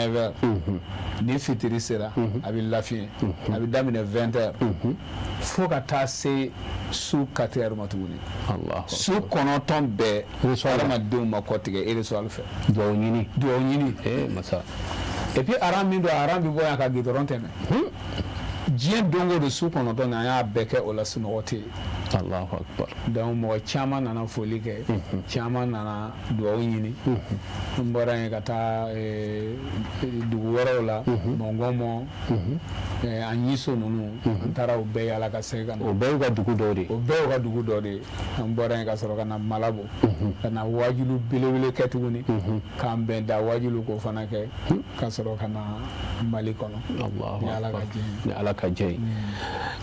19 heures. Ni fitiri sera, a bɛ lafiɲɛ, a bɛ daminɛ 20 heures fo ka taa se su 4 heures ma tuguni. Su 9 bɛɛ, adamadenw ma kɔtigɛ Ereswali fɛ. Dugawu ɲini. Dugawu ɲini. Eh masa. Et puis aran min don, aran bɛ bɔ yan ka gidɔrɔn tɛmɛ. Diɲɛ don o don, su 9 na, an y'a bɛɛ kɛ o la, sunɔgɔ tɛ yen. Allahu akbar. Donc mɔgɔ caman nana foli kɛ, caman nana dugawu ɲini. N bɔra yen ka taa dugu wɛrɛw la, Mɔngɔmɔ, an ɲiso ninnu, an taara o bɛɛ yala ka segin ka na. O bɛɛ y'u ka dugu dɔw de ye. O bɛɛ y'u ka dugu dɔ de ye. An bɔra yen ka sɔrɔ ka na Malabo, ka na wajulu belebele kɛ tuguni, k'an bɛn da wajulu k'o fana kɛ, ka sɔrɔ ka na Mali kɔnɔ. Ni Ala ka diɲɛ. Ni Ala ka diɲɛ ye.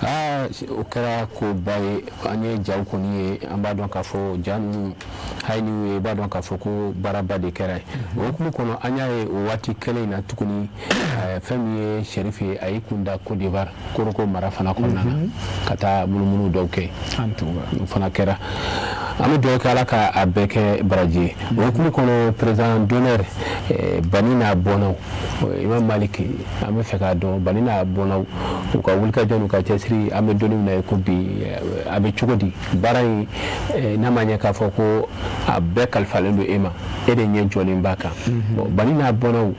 Aa, o kɛra koba ye. An ye jaw kɔni ye, an b'a dɔn k'a fɔ ja ninnu, hali n'u ye, i b'a dɔn k'a fɔ ko baaraba de kɛra yen. O hukumu kɔnɔ, an y'a ye o waati kelen in na tuguni, fɛn min ye Sɛrifu ye, a y'i kun da Côte d'Ivoire, Korhogo mara fana kɔnɔna na, ka taa munumunu dɔw kɛ. O fana kɛra. An bɛ dugawu kɛ, Ala ka a bɛɛ kɛ baraji ye. O hukumu kɔnɔ, président d'honneur, Bani n'a bɔnnaw, Imam Malik, an bɛ fɛ k'a dɔn, Bani n'a bɔnnaw, u ka wulikajɔ n'u ka cɛsiri, an bɛ don min na i ko bi, a bɛ cogo di baara in? N'a ma ɲɛ k'a fɔ ko a bɛɛ kalifalen don e ma, e de ɲɛ jɔlen b'a kan. Bon, Bani n'a bɔnnaw,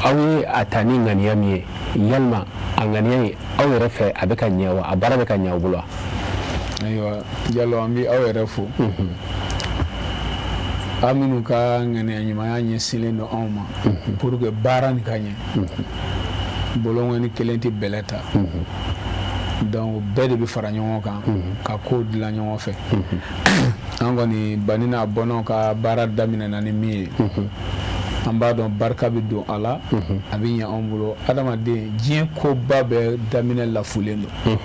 aw ye a ta ni ŋaniya min ye, yalima a ŋaniya in, aw yɛrɛ fɛ, a bɛ ka ɲɛ wa? A baara bɛ ka ɲɛ aw bolo wa? Ayiwa Jalo, an bɛ aw yɛrɛ fo, aw minnu ka ŋaniya ɲumanya ɲɛsinlen don anw ma pour que baara nin ka ɲɛ. Bolonkɔni kelen tɛ bɛlɛ ta, donc bɛɛ de bɛ fara ɲɔgɔn kan ka kow dilan ɲɔgɔn fɛ. An kɔni, Bani n'a bɔnnaw ka baara daminɛna ni min ye, an b'a dɔn barika bɛ don a la, a bɛ ɲɛ anw bolo. Adamaden, diɲɛ koba bɛɛ daminɛ lafulen don,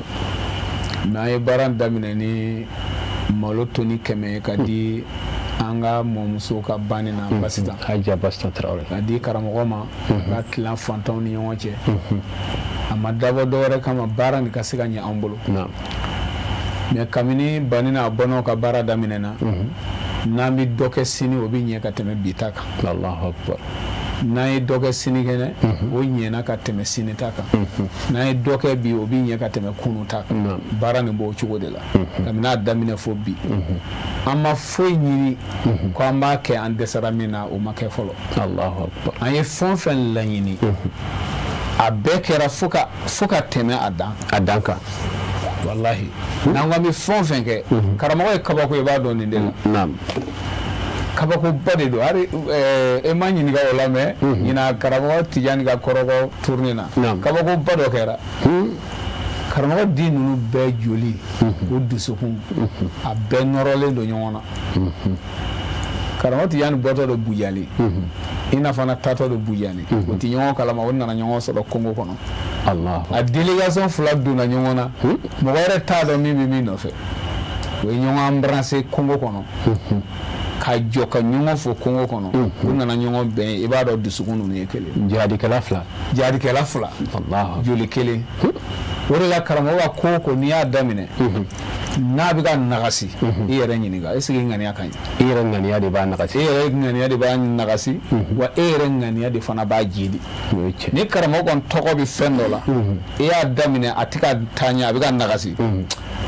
mais an ye baara daminɛ ni malo toni 100 ye ka di an ka mɔmuso ka banni na, Basitan. Hajiya Basitan Tarawele. Ka di karamɔgɔ ma ka tilan fantanw ni ɲɔgɔn cɛ. A ma dabɔ dɔwɛrɛ kama, baara nin ka se ka ɲɛ an bolo. Mais kabini Bani n'a bɔnnaw ka baara daminɛna, n'an bɛ dɔ kɛ sini, o bɛ ɲɛ ka tɛmɛ bi ta kan. Allahu akbar. N'an ye dɔ kɛ sinikɛnɛ, o ɲɛna ka tɛmɛ sini ta kan. N'an ye dɔ kɛ bi, o bɛ ɲɛ ka tɛmɛ kunu ta kan. Baara nin b'o cogo de la kabini a daminɛ fo bi. An ma foyi ɲini ko an b'a kɛ, an dɛsɛra min na, o ma kɛ fɔlɔ. Allahu akbar. An ye fɛn o fɛn laɲini, a bɛɛ kɛra fo ka tɛmɛ a dan a dan kan. Walahi, n'an ko an bɛ fɛn o fɛn kɛ, karamɔgɔ ye kabako ye, i b'a dɔn nin de la. Kabakoba de don. Hali e ma ɲininka o la, mais ɲinan, karamɔgɔ Tijani ka Korhogo tournée na, kabakoba dɔ kɛra. Karamɔgɔ den ninnu bɛɛ joli, o dusukun, a bɛɛ nɔrɔlen don ɲɔgɔn na. Karamɔgɔ Tijani bɔtɔ don Bujali, ina fana taatɔ don Bujali, o tɛ ɲɔgɔn kalama, o nana ɲɔgɔn sɔrɔ kungo kɔnɔ. A délégation fila donna ɲɔgɔn na, mɔgɔ yɛrɛ t'a dɔn min bɛ min nɔfɛ. O ye ɲɔgɔn embrasser kungo kɔnɔ, ka jɔ ka ɲɔgɔn fo kungo kɔnɔ. U nana ɲɔgɔn bɛn, i b'a dɔn dusukun ninnu ye kelen. Jihadikɛla fila. Jihadikɛla fila, joli kelen. O de la, karamɔgɔ ka ko o ko, n'i y'a daminɛ, n'a bɛ ka nagasi, i yɛrɛ ɲininka: est ce que i ŋaniya ka ɲi? I yɛrɛ ŋaniya de b'a nagasi. E yɛrɛ ŋaniya de b'a nagasi wa, e yɛrɛ ŋaniya de fana b'a jidi. Ni karamɔgɔ kɔni tɔgɔ bɛ fɛn dɔ la, i y'a daminɛ, a tɛ ka taa ɲɛ, a bɛ ka nagasi,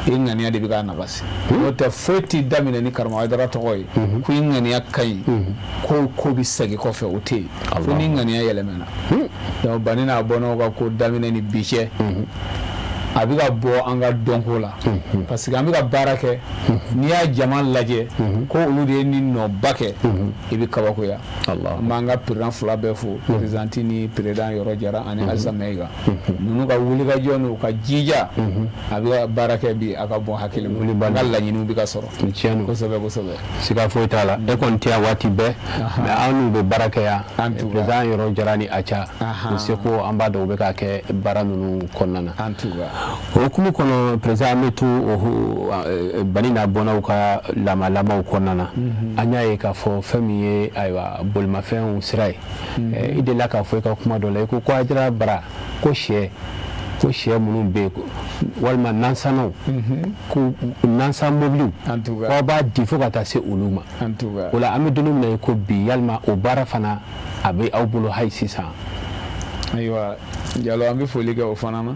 i ŋaniya de bɛ ka nagasi. N'o tɛ, foyi t'i daminɛ ni karamɔgɔ Hayidara tɔgɔ ye ko i ŋaniya ka ɲi, ko bɛ segin kɔfɛ, o tɛ yen, fo ni ŋaniya yɛlɛmana. Donc Bani n'a bɔnnaw ka ko daminɛ ni bi cɛ, a bɛ ka bɔ an ka dɔnko la, parce que an bɛ ka baara kɛ. N'i y'a jama lajɛ ko olu de ye nin nɔba kɛ, i bɛ kabakoya. An b'an ka président fila bɛɛ fo, présidente ni président Yɔrɔ Jara ani Alisa Mayiga ninnu ka wulikajɔ n'u ka jija. A bɛ ka baara kɛ bi, a ka bɔ hakili ma, an ka laɲiniw bɛ ka sɔrɔ. Tiɲɛ don. Kosɛbɛ kosɛbɛ. Siga foyi t'a la, e kɔni tɛ yan waati bɛɛ, mais an n'u bɛ baara kɛ yan. En tout cas. Président Yɔrɔ Jara ni Aca, u seko, an b'a dɔn u bɛ ka kɛ baara ninnu kɔnɔna na. En tout cas. O hukumu kɔnɔ, président, an bɛ to o Bani n'a bɔnnaw ka lamalamaw kɔnɔna na. An y'a ye k'a fɔ fɛn min ye, ayiwa, bolimafɛnw sira ye, i delila k'a fɔ i ka kuma dɔ la, i ko Hayidara bara ko sɛ minnu bɛ yen, walima nansanaw, ko nansan mobiliw, En tout cas. ko aw b'a di fo ka taa se olu ma. En tout cas. O la, an bɛ don min na i ko bi, yalima o baara fana a bɛ aw bolo hali sisan? Ayiwa Jalo, an bɛ foli kɛ o fana na.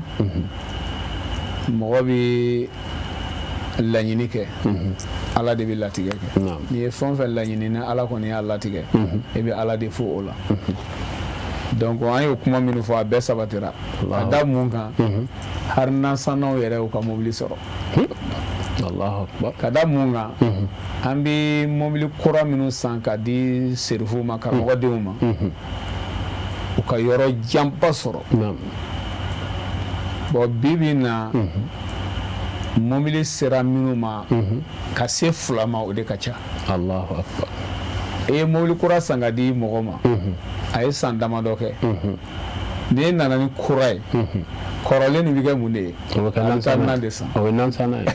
Mɔgɔ bɛ laɲini kɛ, Ala de bɛ latigɛ kɛ. N'i ye fɛn o fɛn laɲini, ni Ala kɔni y'a latigɛ, e bɛ Ala de fo o la. Donc an y'o kuma minnu fɔ, a bɛɛ sabatira. Ka da mun kan? Hali nansannaw yɛrɛ y'u ka mobili sɔrɔ. Ka da mun kan? An bɛ mobili kura minnu san ka di serifuw ma, karamɔgɔdenw ma, u ka yɔrɔ janba sɔrɔ. Bon, bi bi na, mobili sera minnu ma ka se 2 ma, o de ka ca. E ye mobili kura san ka di mɔgɔ ma, a ye san damadɔ kɛ, n'e nana ni kura ye, kɔrɔlen nin bɛ kɛ mun de ye? A bɛ taa nan de san. O ye nansanna ye.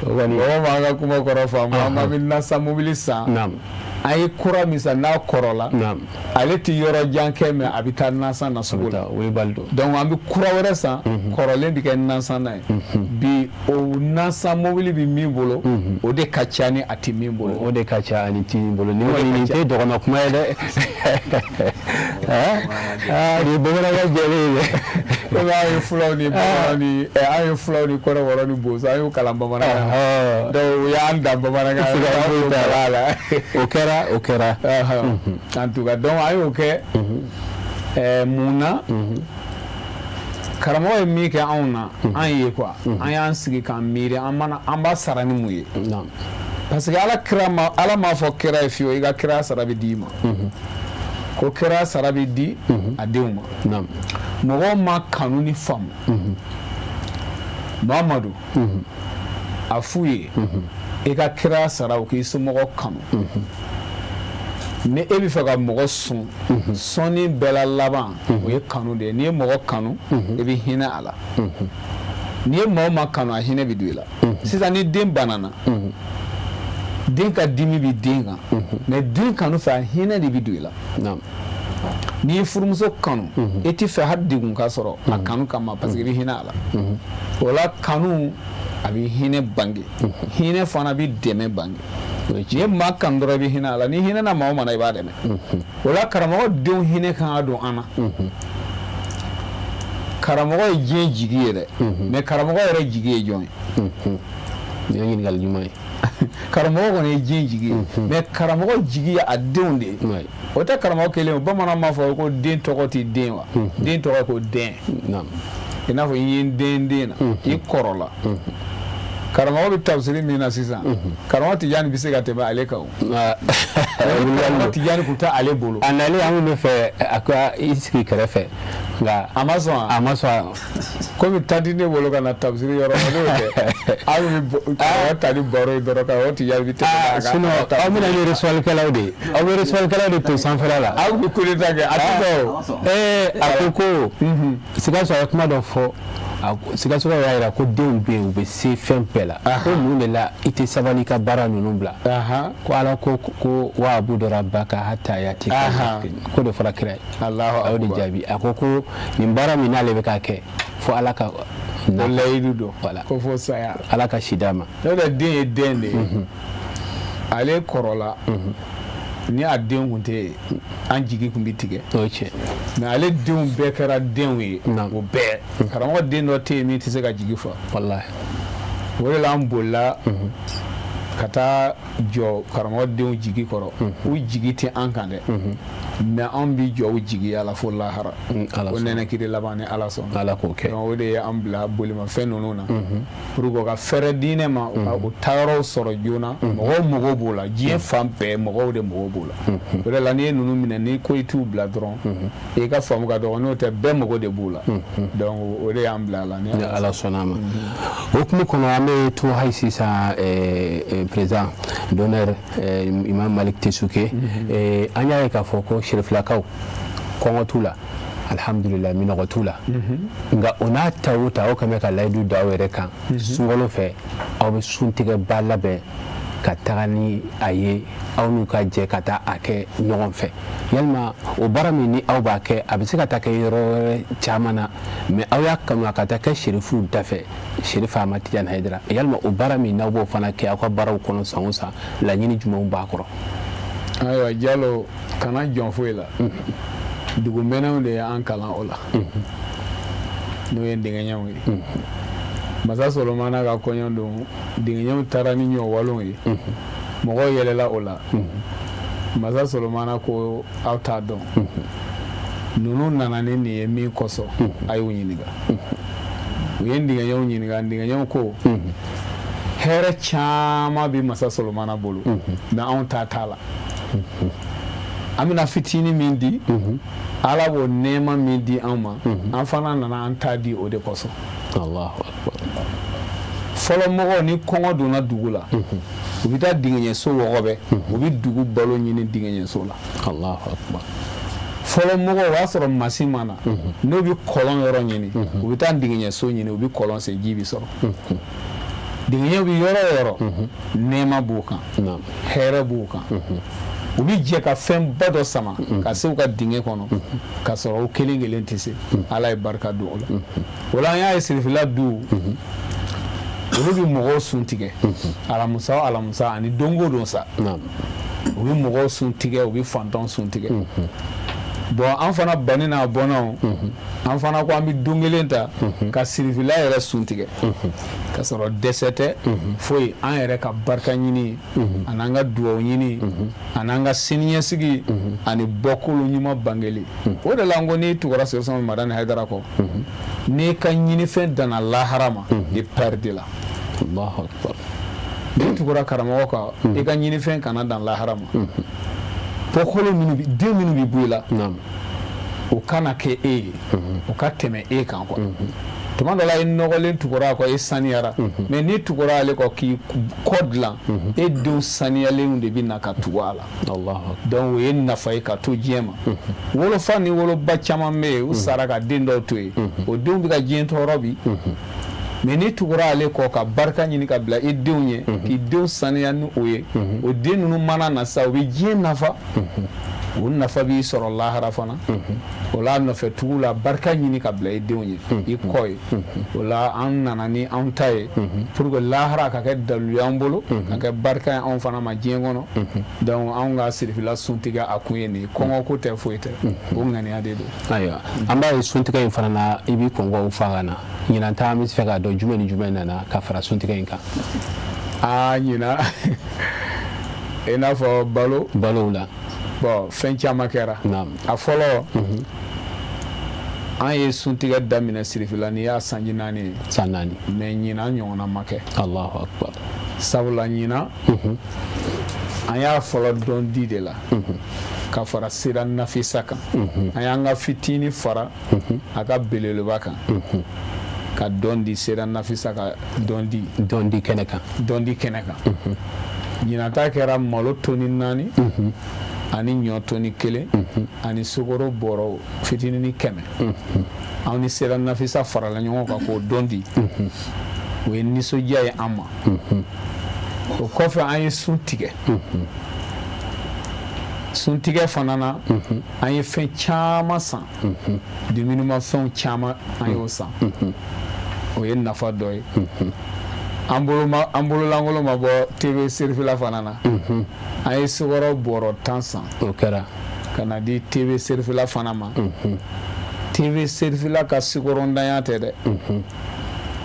Mɔgɔ m'an ka kuma kɔrɔ faamu. An bɛ nansan mobili san, an ye kura min san, n'a kɔrɔla, ale tɛ yɔrɔ jan kɛ, mais a bɛ taa nansan na sugu la. Donc an bɛ kura wɛrɛ san, kɔrɔlen bɛ kɛ nansanna ye. Bi, o nansan mobili bɛ min bolo, o de ka ca ni a tɛ min bolo. O de ka ca ani ti min bolo. Nin kɔni, nin tɛ dɔgɔnɔ kuma ye dɛ. Aa, nin ye bamanankan jɛlen ye dɛ. Komi an ye fulaw ni bamanan ni an ye fulaw ni kɔrɔbɔrɔ ni bozo, an y'o kalan bamanankan na, donc u y'an dan bamanankan na. O kɛra, o kɛra. En tout cas, donc an y'o kɛ mun na? Karamɔgɔ ye min kɛ anw na, an ye quoi, an y'an sigi k'an miiri, an mana an b'a sara ni mun ye? Parce que Ala kira ma, Ala m'a fɔ kira ye fiyewu i ka kira sara bɛ d'i ma, ko kira sara bɛ di a denw ma. Mɔgɔw ma kanu ni faamu. Mamadu a f'u ye i ka kira sara, u k'i somɔgɔ kanu. Ni e bɛ fɛ ka mɔgɔ sɔn, sɔnni bɛɛ la laban, o ye kanu de ye. N'i ye mɔgɔ kanu, i bɛ hinɛ a la. N'i ye mɔgɔ ma kanu, a hinɛ bɛ don i la. Sisan ni den banana, den ka dimi bɛ den kan, mais den kanu fɛ, a hinɛ de bɛ don i la. N'i ye furumuso kanu, e tɛ fɛ hali degun ka sɔrɔ a kanu kama, parce que i bɛ hinɛ a la. O la, kanu a bɛ hinɛ bange, hinɛ fana bɛ dɛmɛ bange. N'i ye maa kanu dɔrɔn, i bɛ hinɛ a la. Ni hinɛ na maa o maa na, i b'a dɛmɛ. O la, karamɔgɔ denw hinɛ kan ka don an na. Karamɔgɔ ye diɲɛ jigi ye dɛ, mais karamɔgɔ yɛrɛ jigi ye jɔn ye? Nin ye ɲininkali ɲuman ye. Karamɔgɔ kɔni ye diɲɛ jigi ye, mais karamɔgɔ jigi ye a denw de ye. O tɛ karamɔgɔ kelen o. Bamanan b'a fɔ ko den tɔgɔ tɛ den wa, den tɔgɔ ko den. I n'a fɔ i ye n den den na, i kɔrɔla. Karamɔgɔ bɛ tafsiri min na sisan, karamɔgɔ Tijani bɛ se ka tɛmɛ ale kan o. Karamɔgɔ Tijani tun tɛ ale bolo. A nalen, an kun bɛ fɛ a ka i sigi kɛrɛfɛ, nka a ma sɔn. A ma sɔn. Komi temps tɛ ne bolo ka na tafsiri yɔrɔ la, n'o tɛ, aw bɛ karamɔgɔ ta ni baro ye dɔrɔn, karamɔgɔ Tijani bɛ tɛmɛ n'a kan. Sinon aw bɛna ni resuwalikɛlaw de ye, aw bɛ resuwalikɛlaw de to sanfɛla la. Aw bɛ coup d'état kɛ, a tɛ sɔn o. A ko Sikaso, a ye kuma dɔ fɔ. Sikaso y'a jira ko denw bɛ yen, u bɛ se fɛn bɛɛ la, ko mun de la i tɛ sabali ka baara ninnu bila? Ko Ala ko ko wa'budu rabbaka hatta ya'tiyaka, ko de fɔra kira ye. A y'o de jaabi. A ko ko nin baara min n'ale bɛ k'a kɛ, fo Ala ka layidu don ko fo saya. Ala ka si d'a ma. N'o tɛ, den ye den de ye. Ale kɔrɔla, ni a den tun tɛ yen, an jigi tun bɛ tigɛ. O ye tiɲɛ. Mais ale denw bɛɛ kɛra denw ye. O bɛɛ, karamɔgɔ den dɔ tɛ yen min tɛ se ka jigi fa. Walahi. O de la, an bolila ka taa jɔ karamɔgɔ denw jigi kɔrɔ. U jigi tɛ an kan dɛ, mais anw bi jɔ u jigiya la fo lahara. O nɛnɛkiri laban, ni Ala sɔnna. Ala k'o kɛ. O de ye an bila bolimafɛn ninnu na pour que u ka fɛrɛ diinɛ ma, u ka u taayɔrɔw sɔrɔ joona. Mɔgɔw mago b'o la, diɲɛ fan bɛɛ, mɔgɔw de mago b'o la. O de la, n'i ye ninnu minɛ, ni ko i t'u bila dɔrɔn, i ka faamu ka dɔgɔ. N'o tɛ, bɛɛ mago de b'u la. Donc o de y'an bila a la. Ni Ala sɔnna a ma, o hukumu kɔnɔ, an bɛ to hali sisan, président d'honneur Imam Malik Tesuke, an y'a ye k'a fɔ ko Serifilakaw, kɔngɔ t'u la, alhamdulillah, minɔgɔ t'u la. Nka o n'a ta o ta, aw kɛmɛ ka layidu da aw yɛrɛ kan, sunkalo fɛ aw bɛ suntigɛba labɛn ka taga ni a ye, aw n'u ka jɛ ka taa a kɛ ɲɔgɔn fɛ. Yalima o baara min ni aw b'a kɛ, a bɛ se ka taa kɛ yɔrɔ wɛrɛ caman na, mais aw y'a kanu a ka taa kɛ Serifuw dafɛ, Serifu Ahmad Tijani Hayidara. Yalima o baara min n'aw b'o fana kɛ aw ka baaraw kɔnɔ san o san, laɲini jumɛnw b'a kɔrɔ? Ayiwa Jalo, kana jɔn foyi la. Dugumɛnɛw de y'an kalan o la, n'o ye dɛngɛɲɛw ye. Masa Solomana ka kɔɲɔ don, dɛngɛɲɛw taara ni ɲɔ walon ye, mɔgɔw yɛlɛla o la. Masa Solomana ko aw t'a dɔn ninnu nana ni nin ye min kosɔn, a y'u ɲininka. U ye dɛngɛɲɛw ɲininka. Dɛngɛɲɛw ko hɛrɛ caman bɛ masa Solomana bolo, mais anw ta t'a la. An bɛna fitinin min di, Ala b'o nɛɛma min di anw ma, an fana nana an ta di o de kosɔn. Fɔlɔ mɔgɔw, ni kɔngɔ donna dugu la, u bɛ taa dingɛɲɛso wɔgɔbɛ, u bɛ dugu balo ɲini dingɛɲɛso la. Fɔlɔ mɔgɔw, o y'a sɔrɔ masin ma na, n'u bɛ kɔlɔn yɔrɔ ɲini, u bɛ taa dingɛɲɛso ɲini, u bɛ kɔlɔn sen, ji bɛ sɔrɔ. Dingɛɲɛ bɛ yɔrɔ o yɔrɔ, nɛɛma b'u kan, hɛrɛ b'u kan. U bɛ jɛ ka fɛnba dɔ sama ka se u ka dingɛ kɔnɔ, ka sɔrɔ u kelen kelen tɛ se. Ala ye barika don o la. O la an y'a ye sirifila du, olu bɛ mɔgɔw sun tigɛ alamusa o alamusa ani don o don sa. U bɛ mɔgɔw sun tigɛ, u bɛ fantanw sun tigɛ. Bon, an fana banni n'a bɔnnaw, an fana ko an bɛ don kelen ta ka sirifila yɛrɛ sun tigɛ, ka sɔrɔ dɛsɛ tɛ foyi, an yɛrɛ ka barika ɲini ani an ka dugawu ɲini ani an ka siniɲɛsigi ani bɔkolo ɲuman bangeli. O de la n ko n'i tugura Seyid Usumani Madani Hayidara kɔ, n'i ka ɲinifɛn danna lahara ma, i pɛridi la. N'i tugura karamɔgɔ kan, i ka ɲinifɛn kana dan lahara ma. Bɔkolo minnu, den minnu bɛ bɔ i la, o kana kɛ e ye, o ka tɛmɛ e kan quoi. Tuma dɔ la, i nɔgɔlen tugura a kɔ, e saniyara, mais n'i tugura ale kɔ k'i kɔ dilan, e denw saniyalenw de bɛ na ka tugu a la. Donc o ye nafa ye ka to diɲɛ ma. Wolofa ni woloba caman bɛ yen, u sara ka den dɔw to yen, o denw bɛ ka diɲɛ tɔɔrɔ bi. Mais n'i tugura ale kɔ ka barika ɲini ka bila i denw ye, k'i denw saniya ni o ye, o den ninnu mana na sa, u bɛ diɲɛ nafa, o nafa b'i sɔrɔ lahara fana. O la nɔfɛ tugu la, barika ɲini ka bila i denw ye, i kɔ ye. O la an nana ni anw ta ye pour que lahara ka kɛ dalu y'an bolo, ka kɛ barika ye anw fana ma diɲɛ kɔnɔ. Donc anw ka sirifila suntigɛ, a kun ye nin ye, kɔngɔ ko tɛ, foyi tɛ, o ŋaniya de don. Ayiwa, an b'a ye suntigɛ in fana na, i b'i kɔngɔw fa ka na. Ɲinan ta, an bɛ fɛ k'a dɔn jumɛn ni jumɛn nana ka fara suntigɛ in kan. Aa, ɲinan, i n'a fɔ balo balow la. Bon, fɛn caman kɛra. A fɔlɔ, an ye suntigɛ daminɛ sirifila n'i y'a sanji 4 ye. San 4. Mais ɲinan ɲɔgɔnna ma kɛ. Allahu akbar. Sabula ɲinan, an y'a fɔlɔ dɔn di de la ka fara sira nafisa kan. An y'an ka fitinin fara a ka belebeleba kan ka dɔn di sira nafisa ka dɔn di. Dɔn di kɛnɛ kan. Dɔn di kɛnɛ kan. Ɲinan ta kɛra malo toni 4 ani ɲɔ toni 1 ani sukaro bɔrɔ fitinin 100. Anw ni sira nafisa farala ɲɔgɔn kan k'o dɔn di. O ye nisɔndiya ye an ma. O kɔfɛ, an ye sun tigɛ. Sun tigɛ fana na, an ye fɛn caman san, dumunimafɛnw caman, an y'o san. O ye nafa dɔ ye. An bololankolon ma bɔ TV Serifila fana na. An ye sukaro bɔrɔ 10 san. O kɛra. Ka na di TV Serifila fana ma. TV Serifila ka sukarondanya tɛ dɛ,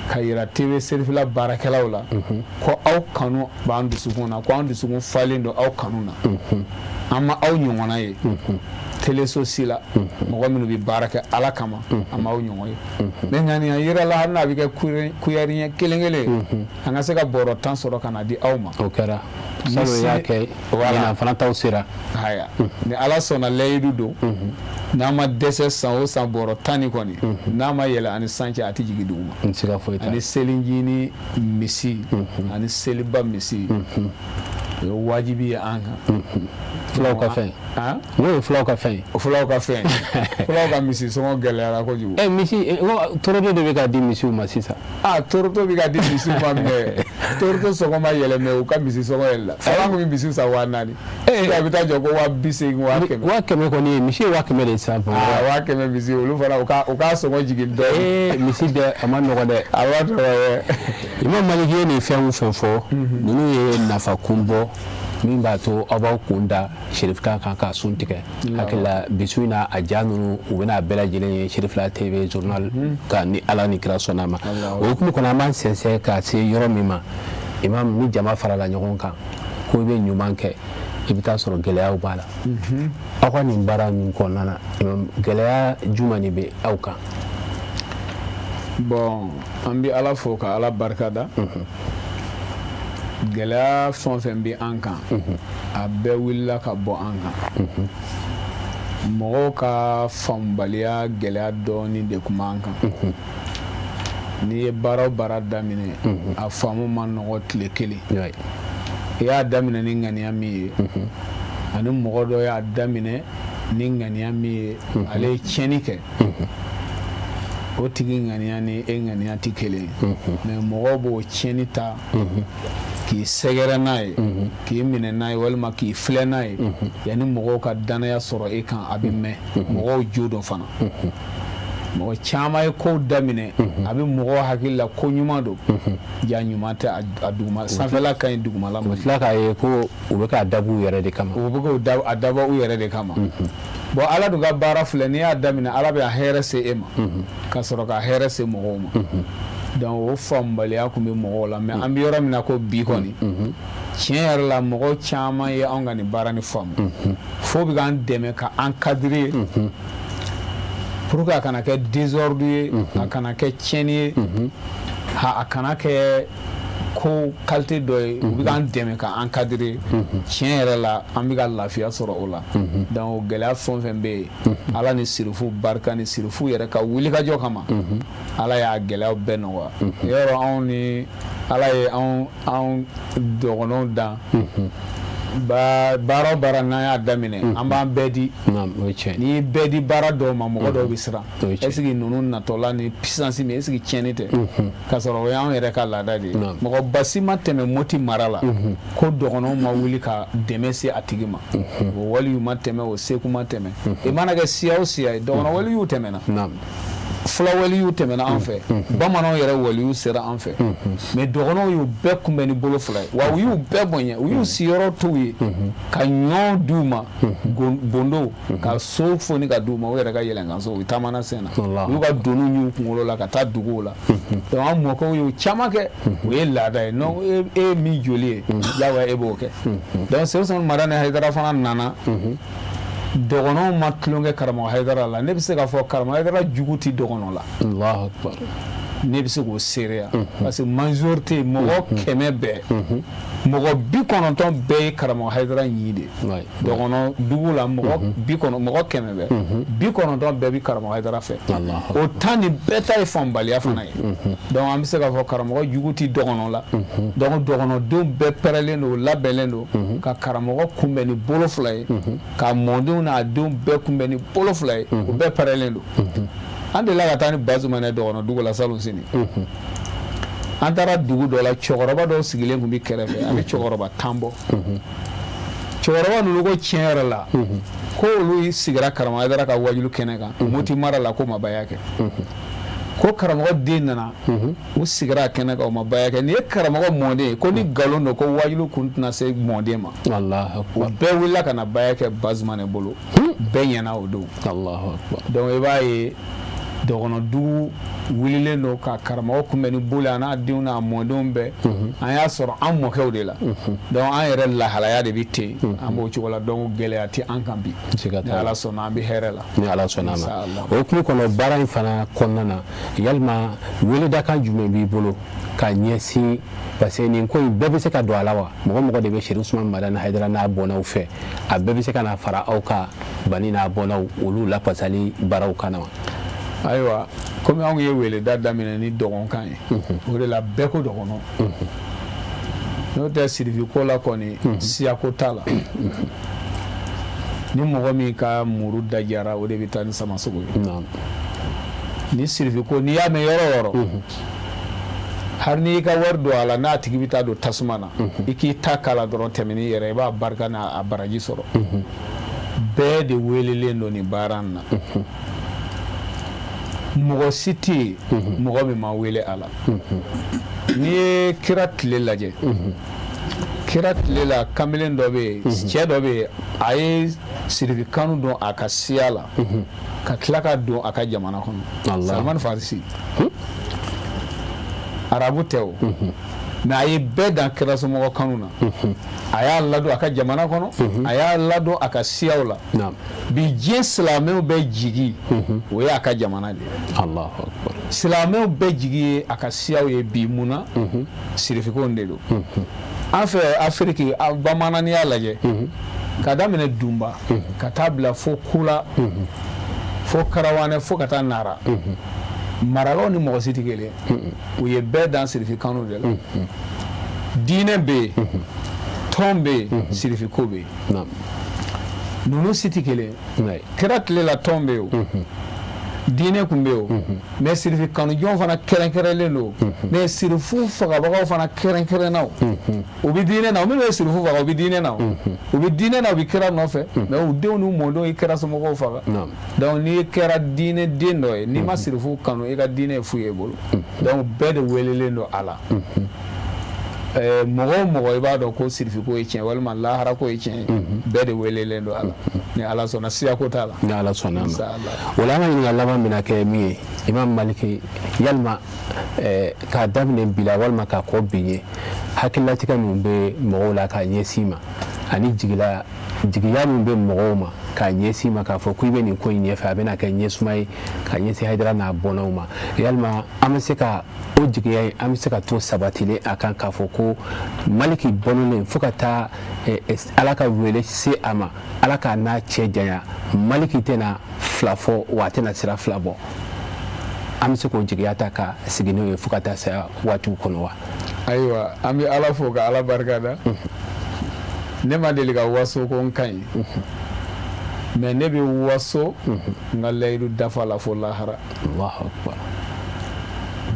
ka yira TV Serifila baarakɛlaw la ko aw kanu b'an dusukun na, ko an dusukun falen don aw kanu na. An ma aw ɲɔgɔnna ye teleso si la, mɔgɔ minnu bɛ baara kɛ Ala kama, an m'aw ɲɔgɔn ye. Mais ŋaniya yira la, hali n'a bɛ kɛ kuyɛri ɲɛ kelen kelen, an ka se ka bɔrɔ 10 sɔrɔ ka na di aw ma. O kɛra salon, y'a kɛ, ɲinan fana taw sera. Haya, ni Ala sɔnna, layidu don, n'an ma dɛsɛ, san o san bɔrɔ 10 ni kɔni, n'a ma yɛlɛ ani san cɛ, a tɛ jigin dugu ma. N siga foyi t'a. Ani selinjini misi ani seliba misi, o ye wajibi ye an kan. Fulaw ka fɛn. N'o ye fulaw ka fɛn ye. Fulaw ka fɛn, fulaw ka misi sɔngɔ gɛlɛyara kojugu. Ɛ, misi toroto de bɛ ka di misiw ma sisan. Aa, toroto bɛ ka di misiw ma, mais toroto sɔngɔ ma yɛlɛ, mais u ka misi sɔngɔ yɛlɛla. Fɔlɔ, an tun bɛ misi san 4000, a bɛ taa jɔ ko 80 000, 100 000. 100 000 kɔni ye, misi ye 100 000 de san. Aa, 100 000 misi, olu fana u k'a sɔngɔ jigin dɔɔnin. Ee, misi dɛ, a ma nɔgɔ dɛ. A ma nɔgɔ dɛ. Imam Maliki ye nin fɛn o fɛn fɔ, ninnu ye nafa kun bɔ. Min b'a to aw b'aw kun da Serifkan kan ka sun tigɛ. Hakili la bi su in na, a ja ninnu, u bɛna a bɛɛ lajɛlen ye Serifila TV journal kan, ni Ala ni kira sɔnna a ma. O hukumu kɔnɔ, an b'an sɛnsɛn ka se yɔrɔ min ma, imam, ni jama farala ɲɔgɔn kan ko i bɛ ɲuman kɛ, i bɛ taa sɔrɔ gɛlɛyaw b'a la. Aw ka nin baara ninnu kɔnɔna na, imam, gɛlɛya jumɛn de bɛ aw kan? Bon, an bɛ Ala fo ka Ala barika da. Gɛlɛya fɛn o fɛn bɛ an kan, a bɛɛ wulila ka bɔ an kan. Mɔgɔw ka faamubaliya gɛlɛya dɔɔni de tun b'an kan. N'i ye baara o baara daminɛ, a faamu ma nɔgɔ tile kelen. I y'a daminɛ ni ŋaniya min ye, ani mɔgɔ dɔ y'a daminɛ ni ŋaniya min ye, ale ye tiɲɛni kɛ, o tigi ŋaniya ni e ŋaniya tɛ kelen ye. Mais mɔgɔw b'o tiɲɛni ta k'i sɛgɛrɛ n'a ye, k'i minɛ n'a ye, walima k'i filɛ n'a ye. Yanni mɔgɔw ka danaya sɔrɔ e kan, a bɛ mɛn. Mɔgɔw jo dɔ fana, mɔgɔ caman ye kow daminɛ, a bɛ mɔgɔw hakili la ko ɲuman don, ja ɲuman tɛ. A duguma sanfɛla ka ɲi, dugumala ma. U bɛ tila k'a ye ko u bɛ k'a dabɔ u yɛrɛ de kama. U bɛ k'a dabɔ u yɛrɛ de kama. Bon, Ala dun ka baara filɛ, n'i y'a daminɛ, Ala bɛ a hɛrɛ se e ma ka sɔrɔ ka hɛrɛ se mɔgɔw ma. Donc o faamubaliya tun bɛ mɔgɔw la. Mais an bɛ yɔrɔ min na ko bi kɔni, tiɲɛ yɛrɛ la, mɔgɔw caman ye anw ka nin baara nin faamu, fo bɛ k'an dɛmɛ ka encadrer pour que a kana kɛ désordre ye, a kana kɛ tiɲɛni ye, a kana kɛ ko qualité dɔ ye. U bɛ k'an dɛmɛ ka encadrer. Tiɲɛ yɛrɛ la, an bɛ ka lafiya sɔrɔ o la. Donc gɛlɛya fɛn o fɛn bɛ yen, Ala ni sirifu barika ni sirifu yɛrɛ ka wulikajɔ kama, Ala y'a gɛlɛyaw bɛɛ nɔgɔya. Yɔrɔ anw ni Ala ye anw dɔgɔnɔw dan, baara o baara n'an y'a daminɛ, an b'an bɛɛ di. N'i ye bɛɛ di baara dɔw ma, mɔgɔ dɔw bɛ siran: est ce que ninnu natɔla ni puissance min, est ce que tiɲɛni tɛ? K'a sɔrɔ o y'anw yɛrɛ ka laada de ye. Mɔgɔ basi ma tɛmɛ Moti mara la ko dɔgɔnɔw ma wuli ka dɛmɛ se a tigi ma. O waliyu ma tɛmɛ, o seku ma tɛmɛ. I mana kɛ siya o siya ye, dɔgɔnɔ waliyu tɛmɛna, fula waliyu tɛmɛna an fɛ, bamananw yɛrɛ waliyu sera an fɛ. Mais dɔgɔnɔw y'u bɛɛ kunbɛn ni bolo fila ye, wa u y'u bɛɛ bonya, u y'u siyɔrɔ t'u ye, ka ɲɔ d'u ma, bondo ka so foni ka d'u ma, u yɛrɛ ka yɛlɛnkanso, u taamana sen na, u y'u ka doniw y'u kunkolo la ka taa duguw la. Donc an mɔkɛw y'o caman kɛ, o ye laada ye. Non, e ye min joli ye, diyagoya e b'o kɛ. Donc Seku Usumani Madani Hayidara fana nana, dɔgɔnɔw ma tulon kɛ karamɔgɔ Hayidara la. Ne bɛ se k'a fɔ karamɔgɔ Hayidara jugu tɛ dɔgɔnɔ la. Ne bɛ se k'o seereya, parce que majorité, mɔgɔ 100 bɛɛ, mɔgɔ 90 bɛɛ ye karamɔgɔ Hayidara ɲi de. Dɔgɔnɔ dugu la, mɔgɔ bi kɔnɔ, mɔgɔ 100 bɛɛ, 90 bɛɛ bɛ karamɔgɔ Hayidara fɛ. O tan ni bɛɛ ta ye faamubaliya fana ye. Donc an bɛ se k'a fɔ karamɔgɔ jugu tɛ dɔgɔnɔ la. Donc dɔgɔnɔdenw bɛɛ pɛrɛlen don, labɛnlen don ka karamɔgɔ kunbɛn ni bolo fila ye, ka mɔdenw n'a denw bɛɛ kunbɛn ni bolo fila ye. U bɛɛ pɛrɛlen don. An delila ka taa ni Bazumana dɔgɔnɔ dugu la salon sini. An taara dugu dɔ la, cɛkɔrɔba dɔw sigilen tun bɛ kɛrɛfɛ, a bɛ cɛkɔrɔba 10 bɔ. Cɛkɔrɔba ninnu ko tiɲɛ yɛrɛ la, ko olu sigira karamɔgɔ Hayidara ka wajulu kɛnɛ kan Moti mara la, ko ma baya kɛ. Ko karamɔgɔ den nana, u sigira a kɛnɛ kan, u ma baya kɛ. Nin ye karamɔgɔ mɔden ye, ko ni nkalon don, ko wajulu kun tɛna se mɔden ma. U bɛɛ wulila ka na baya kɛ Bazumana bolo, bɛɛ ɲɛna o don. Donc i b'a ye dɔgɔnɔdugu wulilen don ka karamɔgɔ kunbɛn ni bolo, a n'a denw n'a mɔdenw bɛɛ. An y'a sɔrɔ an mɔkɛw de la. Donc an yɛrɛ lahalaya de bɛ ten, an b'o cogo la. Donc gɛlɛya tɛ an kan bi, ni Ala sɔnna, an bɛ hɛrɛ la. Ni Ala sɔnna ma. O hukumu kɔnɔ, baara in fana kɔnɔna na, yalima weledakan jumɛn b'i bolo ka ɲɛsin? Parce que nin ko in, bɛɛ bɛ se ka don a la wa? Mɔgɔ mɔgɔ de bɛ Serifu Usumani Madani Hayidara n'a bɔnnaw fɛ, a bɛɛ bɛ se ka na fara aw ka bani n'a bɔnnaw olu lafasali baaraw kan wa? Ayiwa, komi anw ye weleda daminɛ ni dɔgɔnkan ye, o de la bɛɛ ko dɔgɔnɔ. N'o tɛ, sirifi ko la kɔni, siyako t'a la. Ni mɔgɔ min ka muru dajara, o de bɛ taa ni samasogo ye. Ni sirifi ko, n'i y'a mɛn yɔrɔ o yɔrɔ, hali n'i ka wari don a la, n'a tigi bɛ taa don tasuma na, i k'i ta k'a la dɔrɔn, tɛmɛ n'i yɛrɛ, i b'a barika n'a baraji sɔrɔ. Bɛɛ de welelen don nin baara in na. Mɔgɔ si tɛ yen, mɔgɔ min ma wele a la. N'i ye kira tile lajɛ, Kira tile la, kamalen dɔ bɛ yen, cɛ dɔ bɛ yen, a ye sirifi kanu don a ka siya la ka tila ka don a ka jamana kɔnɔ. Salman Farisi, arabu tɛ o, mais a ye bɛɛ dan kirasomɔgɔ kanu na. A y'a ladon a ka jamana kɔnɔ, a y'a ladon a ka siyaw la. Bi diɲɛ silamɛw bɛɛ jigi, o ye a ka jamana de ye. Silamɛw bɛɛ jigi ye a ka siyaw ye bi. Mun na? Sirifiko de don. An fɛ Afiriki, bamanan, n'i y'a lajɛ ka daminɛ Dunba ka taa bila fo Kula, fo Karawanɛ, fo ka taa Nara, maralaw ni mɔgɔ si tɛ kelen. U ye bɛɛ dan sirifi kanu de la. Diinɛ bɛ yen, tɔn bɛ yen, sirifiko bɛ yen, ninnu si tɛ kelen. Kira tile la, tɔn bɛ yen, o diinɛ tun bɛ yen o, mais sirifi kanujɔn fana kɛrɛnkɛrɛnlen don, mais sirifu fagabagaw fana kɛrɛnkɛrɛnna. U bɛ diinɛ na, minnu ye sirifu faga, u bɛ diinɛ na, u bɛ diinɛ na, u bɛ kira nɔfɛ, mais u denw n'u mɔdenw ye kira somɔgɔw faga. Donc n'i kɛra diinɛ den dɔ ye, n'i ma sirifu kanu, i ka diinɛ ye fu ye i bolo. Donc bɛɛ de welelen don a la. Mɔgɔ o mɔgɔ i b'a dɔn ko sirifiko ye tiɲɛ walima laharako ye tiɲɛ ye, bɛɛ de welelen don a la, ni Ala sɔnna, siyako t'a la. Ni Ala sɔnna a ma. O la, an ka ɲininkali laban bɛna kɛ min ye, Imam Maliki, yalima k'a daminɛ bi la walima k'a kɔn bi ɲɛ, hakililatigɛ min bɛ mɔgɔw la k'a ɲɛsin ma, ani jigila jigiya min bɛ mɔgɔw ma k'a ɲɛsin ma, k'a fɔ ko i bɛ nin ko in ɲɛfɛ, a bɛna kɛ ɲɛsuma ye ka ɲɛsin Hayidara n'a bɔnnaw ma, yalima an bɛ se ka o jigiya in, an bɛ se ka to sabatilen a kan k'a fɔ ko Maliki balolen fo ka taa Ala ka wele se a ma, Ala k'a n'a cɛ janya, Maliki tɛna fila fɔ wa a tɛna sira fila bɔ? An bɛ se k'o jigiya ta ka sigi n'o ye fo ka taa saya waatiw kɔnɔ wa? Ayiwa, an bɛ Ala fo ka Ala barika da. Ne ma deli ka waso ko n ka ɲi, mais ne bɛ waso n ka layidu dafa la fo lahara.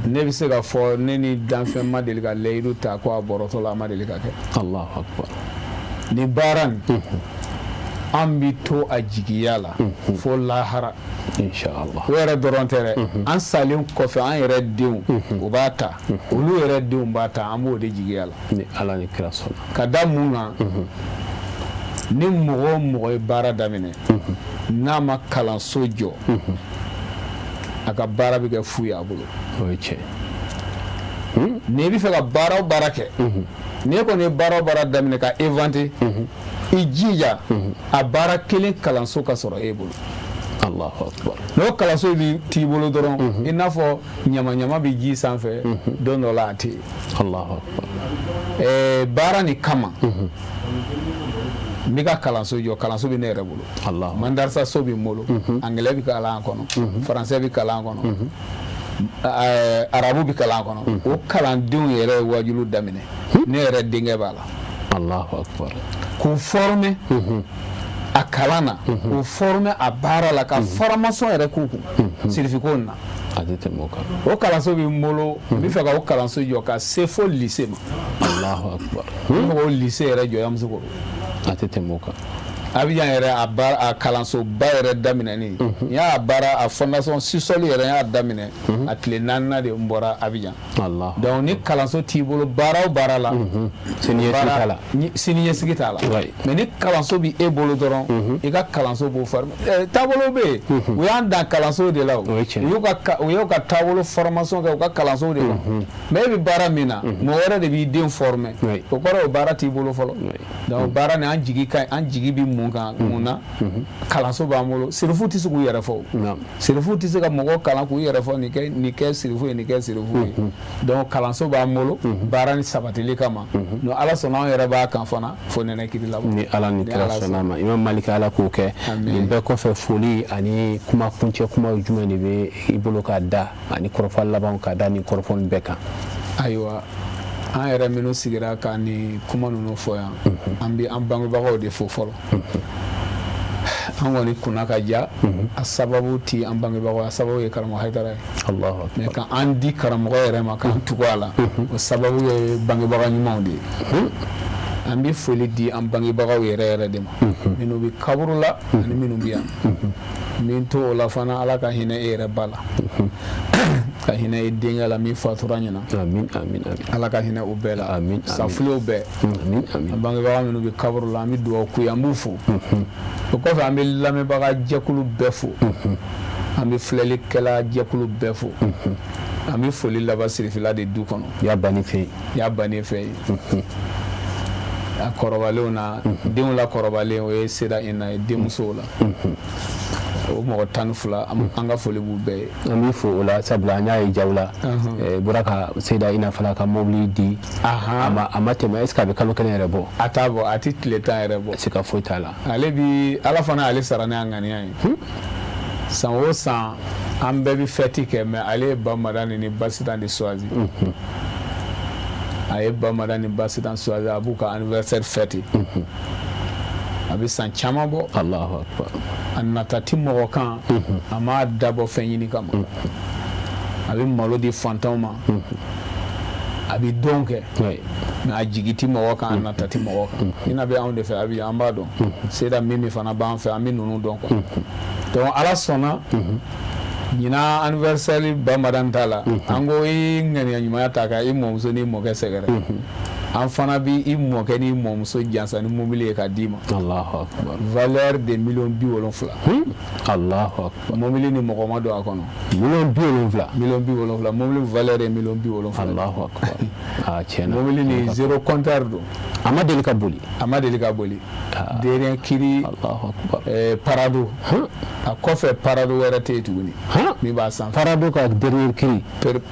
Ne bɛ se ka fɔ ne ni danfɛn ma deli ka layidu ta ko a bɔrɔtɔ la, a ma deli ka kɛ. Nin baara nin, an bɛ to a jigiya la fo lahara. O yɛrɛ dɔrɔn tɛ dɛ, an salen kɔfɛ, an yɛrɛ denw u b'a ta, olu yɛrɛ denw b'a ta, an b'o de jigiya la. Ni Ala ni kira sɔnna. Ka da mun kan? Ni mɔgɔ o mɔgɔ ye baara daminɛ, n'a ma kalanso jɔ, a ka baara bɛ kɛ fu ye a bolo. O ye tiɲɛ. N'i bɛ fɛ ka baara o baara kɛ, n'i kɔni ye baara o baara daminɛ ka inventer, i jija a baara kelen kalanso ka sɔrɔ e bolo. Allahu akbar. N'o kalanso bɛ t'i bolo dɔrɔn, i n'a fɔ ɲama ɲama bɛ ji sanfɛ, don dɔ la a tɛ yen. Allahu akbar. Baara nin kama, n bɛ ka kalanso jɔ, kalanso bɛ ne yɛrɛ bolo. Madarasa so bɛ n bolo, anglais bɛ kalan a kɔnɔ, français bɛ kalan a kɔnɔ, arabu bɛ kalan a kɔnɔ. O kalandenw yɛrɛ ye wajulu daminɛ, ne yɛrɛ denkɛ b'a la. Allahu akbar. K'u former a kalan na, k'u former a baara la, ka formation yɛrɛ k'u kun sirifiko in na. A tɛ tɛmɛ o kan. O kalanso bɛ n bolo, n bɛ fɛ ka o kalanso jɔ ka se fo lycée ma. Allahu akbar. N bɛ fɛ k'o lycée yɛrɛ jɔ Yamoussoukro. A tɛ tɛmɛ o kan. Abidjan yɛrɛ, a baara, a kalansoba yɛrɛ daminɛni, n y'a baara, a fondation sous-sol yɛrɛ, n y'a daminɛ a tile naaninan de n bɔra Abidjan. Donc ni kalanso t'i bolo, baara o baara la, siniɲɛsigi t'a la. Siniɲɛsigi t'a la. Mais ni kalanso bɛ e bolo dɔrɔn, i ka kalanso b'o former. Taabolo bɛ yen, u y'an dan kalanso de la. O u y'u ka taabolo formation kɛ u ka kalanso de la. Mais e bɛ baara min na, mɔgɔ wɛrɛ de b'i den former, o kɔrɔ o baara t'i bolo fɔlɔ. Donc baara nin, an jigi ka an jigi bɛ mun kan? Mun na? Kalanso b'an bolo. Sirifu tɛ se k'u yɛrɛ fɔ, sirifu tɛ se ka mɔgɔw kalan k'u yɛrɛ fɔ, nin kɛ, nin kɛ sirifu ye, nin kɛ sirifu ye. Donc kalanso b'an bolo baara ni sabatili kama. Ni Ala sɔnna, an yɛrɛ b'a kan fana fo nɛnɛ kiri laban. Ni Ala ni kira sɔnna ma. Imam Maliki, Ala k'o kɛ. Nin bɛɛ kɔfɛ, foli ani kuma kuncɛ kuma jumɛn de bɛ i bolo k'a da, ani kɔrɔfɔ laban k'a da nin kɔrɔfɔ nin bɛɛ kan? Ayiwa, an yɛrɛ minnu sigira ka nin kuma ninnu fɔ yan, an bɛ an bangebagaw de fo fɔlɔ. An kɔni kunna ka ja, a sababu ti an bangebagaw, a sababu ye karamɔgɔ Hayidara ye. Mais ka an di karamɔgɔ yɛrɛ ma, k'an tugu a la, o sababu ye bangebaga ɲumanw de ye. An bɛ foli di an bangebagaw yɛrɛ yɛrɛ de ma, minnu bɛ kaburu la ani minnu bɛ yan. Min to o la fana, Ala ka hinɛ e yɛrɛ ba la, ka hinɛ i denkɛ la min fatura ɲina. Amin, amin, amin. Ala ka hinɛ u bɛɛ la. Amin. Safilew bɛɛ. Amin, amin. An bangebaga minnu bɛ kaburu la, an bɛ dugawu k'u ye, an b'u fo. O kɔfɛ, an bɛ lamɛnbaga jɛkulu bɛɛ fo, an bɛ filɛlikɛla jɛkulu bɛɛ fo. An bɛ foli laban sirifila de du kɔnɔ. Y'a banni fɛ yen. Y'a banni fɛ yen. A kɔrɔbalenw na, denw la kɔrɔbalen, o ye Sera Ina ye. Denmusow la, o mɔgɔ 12, an ka foli b'u bɛɛ ye. An b'i fo o la, sabula an y'a ye jaw la, bɔra ka Seyida Ina fana ka mobili di. A ma tɛmɛ, est ce que a bɛ kalo 1 yɛrɛ bɔ? A t'a bɔ, a tɛ tile 10 yɛrɛ bɔ. Sika foyi t'a la. Ale bi Ala fana ale sara n'a ŋaniya ye. San o san, an bɛɛ bɛ fɛti kɛ, mais ale ye Ba Madani ni Basitan de choisi. A ye Ba Madani ni Basitan choisi, a b'u ka anniversaire fêter. A bɛ san caman bɔ. Allahu akbar. A nata ti mɔgɔ kan, a m'a dabɔ fɛn ɲini kama. A bɛ malo di fantanw ma, a bɛ dɔn kɛ, mais a jigi ti mɔgɔ kan, a nata ti mɔgɔ kan. Ina bɛ anw de fɛ, a bɛ an b'a dɔn. Seyida Mimi fana b'an fɛ, an bɛ ninnu dɔn quoi. Donc Ala sɔnna, ɲinan anniversaire Ba Madani ta la, an ko i ŋaniya ɲumanya ta ka i mɔmuso n'i mɔkɛ sɛgɛrɛ, an fana bi i mɔkɛ n'i mɔmuso jansa ni mobili ye ka d'i ma. Allahu akbar. Valeur de miliyɔn 70. Allahu akbar. Mobili ni mɔgɔ ma don a kɔnɔ. Miliyɔn 70. Miliyɔn 70, mobili valeur ye miliyɔn 70. Allahu akbar, aa, tiɲɛ na. Mobili ni zéro compteur don. A ma deli ka boli. A ma deli ka boli. Dernier cri. Allahu akbar. Prado, a kɔfɛ Prado wɛrɛ tɛ yen tuguni min b'a sanfɛ. Prado ka dernier cri.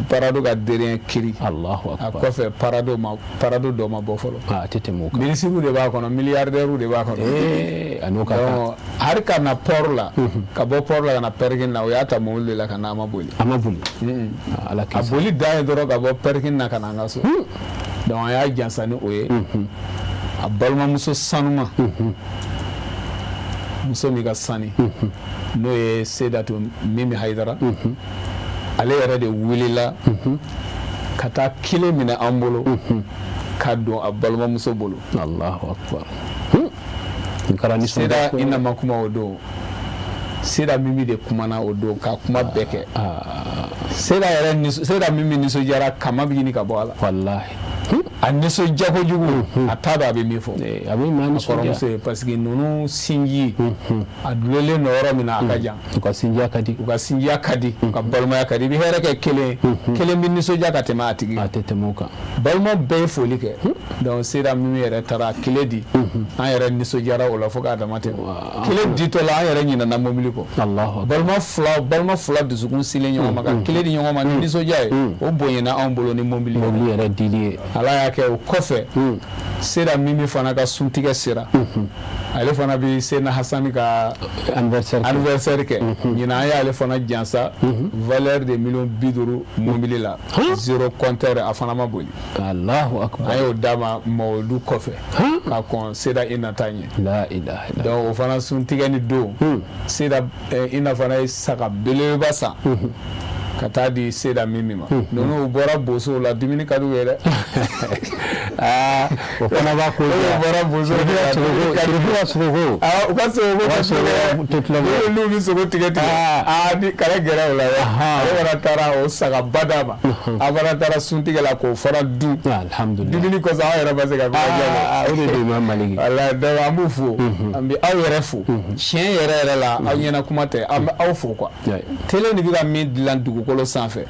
Prado ka dernier cri. Allahu A akbar. kɔfɛ, Prado ma, Prado dɔ ma bɔ fɔlɔ. A tɛ tɛmɛ o kan. Ministre de b'a kɔnɔ, milliardaire de b'a kɔnɔ. A n'o ka kan. Donc hali ka na port la, ka bɔ port la ka na parking na, o y'a ta mobili de la ka na, a ma boli. A ma boli, Ala A k'i boli dan ye dɔrɔn ka bɔ parking na ka na an ka so. Donc an y'a jansa ni o ye. A balimamuso sanuma, muso min ka sani, n'o ye Sedatu Mimi Hayidara, ale yɛrɛ de wulila ka taa kile minɛ an bolo ka don a balimamuso bolo. Allahu akbar, nin kɛra nisɔndiya Seda ko ye. Ina ma kuma o don, Seda Mimi de kumana o don ka kuma bɛɛ kɛ. Seda yɛrɛ Seda Mimi nisɔndiyara, kama bɛ ɲini ka bɔ a la. Wallahi. A nisɔndiya kojugu, a t'a dɔn a bɛ min fɔ. A bɛ maa A nisɔndiya. kɔrɔmuso ye, parce que ninnu sinji a dulolen don yɔrɔ min na, a ka jan. U ka sinjiya ka di. U ka sinjiya ka di, u ka balimaya ka di. I bɛ hɛrɛ kɛ kelen ye, kelen bɛ nisɔndiya ka tɛmɛ a tigi A kan. tɛ tɛmɛ o kan. Balima bɛɛ ye foli kɛ. Donc Seda Mimi yɛrɛ taara kile di, an yɛrɛ nisɔndiyara o la fo k'a dama tɛmɛ. Kile ditɔ la, an yɛrɛ ɲinɛna mobili kɔ. Allahu akbar. Balima fila dusukun silen ɲɔgɔn ma ka kile di ɲɔgɔn ma ni nisɔndiya ye, o bonyana anw bolo ni mobili ye. Mobili yɛrɛ dili ye. Ala y'a kɛ, o kɔfɛ, Seda Mimi fana ka suntigɛ sera. Ale fana bɛ Sena Hasani ka anniversaire kɛ. Anniversaire kɛ. Ɲinan, an y'ale fana jansa valeur de miliyɔn 50 mobili la, zéro compteur, a fana ma boli. Allahu akbar. An y'o d'a ma mawuludu kɔfɛ ka kɔn Seda Ina ta ɲɛ. La ilaha illa. Donc o fana suntigɛ ni don, Seda Ina fana ye saga belebeleba san ka taa di Seda Mimi ma. Ninnu, u bɔra bosow la, dumuni ka d'u ye dɛ. Aa, o fana b'a ko U diya. bɔra bosow la, dumuni ka d'u Sirifu ka sogo. Ah, u ka sogo U ka sogo tɛ tulonkɛ. N'olu bɛ sogo tigɛ tigɛ, aa, ni kana gɛrɛ o la dɛ. Ale fana taara o sagaba d'a ma, a fana taara suntigɛ la k'o fana dun. Alhamdulillah. Dumuni kɔsɔn, aw yɛrɛ ma se ka kuma jaabi. Aa, o de don Imam Maliki. Walayi, donc an b'u fo, an bɛ aw yɛrɛ fo tiɲɛ yɛrɛ yɛrɛ la. Aw ɲɛna kuma tɛ, an bɛ aw fo quoi. Télé nin bɛ ka min dilan dugukolo sanfɛ,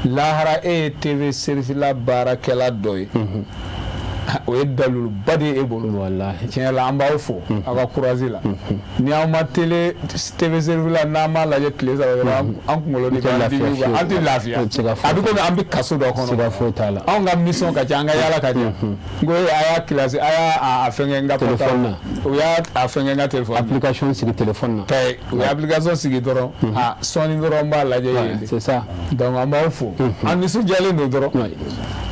lahara e ye TV Serifila baarakɛla dɔ ye, o ye daliluba de ye e bolo. Wallahi. Tiɲɛ la, an b'aw fo aw ka courage la. Ni aw ma télé TV Serifila, n'an m'a lajɛ tile 3 dɔrɔn, an kunkolo de tɛ b'an lafiya dimi quoi. fiyewu. An tɛ lafiya. O tɛ se ka foyi. A bɛ komi an bɛ kaso dɔ Siga kɔnɔ. foyi t'a la. Anw ka mission ka ca, an ka yaala ka ca. N ko a y'a classé, a y'a a fɛnkɛ n ka Téléphone portable na. O y'a a fɛnkɛ n ka téléphone na. Application sigi téléphone na. Tayi, u ye application sigi dɔrɔn, a sɔɔni dɔrɔn n b'a lajɛ yen de. C'est ça. Donc an b'aw fo, an nisɔndiyalen don dɔrɔn.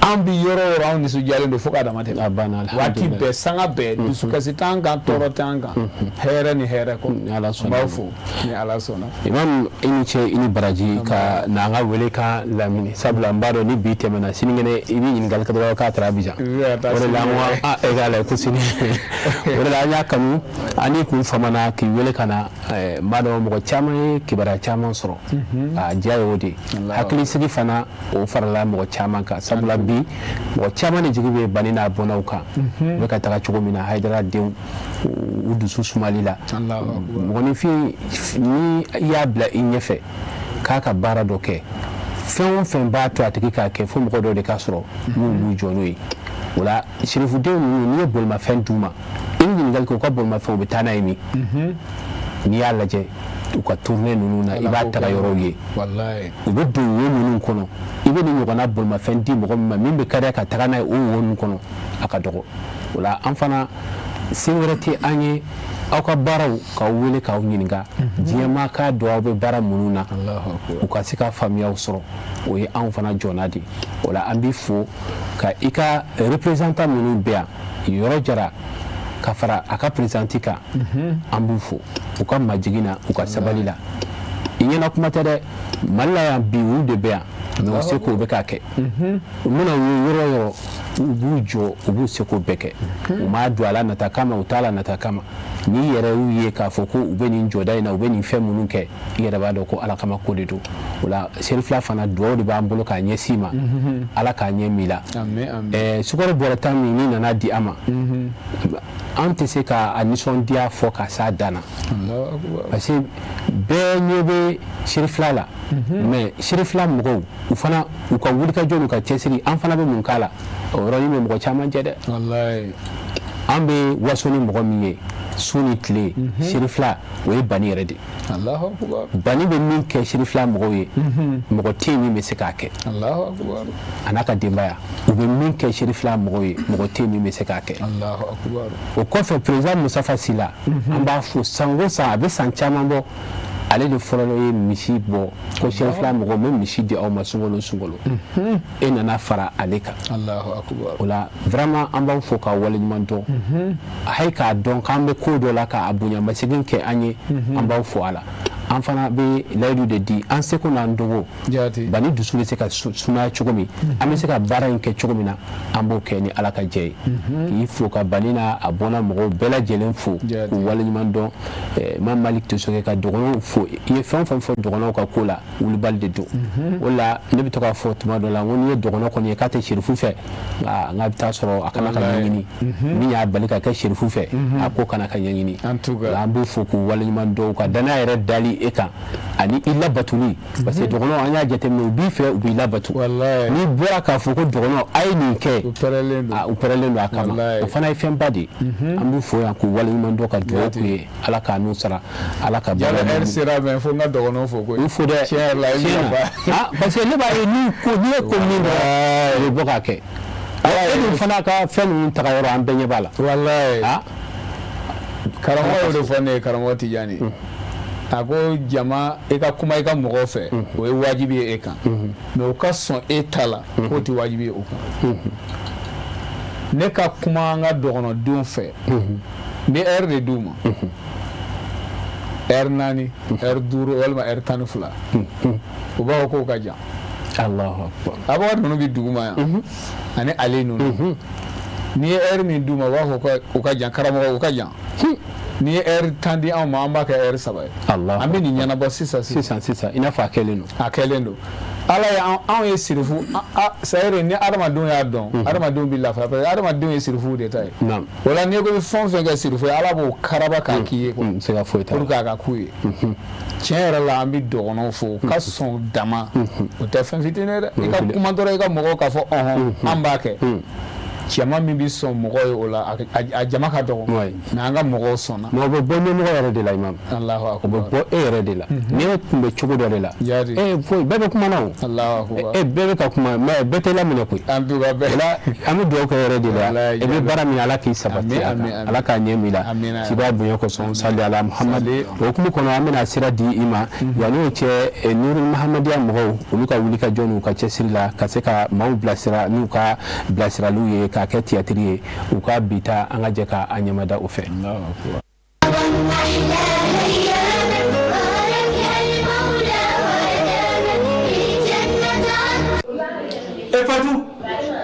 An bi yɔrɔ o yɔrɔ, anw nisɔndiyalen don fo k'a dama tɛmɛ. tɛmɛ. A banna. Waati bɛɛ, sanga bɛɛ, dusukasi t'an kan, tɔɔrɔ t'an kan, hɛrɛ ni hɛrɛ kɔ. Ni Ala sɔnna. N b'aw fo ni Ala sɔnna. Imam, i ni ce, i ni baraji ka na an ka wele kan lamini, sabula n b'a dɔn ni bi tɛmɛna, sinikɛnɛ i bɛ ɲininkali kɛ dɔrɔn k'a taara Abidjan. O de la an ko e k'a lajɛ ko sini, o de la an y'a kanu an ni kun famana k'i wele ka na. N b'a dɔn mɔgɔ caman ye kibaruya caman sɔrɔ, a diya ye o de ye, hakilisigi fana o farala mɔgɔ caman kan, sabula bi mɔgɔ caman de jigi bɛ Bani n'a bɔnnaw kan, u bɛ ka taga cogo min na, Hayidara denw u dusu sumali la. Mɔgɔninfin, ni i y'a bila i ɲɛfɛ k'a ka baara dɔ kɛ, fɛn o fɛn b'a to a tigi k'a kɛ, fo mɔgɔ dɔ de ka sɔrɔ minnu b'u jɔ n'o ye. O la, sirifudenw ninnu, n'i ye bolimafɛn d'u ma, i bɛ ɲininkali kɛ, u ka bolimafɛn, u bɛ taa n'a ye min? N'i y'a lajɛ u ka tournée ninnu na, i b'a taga yɔrɔw ye, u bɛ don wo minnu kɔnɔ, i bɛ nin ɲɔgɔnna bolimafɛn di mɔgɔ min ma min bɛ kariya ka taga n'a ye o wo ninnu kɔnɔ, a ka dɔgɔ. O la, an fana se wɛrɛ tɛ an ye aw ka baaraw k'aw wele k'aw ɲininka, diɲɛmaa k'a dɔn aw bɛ baara minnu na, u ka se ka faamuyaw sɔrɔ. O ye anw fana jɔna de. O la, an b'i fo ka i ka représentant minnu bɛ yan, Yɔrɔ Jara ka fara a ka présidente kan, an b'u fo u ka majigin na, u ka sabali la. I ɲɛna kuma tɛ dɛ, Mali la yan bi, olu de bɛ yan, mais u seko u bɛ k'a kɛ. U mana u ye yɔrɔ o yɔrɔ, u b'u jɔ, u b'u seko bɛɛ kɛ. U m'a don a la nata kama, u t'a la nata kama. N'i yɛrɛ y'u ye k'a fɔ ko u bɛ nin jɔda in na, u bɛ nin fɛn minnu kɛ, i yɛrɛ b'a dɔn ko Ala kama ko de don. O la, Serifila fana, dugawu de b'an bolo k'a ɲɛsin ma, Ala k'a ɲɛ min la. Sukaro bɔrɛ 10 min n'i nana di an ma, an tɛ se k'a nisɔndiya fɔ ka s'a dan na, parce que bɛɛ ɲɛ bɛ Serifila la, mais Serifila mɔgɔw, u fana, u ka wulikajɔ n'u ka cɛsiri, an fana bɛ mun k'a la? O yɔrɔnin bɛ mɔgɔ caman jɛ dɛ. An bɛ waso ni mɔgɔ min ye su ni tile, Serifila, o ye Bani yɛrɛ de ye. Bani bɛ min kɛ Serifila mɔgɔw ye, mɔgɔ tɛ yen min bɛ se k'a kɛ. A n'a ka denbaya, u bɛ min kɛ Serifila mɔgɔw ye, mɔgɔ tɛ yen min bɛ se k'a kɛ. O kɔfɛ, président Mustafa Sila, an b'a fo san o san, a bɛ san caman bɔ, ale de fɔlɔ ye misi bɔ ko Serifila mɔgɔw, n bɛ misi di aw ma sunkalo sunkalo. E nana fara ale kan. O la, vraiment, an b'aw fo k'aw waleɲuman dɔn. Hayi, k'a dɔn k'an bɛ ko dɔ la k'a bonyamasegin kɛ an ye, an b'aw fo a la. An fana bɛ layidu de di, an seko n'an dogo, Bani dusu bɛ se ka sumaya cogo min, an bɛ se ka baara in kɛ cogo min na, an b'o kɛ ni Ala ka jɛ ye. K'i fo ka Bani n'a a bɔnna mɔgɔw bɛɛ lajɛlen fo k'u waleɲuman dɔn. Imam Malik Tosokɛ ka dɔgɔnɔw fo. I ye fɛn o fɛn fɔ dɔgɔnɔw ka ko la, wulibali de don. O la, ne bɛ to k'a fɔ tuma dɔ la, n ko n'i ye dɔgɔnɔ kɔni ye k'a tɛ serifu fɛ, nka n k'a bɛ taa sɔrɔ a kana ka ɲɛɲini min y'a bali ka kɛ serifu fɛ, a ko kana ka ɲɛɲini. An b'u fo k'u waleɲuman dɔn, u ka danaya yɛrɛ dali e kan ani i labatoli, parce que dɔgɔnɔ, an y'a jateminɛ, u b'i fɛ, u b'i labatu. N'i bɔra k'a fɔ ko dɔgɔnɔ, a ye nin kɛ, u pɛrɛlen don a kama. O fana ye fɛnba de ye. An b'u fo yan k'u waleɲuman dɔn, ka dugawu k'u ye, Ala k'a n'u sara, Ala ka baara ɲuman. Sera mɛ fo n ka dɔgɔnɔw fo koyi. U fo dɛ, tiɲɛ yɛrɛ la, i bɛ ah, parce que ne b'a ye, ni ko n'i ye ko min dɔrɔn, u bɛ bɔ k'a kɛ. E dun fana ka fɛn ninnu taga yɔrɔ, an bɛɛ ɲɛ b'a la. Walayi. Ah, karamɔgɔ y'o de fɔ ne ye, karamɔgɔ Tijani. A ko jama, i ka kuma i ka mɔgɔw fɛ, o ye wajibi ye e kan, mais u ka sɔn e ta la, k'o tɛ wajibi ye o kan. Ne ka kuma an ka dɔgɔnɔdenw fɛ, n bɛ heure de d'u ma, heure 4, heure 5 walima heure 12, u b'a fɔ k'o ka jan. Abubakar ninnu bɛ duguma yan ani ale ninnu, n'i ye heure min d'u ma, u b'a fɔ k'o ka jan. Karamɔgɔ, o ka jan. N'i ye heure 10 di anw ma, an b'a kɛ heure 3 ye. An bɛ nin ɲɛnabɔ sisan. Sisan sisan, i n'a fɔ a kɛlen don. A kɛlen don. Ala ye anw ye sirifu, c'est-à-dire ni adamadenw y'a dɔn, adamadenw bɛ lafiya, parce que adamadenw ye sirifuw de ta ye. O la, n'i ko i bɛ fɛn o fɛn kɛ sirifu ye, Ala b'o karaba k'a k'i ye quoi, siga foyi t'a la, pour que a ka k'u ye. Tiɲɛ yɛrɛ la, an bɛ dɔgɔnɔw fo, u ka sɔn dama, o tɛ fɛn fitinin ye dɛ. I ka kuma dɔrɔn, i ka mɔgɔw k'a fɔ ɔhɔn, an b'a kɛ. Cɛman min bɛ sɔn mɔgɔ ye, o la a jama ka dɔgɔ, mais an ka mɔgɔw sɔnna. Mais o bɛ bɔ ɲɛmɔgɔ yɛrɛ de la, imam. O bɛ bɔ e yɛrɛ de la. Ni e tun bɛ cogo dɔ de la, e foyi, bɛɛ bɛ kuma na o, e bɛɛ bɛ ka kuma, mais bɛɛ tɛ laminɛ koyi. En tout cas, bɛɛ la, an bɛ dugawu kɛ yɛrɛ de la, i bɛ baara min, Ala k'i sabati a kan, Ala k'a ɲɛ min la, ciba bonya kosɔn, sali ala Muhamad. O hukumu kɔnɔ, an bɛna sira di i ma. Yanni o cɛ, Nuru Mahamadiya mɔgɔw, olu ka wulikajɔ n'u ka cɛsiri la ka se ka maaw bilasira n'u ka bilasiraliw ye ka k'a kɛ tiyatiri ye. U ka bi ta, an ka jɛ ka an ɲɛmada o fɛ. E Fatou,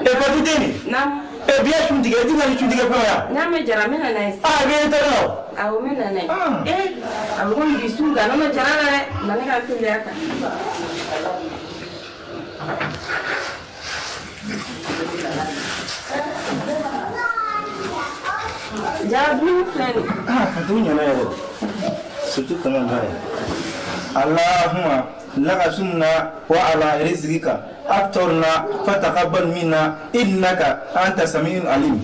e Fatou den. Naam. E biya sun tigɛ, i tɛna ni sun tigɛ fɛn yan. N'a mɛn Jara, n bɛ na n'a ye. Ah, bɛ tɛgɛ la o. Awɔ, n bɛ na n'a ye. Ee, a bɛ komi bi sun nka nɔnɔ jara la dɛ, na ne ka teliya kan. Jara, dumuni filɛ nin ye. Ah, Fatou ɲɛna yɛrɛ. Surtout kana n'a ye. Allahumma laka sumna wa ala rizqika aftarna fataqabbal minna innaka anta samiul alim.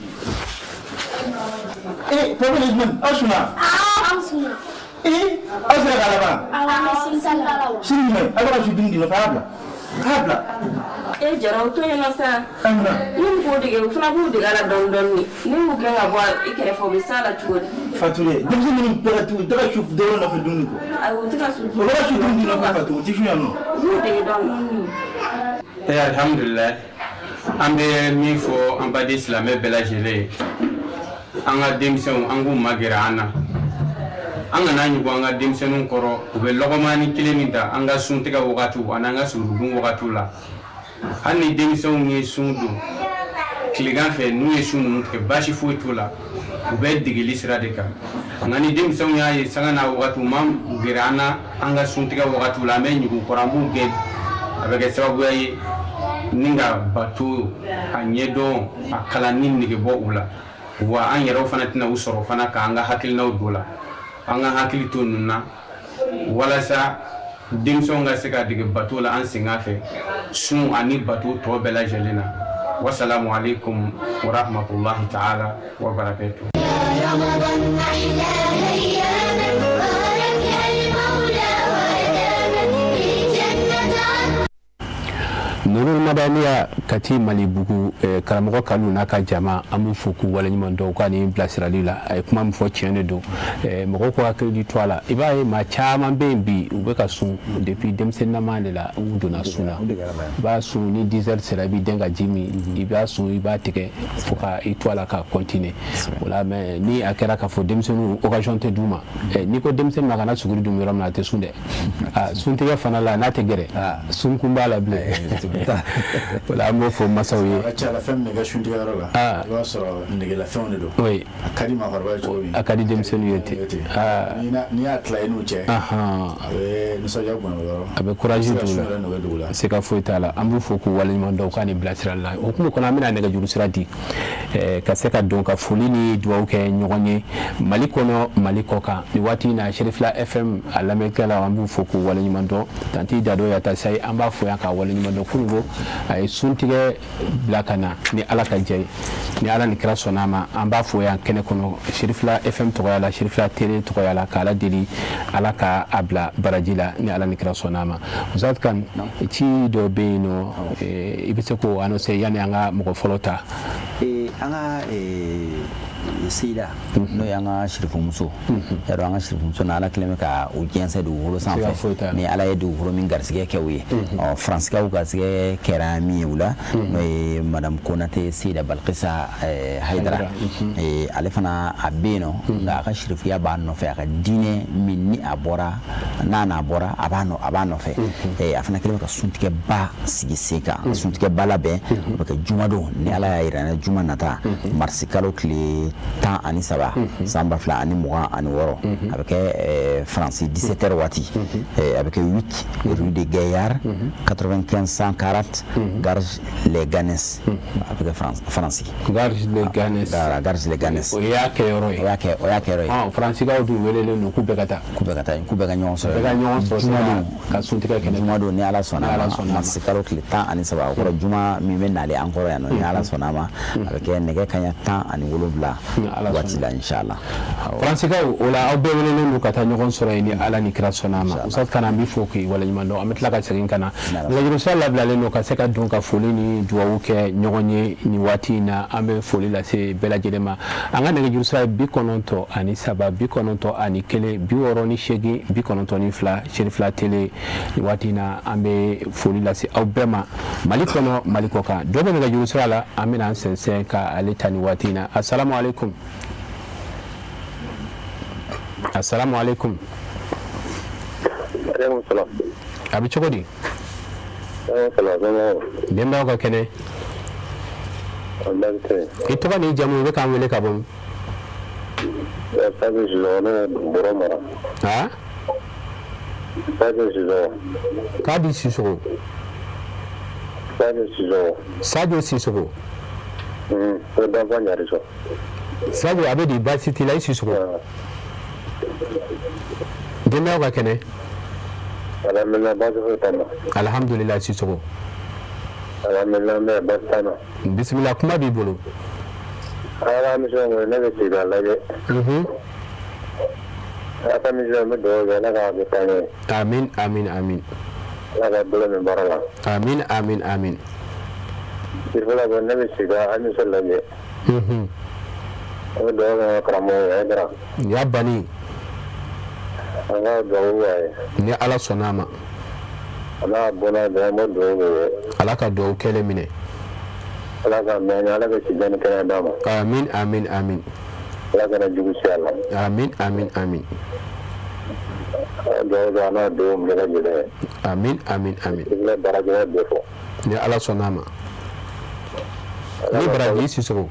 Eh, Papa Usman, aw sunna? An sunna. Eh, aw sera k'a laban? Awɔ, an bɛ sini sali la wa. Sini jumɛn? Aw bɛ ka su dun di nɔfɛ, a y'a bila. A y'a bila. E Jara, o to yen nɔ sa. Amina. Ni k'o dege, u fana b'u dege a la dɔɔni dɔɔni. Ni y'u gɛn ka bɔ i kɛrɛfɛ, u bɛ s'a la cogo di? Fatou dɛ, denmisɛnnin minnu bɛ ka tugu, u tɛ ka su dɔrɔn nɔfɛ dumuni kɔ. Ayi, u tɛ ka su. U bɛ ka su dun di nɔfɛ Fatou, u tɛ sun yan nɔ. U b'u dege dɔɔni dɔɔni. Eh, alhamdulilayi, an bɛ min fɔ an baden silamɛ bɛɛ lajɛlen ye, an ka denmisɛnw, an k'u magɛrɛ an na, an kana ɲugun an ka denmisɛnninw kɔrɔ. U bɛ lɔgɔmani kelen min ta an ka suntigɛ wagatiw ani an ka sugurudun wagatiw la, hali ni denmisɛnw ye sun don tilegan fɛ, n'u ye sun ninnu tigɛ, baasi foyi t'o la, u bɛ degeli sira de kan. Nka ni denmisɛnw y'a ye sanga n'a wagati, u ma gɛrɛ an na an ka suntigɛ wagatiw la, an bɛ ɲugun kɔrɔ, an b'u gɛn, a bɛ kɛ sababuya ye ni ka bato a ɲɛdɔn, a kalanni nege bɔ u la. Wa an yɛrɛw fana tɛna u sɔrɔ fana k'an ka hakilinaw don la. An ka hakili to ninnu na walasa denmisɛnw ka se ka dege bato la an senkan fɛ, sun ani bato tɔ bɛɛ lajɛlen na. Wasalamu alaikum warahmatullahi taala wabarakatuh. رمضان أحلى أيامك باركها المولى وأدامك بالجنة Nurul Madaniya Kati Malibugu, karamɔgɔ Kanu n'a ka jama, an b'u fo k'u waleɲuman dɔn u ka nin bilasirali la. A ye kuma min fɔ, tiɲɛ de don. Mɔgɔw ko hakili to a la. I b'a ye maa caman bɛ yen bi, u bɛ ka sun depuis denmisɛnninama de la, u donna sun na. I b'a sun ni 10 heures sera, i b'i den ka ji min, i b'a sun, i b'a tigɛ fo ka i to a la ka continuer o la. Mais ni a kɛra k'a fɔ denmisɛnninw occasion tɛ d'u ma, n'i ko denmisɛnnin ma kana suguri dun yɔrɔ min na, a tɛ sun dɛ. A suntigɛ fana la, n'a tɛ gɛrɛ, sunkun b'a la bilen. O la, an b'o fɔ masaw ye. A ka ca la, fɛn min bɛ kɛ suntigɛyɔrɔ la, i b'a sɔrɔ negelafɛnw de don. A ka di maakɔrɔba ye cogo min, a ka di denmisɛnninw ye ten. N'i y'a tila i n'u cɛ, a bɛ nisɔndiya bonya o yɔrɔ. A bɛ courage I bɛ se ka d'u sun la. yɛrɛ nege don u la. Siga foyi t'a la. An b'u fo k'u waleɲuman dɔn u ka nin bilasirali la. O hukumu kɔnɔ, an bɛna nɛgɛjuru sira di ka se ka don ka foli ni dugawu kɛ ɲɔgɔn ye Mali kɔnɔ, Mali kɔ kan nin waati in na. Serifila FM a lamɛnnikɛlaw, an b'u fo k'u waleɲuman dɔn. Tanti Dado Yata Sayi, an b'a fo yan k'a waleɲuman dɔn. Kununko a ye suntigɛ bila ka na, ni Ala ka jɛ ye, ni Ala ni kira sɔnna a ma, an b'a fo yan kɛnɛ kɔnɔ Serifila FM tɔgɔya la, Serifila télé tɔgɔya la, k'Ala deli Ala ka a bila baraji la, ni Ala ni kira sɔnna a ma. Ustaz Kan, ci dɔ bɛ yen nɔ, i bɛ se k'o annoncer yanni an ka mɔgɔ fɔlɔ ta? An ka seyida, n'o y'an ka sirifumuso, y'a dɔn an ka sirifumuso na, Ala kɛlen bɛ ka u jɛnsɛn dugukolo Siga foyi t'a sanfɛ la. Ni Ala ye dugukolo min garisɛgɛ kɛ u ye, ɔ Faransikaw garisɛgɛ kɛra min ye u la, n'o ye Madame Konate Seyida Balikisa Hayidara. Ale fana a bɛ yen nɔ, nka a ka sirifuya b'a nɔfɛ, a ka diinɛ min ni a bɔra n'a n'a bɔra, a b'a nɔ a b'a nɔfɛ. A fana kɛlen bɛ ka suntigɛba sigi sen kan, suntigɛba labɛn. O bɛ kɛ jumadon, ni Ala y'a jira n na, juma nata, marisi kalo tile 13, san 2026. A bɛ kɛ Faransi 17 heures waati. A bɛ kɛ 8 rue de Gaillard, 95 140 Garges les Gonesse. A bɛ kɛ Faransi. Garges les Gonesse. Voilà, Garges les Gonesse. O y'a kɛyɔrɔ ye. O y'a kɛyɔrɔ ye. Faransikaw dun welelen don k'u bɛɛ ka taa. K'u bɛɛ ka taa, k'u bɛɛ ka ɲɔgɔn sɔrɔ. Bɛɛ ka ɲɔgɔn sɔrɔ Jumadon ka suntigɛ kɛnɛ. Jumadon, ni Ala sɔnna Ni Ala a ma, sɔnna a ma. Marisi kalo tile 13, o kɔrɔ juma min bɛ nalen an kɔrɔ yan nɔ, ni Ala sɔnna a ma, a bɛ kɛ nɛgɛ kanɲɛ 17. Waati la inshallah. Faransikaw o la aw bɛɛ welelen don ka taa ɲɔgɔn sɔrɔ yen ni Ala ni kira sɔnna a ma. Ustaz Kane, an b'i fo k'i waleɲuman dɔn. An bɛ tila ka segin ka na nɛgɛjuru sira labilalen don ka se ka don ka foli ni dugawu kɛ ɲɔgɔn ye nin waati in na. An bɛ foli lase bɛɛ lajɛlen ma. An ka nɛgɛjuru sira ye 93 91 68 92 Cherifla Télé. Nin waati in na, an bɛ foli lase aw bɛɛ ma, Mali kɔnɔ, Mali kɔ kan. Dɔ bɛ nɛgɛjuru sira la, an bɛna an sɛnsɛn ka ale ta nin waati in na. Asalamu aleykum, asalamu aleykum. A bɛ cogo di? Denbayaw ka kɛnɛ? I tɔgɔ n'i jamu, i bɛ k'an wele ka bɔ min? Ah? Kadi Sisoko. Sadio Sisoko. Sadio, a bɛ di? Baasi t'i la? I Sisoko. Denbayaw ka kɛnɛ? Alhamdulillah. Sisoko, bisimila, kuma b'i bolo. Ne bɛ sigi k'a lajɛ. A ka émission, n bɛ dugawu kɛ, Ala k'a bɛ taa ɲɛ. Amin, amin, amin. Ala ka bolo mɛn baara la. Amin, amin, amin. Sirifila kɔni, ne bɛ sigi ka émission lajɛ. An bɛ dugawu kɛ an ka karamɔgɔ ye Hayidara. Ya bani. An ka dugawu k'a ye. Ni Ala sɔnna a ma. A n'a bɔnna bɛɛ, an bɛ dugawu k'u ye. Ala ka dugawu kɛlen minɛ. Ala ka mɛn, Ala ka si jan ni kɛnɛya d'a ma. Amin, amin, amin. Ala kana jugu si a la. Amin, amin, amin. An dugawu kɛ a n'a denw bɛɛ lajɛlen ye. Amin, amin, amin. I bɛ baarakɛla bɛɛ fɔ. Ni Ala sɔnna a ma. Ni baraji. Sisoko,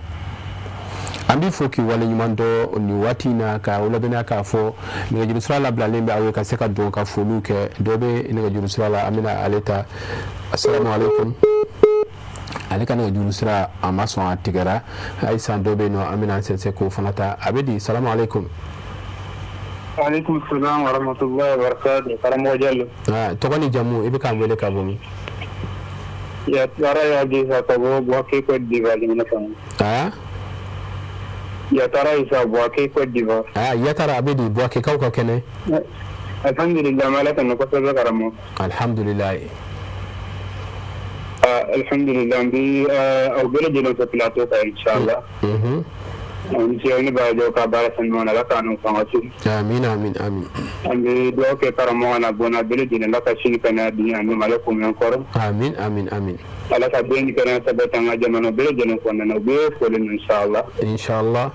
an b'i fo k'i waleɲuman dɔn nin waati in na, ka ladɔnniya k'a fɔ nɛgɛjuru sira labilalen bɛ aw ye ka se ka don ka foliw kɛ. Dɔ bɛ nɛgɛjuru sira la, an bɛna ale ta. Asalamu aleykum. Ale ka nɛgɛjuru sira a ma sɔn, a tigɛra. Ayisa, dɔ bɛ yen nɔ, an bɛna an sɛnsɛn k'o fana ta. A bɛ di? Salamu aleykum. Aleykum salam wa rahmatullahi wa barakatuh, karamɔgɔ Jalo. Tɔgɔ ni jamu, i bɛ k'an wele ka bɔ min? Yatara ya Isa ka bɔ Bouaké, Côte d'Ivoire jamana kɔnɔ. Ah? Yatara Isa, Bouaké, Côte d'Ivoire. Ah, Yatara, a bɛ di? Bouakékaw ka kɛnɛ? Alhamdulillah, Ala tanu kosɛbɛ, karamɔgɔ. Alhamdulilayi. Ah, alhamdulillah, n bi aw bɛɛ lajɛlen fo plateau kan, inshallah. An ce ni baraji ka baara sanuman na, Ala k'an n'u fanga se. Amin, amin, amin. An bɛ dugawu kɛ karamɔgɔ n'a bɔnna bɛɛ lajɛlen, Ala ka sini kɛnɛya di an ma, Ala k'o mɛn kɔrɔ. Amin, amin, amin. Ala ka bɛn ni kɛnɛya sabati an ka jamana bɛɛ lajɛlen kɔnɔna na. U bɛɛ foli inshallah. Inshallah.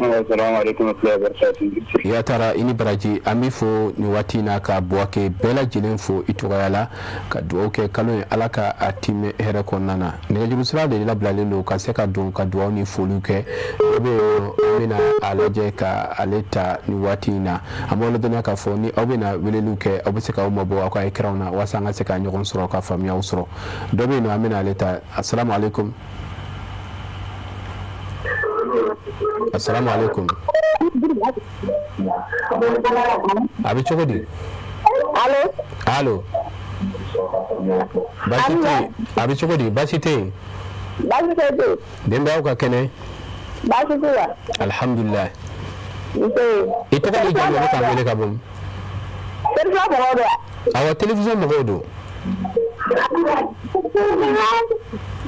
Assalamu alaikum wa rahmatullahi wa barakatuh. Yatara, i ni baraji. An b'i fo nin waati in na, ka Bouaké bɛɛ lajɛlen fo i tɔgɔya la, ka dugawu kɛ kalo ye, Ala ka a timɛ hɛrɛ kɔnɔna na. Nɛgɛjuru sira de labilalen don ka se ka don ka dugawu ni foliw kɛ. O bɛ yen nɔ, an bɛna a lajɛ ka ale ta nin waati in na. An b'aw ladɔnniya k'a fɔ ni aw bɛna weleliw kɛ, aw bɛ se k'aw mabɔ aw ka écran na walasa an ka se ka ɲɔgɔn sɔrɔ, ka faamuyaw sɔrɔ. Dɔ bɛ yen nɔ, an bɛna ale ta. Asalamu aleykum, asalamu aleykum. A bɛ cogo di? Allo. Allo, baasi tɛ yen? A bɛ cogo di? Baasi tɛ yen? Baasi tɛ yen. Denbayaw ka kɛnɛ? Baasi t'u la. Alhamdulilayi. Nse. I tɔgɔ ni jamu, i bɛ k'an wele ka bɔ min? Télévision mɔgɔw don wa? Awɔ, télévision mɔgɔw don.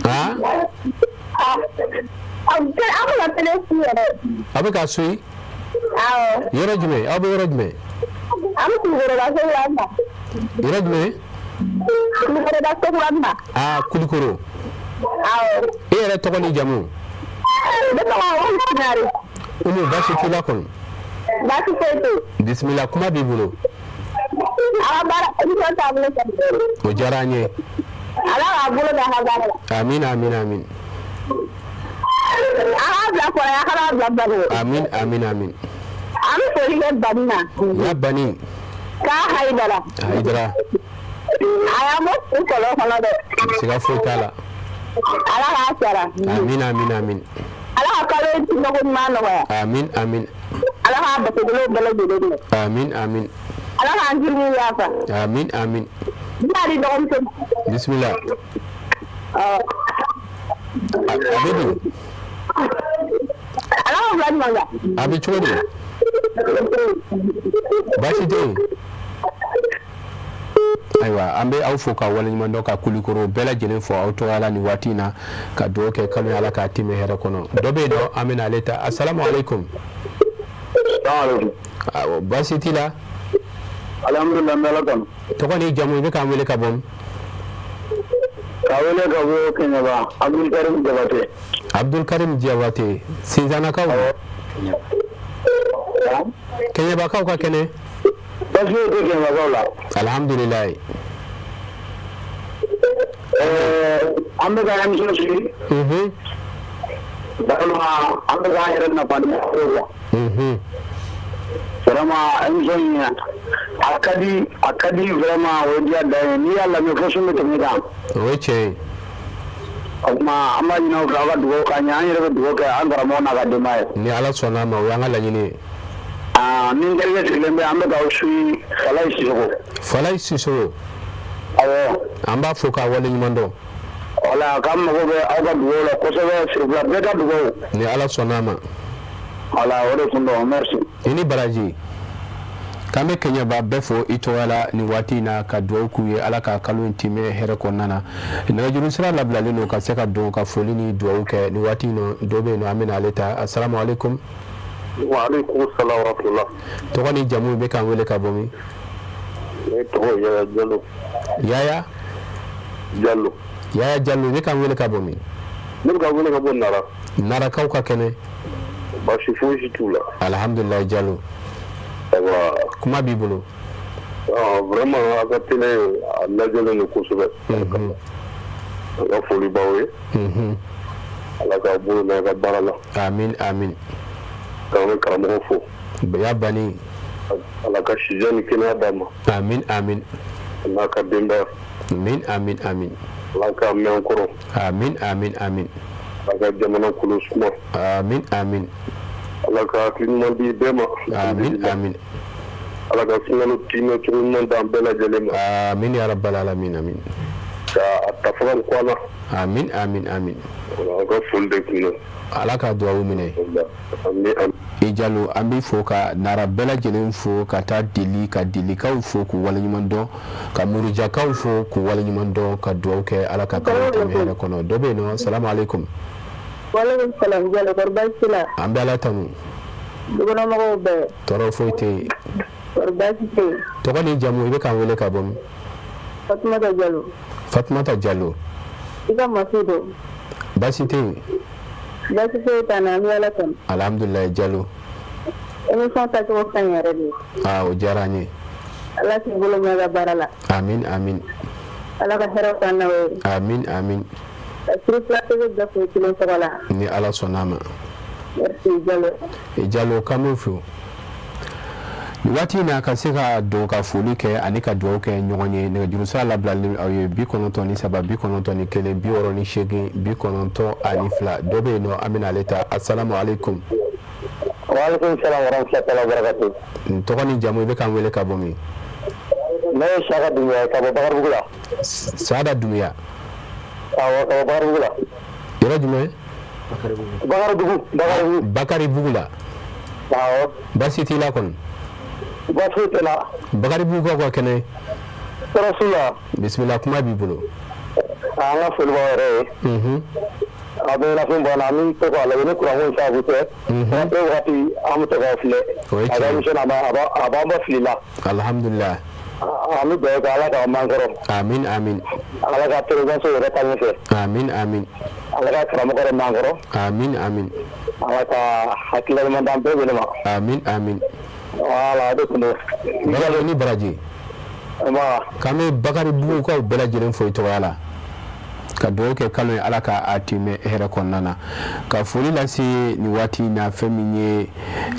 Ah? Aw bɛ ka télé suit yɛrɛ. Aw bɛ ka suit? Awɔ. Yɔrɔ jumɛn? Aw bɛ yɔrɔ jumɛn? An bɛ Kulukoroba Segu na. Yɔrɔ jumɛn? Kulukoroba Segu na. Ah, Kulikoro. Awɔ. E yɛrɛ tɔgɔ ni jamu? Ne tɔgɔ Umu Sinare. Umu, baasi t'i la kɔni? Baasi foyi tɛ yen. Bisimila, kuma b'i bolo. Aw ka baara émission taabolo ka ɲi. O diyara an ye. Ala k'a bolo da ka baara la. Amin, amin, amin. A k'a bila kɔrɔ, a kana bila balo. Amin, amin, amin. An bɛ foli kɛ Bani na. Ya Bani. K'a Hayidara. Hayidara. A y'an bɔ u kɔlɔn kɔnɔ dɛ. Siga foyi t'a la. Ala k'a sara. Amin, amin, amin. Ala ka kalo nɔgɔ ɲuman nɔgɔya. Amin, amin. Ala k'a batokolo bɛɛ lajɛlen minɛ. Amin, amin. Ala k'an jurumu yafa. Amin, amin. N b'a di dɔgɔmuso ma. Bisimila. Ɔ. A bɛ di? Ala ka wula ɲuman kɛ. A bɛ cogo di? Baasi tɛ yen. Ayiwa, an bɛ aw fo ka waleɲuman dɔn, ka Kulikoro bɛɛ lajɛlen fo aw tɔgɔ la nin waati in na, ka dugawu kɛ kalo ye, Ala k'a timɛ hɛrɛ kɔnɔ. Dɔ bɛ yen nɔ, an bɛna ale ta. Asalamu aleykum. Awɔ, baasi t'i la? Alhamdulilah, n bɛ Ala tanu. Tɔgɔ ni jamu, i bɛ k'an wele ka bɔ min? K'a wele ka bɔ Kɛɲɛba, Abdulkarim Jabate. Abdulkarim Jabate, Sinzanakaw, Kɛɲɛbakaw ka kɛnɛ? Baasi foyi tɛ Kɛɲɛbakaw la. Alhamdulilayi. An bɛ ka émission suivi. Vraiment, an bɛ k'an yɛrɛ nafa ni a ko quoi. Vraiment, émission in, a ka di vraiment, o ye diya dan ye. N'i y'a lamɛn, fo sun bɛ tɛmɛ i kan. O ye tiɲɛ ye. O tuma, an b'a ɲini aw fɛ, aw ka dugawu k'an ye. An yɛrɛ bɛ dugawu kɛ an karamɔgɔ n'a ka denbaya ye. Ni Ala sɔnna a ma, o y'an ka laɲini ye. Aa, ni n terikɛ sigilen bɛ, an bɛ k'aw suivi, Falayi Sisoko. Falayi Sisoko. Awɔ. An b'a fo k'a waleɲuman dɔn. Wala k'an mago bɛ aw ka dugawu la kosɛbɛ, Sirifila bɛɛ ka dugawu. Ni Ala sɔnna a ma. Wala, o de tun don, merci. I ni baraji. K'an bɛ Kɛɲɛba bɛɛ fo i tɔgɔ la nin waati in na, ka dugawu k'u ye, Ala ka kalo in timɛ hɛrɛ kɔnɔna na. Nɛgɛjuru sira labilalen don ka se ka don ka foli ni dugawu kɛ nin waati in nɔ. Dɔ bɛ yen nɔ, an bɛna ale ta. Asalamu aleykum. Wa aleykum salam wa rahmatulah. Tɔgɔ ni jamu, i bɛ k'an wele ka bɔ min? Ne tɔgɔ Yaya Jalo. Yaya? Jalo. Yaya Jalo, i bɛ k'an wele ka bɔ min? Ne bɛ ka wele ka bɔ Nara. Narakaw ka kɛnɛ? Baasi foyi t'u la. Alihamdulilayi, Jalo. Ayiwa. Kuma b'i bolo. Vraiment, a ka télé, a lajɛlen don kosɛbɛ. An ka foli b'aw ye. Ala k'a bolo mɛn a ka baara la. Amin, amin. K'an bɛ karamɔgɔ fo. Ya bani. Ala ka sijan ni kɛnɛya d'a ma. Amin, amin. A n'a ka denbaya. Amin, amin, amin. Ala k'a mɛn an kɔrɔ. Amin, amin, amin. Ala ka jamana kolo suma. Amin, amin. Ala ka hakili ɲuman di bɛɛ ma. Amin, amin. Ala ka sunkalo timɛ cogo ɲuman d'an bɛɛ lajɛlen ma. Amin ya rabbal alamin, amin. Ka a tafaga ko ala. Amin, amin, amin. Aw ka foli de kun don. Ala ka dugawu minɛ. Amin, amin. I Jalo, an b'i fo, ka Nara bɛɛ lajɛlen fo, ka taa Deli, ka Delikaw fo k'u waleɲuman dɔn, ka Murujakaw fo k'u waleɲuman dɔn, ka dugawu kɛ, Ala ka kalo tɛmɛ hɛrɛ kɔnɔ. Dɔ bɛ yen nɔ. Salamu aleykum. Walekum salam, Jalo, kɔri baasi t'i la? An bɛ Ala tanu. Dukɔnɔmɔgɔw bɛɛ? Tɔɔrɔ foyi tɛ yen. Kɔri baasi tɛ yen? Tɔgɔ ni jamu, i bɛ k'an wele ka bɔ min? Fatumata Jalo. Fatumata Jalo. I ka masu don. Baasi tɛ yen. Baasi foyi t'an na, an bɛ Ala tanu. Alhamdulilayi, Jalo. Émission taacogo ka ɲi yɛrɛ de. Aa, o diyara an ye. Ala k'i bolo mɛn ka baara la. Amin, amin. Ala ka hɛrɛw k'an n'aw ye. Amin, amin. Ka Sirifila TV bɛɛ fo i kelen tɔgɔ la. Ni Ala sɔnna a ma. Merci, Jalo. Jalo, k'an b'o fo nin waati in na, ka se ka don ka foli kɛ ani ka dugawu kɛ ɲɔgɔn ye. Nɛgɛjuru sira labilalen aw ye: 93 91 68 92. Dɔ bɛ yen nɔ, an bɛna ale ta. Asalamu aleykum. Waaleykum salam wa rahmatullahi wa barakatuh. N tɔgɔ ni jamu, i bɛ k'an wele ka bɔ min? Ne ye Saka Dunbiya ye ka bɔ Bakaribugu la. Sada Dunbiya. Awɔ, ka bɔ Bakaribugu la. Yɔrɔ jumɛn? Bakaribugu, Bakaribugu. Bakaribugu la. Awɔ. Baasi t'i la kɔni? Baasi foyi tɛ la. Bakaribugu ka kɛnɛ? Tɔɔrɔ s'u la. Bisimila, kuma b'i bolo. An ka foli b'aw yɛrɛ ye. A bɛ nafɛn bɔ an na, an bɛ to k'a lajɛ ni kuranko sababu tɛ. Waati o waati, an bɛ to k'aw filɛ. O ye A ka tiɲɛ ye. émission a b'an bɔ fili la. Alhamdulilah. An bɛ dugawu kɛ, Ala k'aw mɛn an kɔrɔ. Amin, amin. Ala ka présidence yɛrɛ taa ɲɛfɛ. Amin, amin. Ala ka karamɔgɔ yɛrɛ mɛn an kɔrɔ. Amin, amin. Ala ka hakilina ɲuman d'an bɛɛ lajɛlen ma. Amin, amin. Voilà, o de tun don. Baraji ni baraji. Nba. K'an bɛ Bakaribugukaw bɛɛ lajɛlen fo i tɔgɔya la, ka dugawu kɛ kalo ye, Ala ka a timɛ hɛrɛ kɔnɔna na. Ka foli lase nin waati in na, fɛn min ye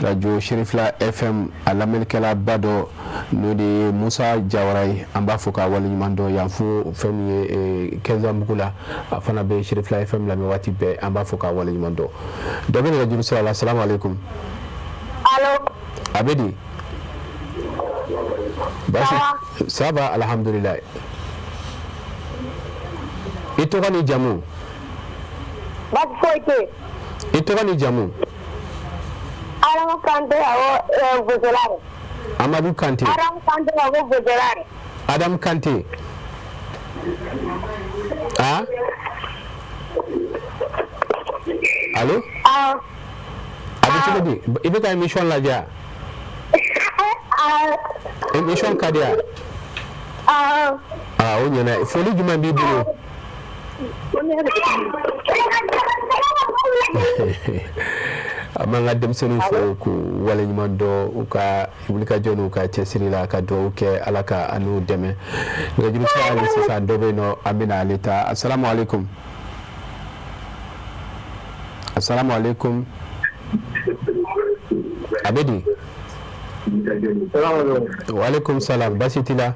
radio Serifila FM a lamɛnnikɛlaba dɔ, n'o de ye Musa Jawara ye, an b'a fɔ k'a waleɲuman dɔn yan fo fɛn min ye Kɛnzanbugu la. A fana bɛ Serifila FM lamɛn waati bɛɛ, an b'a fɔ k'a waleɲuman dɔn. Dɔ bɛ nɛgɛjuru sira la. Salamu aleykum. Allo. A bɛ di? Baasi, ça va, alhamdulilayi. I tɔgɔ ni jamu? Baasi foyi tɛ yen. I tɔgɔ ni jamu? Adamu Kante ka bɔ Bozola. Amadu Kante. Adamu Kante ka bɔ Bozola. Adamu Kante. Ah? Allo? Awɔ. A bɛ cogo di? I bɛ ka émission lajɛ wa? Awɔ. Émission ka di wa? Awɔ. Ah, o ɲɛna. Foli jumɛn b'i bolo? An b'an ka denmisɛnninw fo k'u waleɲuman dɔn u ka wulikajɔ n'u ka cɛsiri la, ka dugawu kɛ Ala ka an n'u dɛmɛ. Nɛgɛjuru sira hali sisan dɔ bɛ yen nɔ, an bɛna ale ta. Asalamu aleykum. Asalamu aleykum. A bɛ di? Waaleykum salam. Baasi t'i la?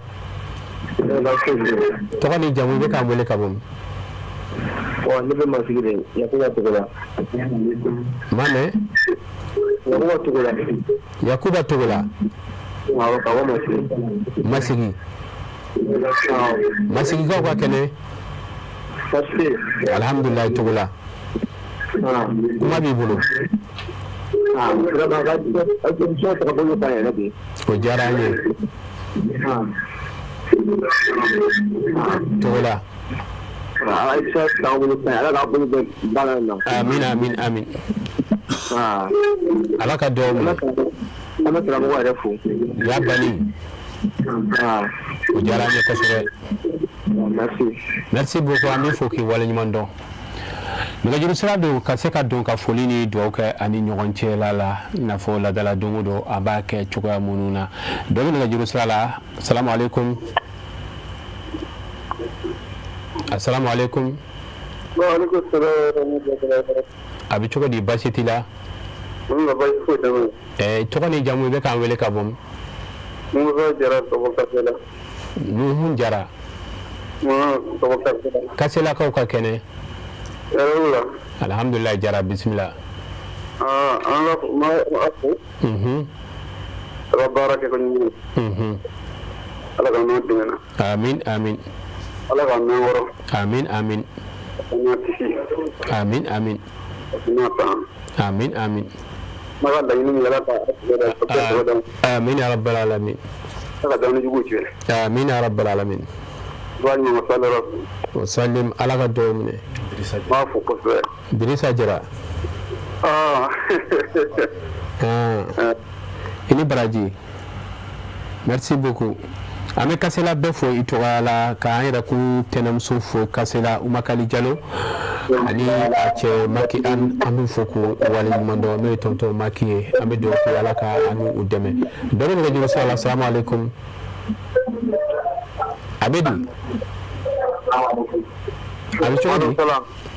Tɔgɔ ni jamu, i bɛ k'an wele ka bɔ min? Ne bɛ Masigi de, Yakuba Togola. Ma mɛn? Yakuba Togola. Yakuba Togola. Awɔ, ka bɔ Masigi. Masigi. Masigikaw ka kɛnɛ? Baasi tɛ yen. Alhamdulilayi Togola. Kuma b'i bolo. Vraiment, a ka émission tagabolo ka ɲi yɛrɛ de. O diyara an ye. Togola. Amin amin amin. Ala ka dugawu minɛ. An bɛ karamɔgɔ yɛrɛ fo. Ya bani. O diyara an ye kosɛbɛ. Merci. Merci beaucoup, an b'i fo k'i waleɲuman dɔn. Nɛgɛjuru sira don ka se ka don ka foli ni dugawu kɛ ani ɲɔgɔn cɛla la, i n'a fɔ ladala don o don an b'a kɛ cogoya minnu na. Dɔ bɛ nɛgɛjuru sira la. Salamu aleykum. Asalamu aleykum. A bɛ cogo di, baasi t'i la? Tɔgɔ ni jamu, i bɛ k'an wele ka bɔ min? Nuhu Jara. Kaselakaw ka kɛnɛ? Alhamdulilayi Jara, bisimila. Ala baara kɛ ko ɲuman. Ala ka n'o dɛmɛ. Amin amin. Ala ka mɛn wɔrɔ. Amin amin. N'a kisi. Amin amin. N'a tan. Amin amin. N'a ka laɲini min Ala ka Amin ya rabbal alamin. Ala ka damani jugu tiɲɛ. Amin ya rabbal alamin. Duwa ɲuman ma sali wa salim, Ala ka dugawu minɛ. N b'a fo kosɛbɛ. Dirisa Jara. Ah. I ni baraji. Merci beaucoup. An bɛ Kasela bɛɛ fo i tɔgɔya la, k'an yɛrɛ kun tɛnɛmuso fo Kasela, Umakali Jalo ani a cɛ Maki, an b'u fo k'u waleɲuman dɔn, n'o ye tonton Maki ye. An bɛ dugawu kɛ Ala ka an n'u dɛmɛ. Dɔ bɛ nɛgɛjuru sira la. Salamu aleykum. A bɛ di? A bɛ cogo di?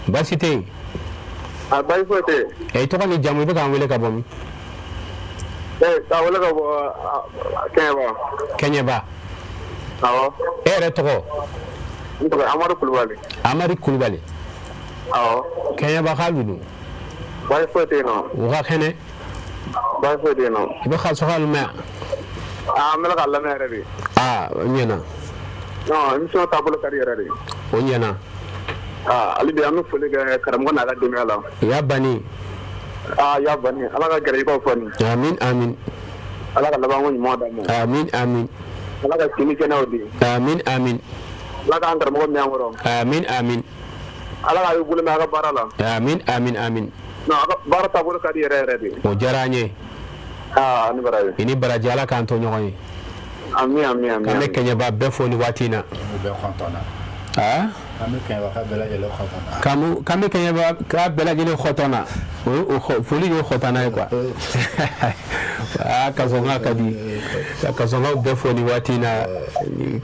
Baasi tɛ yen? A baasi foyi tɛ yen. I tɔgɔ ni jamu, i bɛ k'an wele ka bɔ min? K'a wele ka bɔ Kɛɲɛba. Kɛɲɛba. Awɔ. E yɛrɛ tɔgɔ? N tɔgɔ Amadu Kulubali. Amadu Kulubali. Awɔ. Kɛɲɛba ka dun? Baasi foyi tɛ yen nɔ. U ka kɛnɛ? Baasi foyi tɛ yen nɔ. I bɛ ka sɔgɔli mɛn? Aa, n bɛ k'a lamɛn yɛrɛ de. Aa, o ɲɛna. Non, émission taabolo ka di yɛrɛ de. O ɲɛna. Aa, hali bi an bɛ foli kɛ karamɔgɔ n'a ka denbaya la. Ya bani. Aa, ya bani, Ala ka gɛrɛjɛgɛw foni. Amin amin. Ala ka labanko ɲuman d'an ma. Amin amin. Ala ka sini kɛnɛw di. Amin amin. Ala k'an karamɔgɔ mɛn an kɔrɔ. Amin amin. Ala k'a bolo mɛn a ka baara la. Amin amin amin. Non, a ka baara taabolo ka di yɛrɛ yɛrɛ de. O diyara an ye. Aa, ni baraji. I ni baraji, Ala k'an to ɲɔgɔn ye. Amin amin amin. K'an bɛ Kɛɲɛba bɛɛ fo ni waati in na. U bɛɛ kɔntɔn na. Aa? An bɛ Kɛɲɛba ka bɛɛ lajɛlen kɔntɔn na. K'an bɛ Kɛɲɛba ka bɛɛ lajɛlen xɔtɔn na. O foli y'o xɔtɔnna ye quoi. Aa, Kasɔnka ka di. Ka Kasɔnkaw bɛɛ fo ni waati in na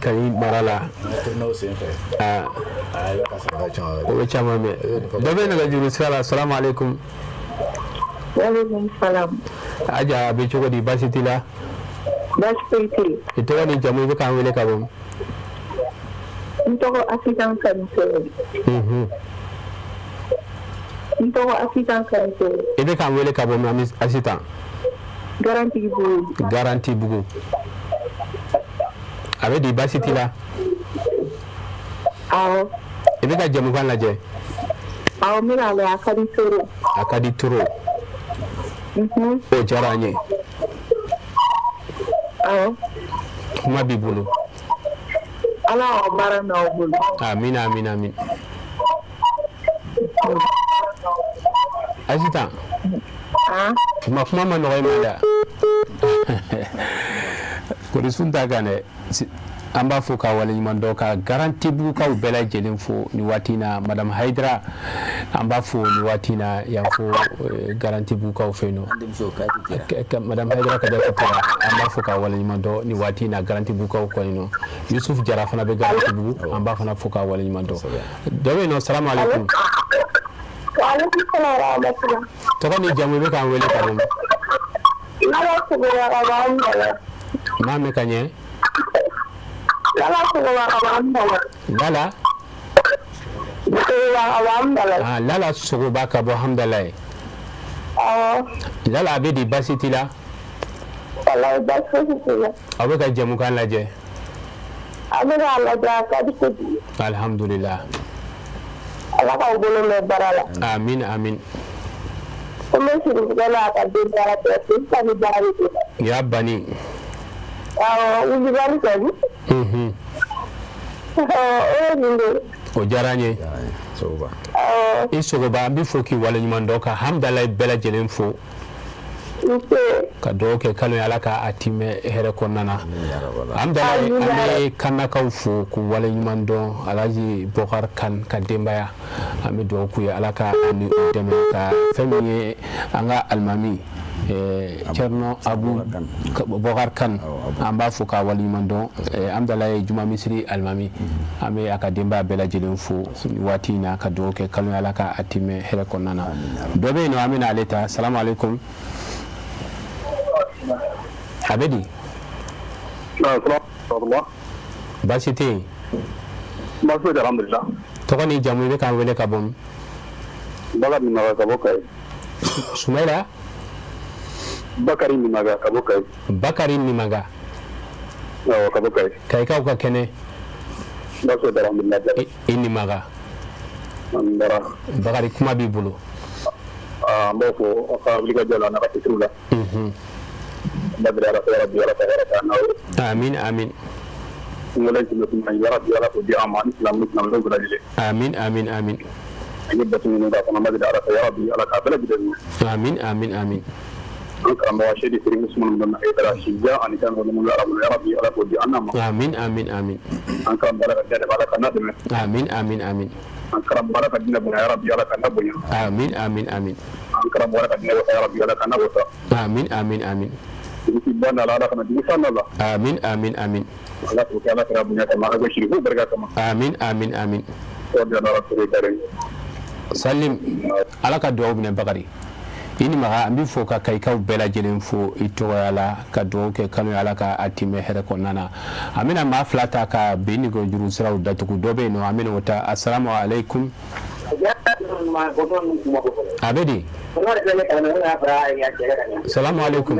Kayi mara la. Tournéew sen fɛ. Aa. Aa, i bɛ Kasɔnka caman O bɛ caman mɛn. Dɔ bɛ nɛgɛjuru sira la. Salamu aleykum. Waaleykum salam. Aja, a bɛ cogo di, baasi t'i la? Baasi foyi tɛ yen. I tɔgɔ ni jamu, i bɛ k'an wele ka bɔ min? N tɔgɔ Asitan Kamisɛrɛ. N tɔgɔ Asitan Kamisɛrɛ. I bɛ k'an wele ka bɔ min, Asitan? Garanti Bugu. Garanti Bugu. A bɛ di, baasi t'i la? Awɔ. I bɛ ka jɛmukan lajɛ? Awɔ, n bɛ k'a lajɛ, a ka di trop. A ka di trop. O diyara an ye. Awɔ. Kuma b'i bolo. Ala k'aw baara mɛn aw bolo. Amin, amin, amin. Asitan. Kuma ma nɔgɔ i ma dɛ. Kori sun ta kan dɛ. An b'a fo ka waleɲuman dɔn, ka Garantibugukaw bɛɛ lajɛlen fo ni waati in na. Madame Hayidara, an b'a fo ni waati in na yan fo Garantibugukaw fɛ yen nɔ. Madame Hayidara Kadiyatu Tera, an b'a fo ka waleɲuman dɔn ni waati in na Garantibugukaw kɔ yen nɔ. Yusuf Jara fana bɛ Garantibugu, an b'a fana fo ka waleɲuman dɔn. Dɔ bɛ yen nɔ. Salamu aleykum. Tɔgɔ ni jamu, i bɛ k'an wele ka bɔ min? N m'a mɛn ka ɲɛ. Lala. Ah, Lala Sogoba ka bɔ Hamdalaye. Lala, a bɛ di, baasi t'i la? Aw bɛ ka jɛmukan lajɛ? An bɛ k'a lajɛ, a ka di kojugu. Alhamdulillah. Ala k'aw bolo mɛn baara la. Amin, amin. Ko n bɛ sirifukɛ n'a ka denbaya bɛɛ fo ni baara bɛ. Ya bani. Awɔ, wulibali kɔni. O ye nin de. O diyara n ye. I Sogoba, an b'i fo k'i waleɲuman dɔn, ka Hamdalaye bɛɛ lajɛlen fo. Ka dugawu kɛ kalo ye, Ala ka a timɛ hɛrɛ kɔnɔna na. Hamdalaye, an bɛ Kanakaw fo k'u waleɲuman dɔn. Alhaji Bɔkari Kan ka denbaya, an bɛ dugawu k'u ye, Ala ka ni u dɛmɛ, ka fɛn min ye an ka alimami Cɛrino Abu Bɔkari Kan, an b'a fo k'a waleɲuman dɔn. Hamdalaye juma misiri alimami, an bɛ a ka denbaya bɛɛ lajɛlen fo waati in na, ka dugawu kɛ kalo ye, Ala ka a timɛ hɛrɛ kɔnɔna na. Dɔ bɛ yen nɔ, an bɛna ale ta. Salamu aleykum. A bɛ di? Baasi tɛ yen. Tɔgɔ ni jamu, i bɛ k'an wele ka bɔ min? Bakari Nimaga ka bɔ Kayi. Sumayila. Bakari Nimaga ka bɔ Kayi. Bakari Nimaga. Awɔ, ka bɔ Kayi. Kayikaw ka kɛnɛ? Baasi tɛ, alhamdulilayi. I Nimaga. An bara. Bakari, kuma b'i bolo. An b'aw fo aw ka wulikajɔ la n'a ka cɛsiriw la. An b'a deli Ala fɛ yarabi Ala ka hɛrɛ k'an n'aw ye. Amin, amin. Sunkalo in tɛmɛ tuma yarabi Ala k'o di an ma ani silamɛ silamɛw bɛɛ lajɛlen. Amin, amin, amin. An ye bato minnu k'a kɔnɔ, an b'a deli Ala fɛ yarabi Ala k'a bɛɛ lajɛlen minɛ. Amin, amin, amin. An karamɔgɔ Seyidi Serifu Usumani Madani Hayidara, si jan ani kan yarabi Ala k'o di an n'a ma. Amin, amin, amin. An karamɔgɔ Ala ka dɛmɛ, Ala k'an n'a dɛmɛ. Amin, amin, amin. An karamɔgɔ Ala ka diinɛ bonya yarabi Ala k'an n'a bonya. Amin, amin, amin. An karamɔgɔ Ala ka diinɛ wasa yarabi Ala k'an n'a wasa. Amin, amin, amin. Dugutigi ba n'a la, Ala kana dugu san n'a la. Amin, amin, amin. Ala k'o kɛ Ala kira bonya kama, Ala ko sirifu barika kama. Amin, amin, amin. Salim, Ala ka dugawu minɛ. Bakari, i ni maga. An b'i fo ka Kayikaw bɛɛ lajɛlen fo i tɔgɔya la, ka dugawu kɛ kalo ye, Ala ka a timɛ hɛrɛ kɔnɔna na. An bɛna maa fila ta ka bi nɛgɛjuru siraw datugu. Dɔ bɛ yen nɔ, an bɛna o ta. Asalamu aleykum. A bɛ di? Salamu aleykum.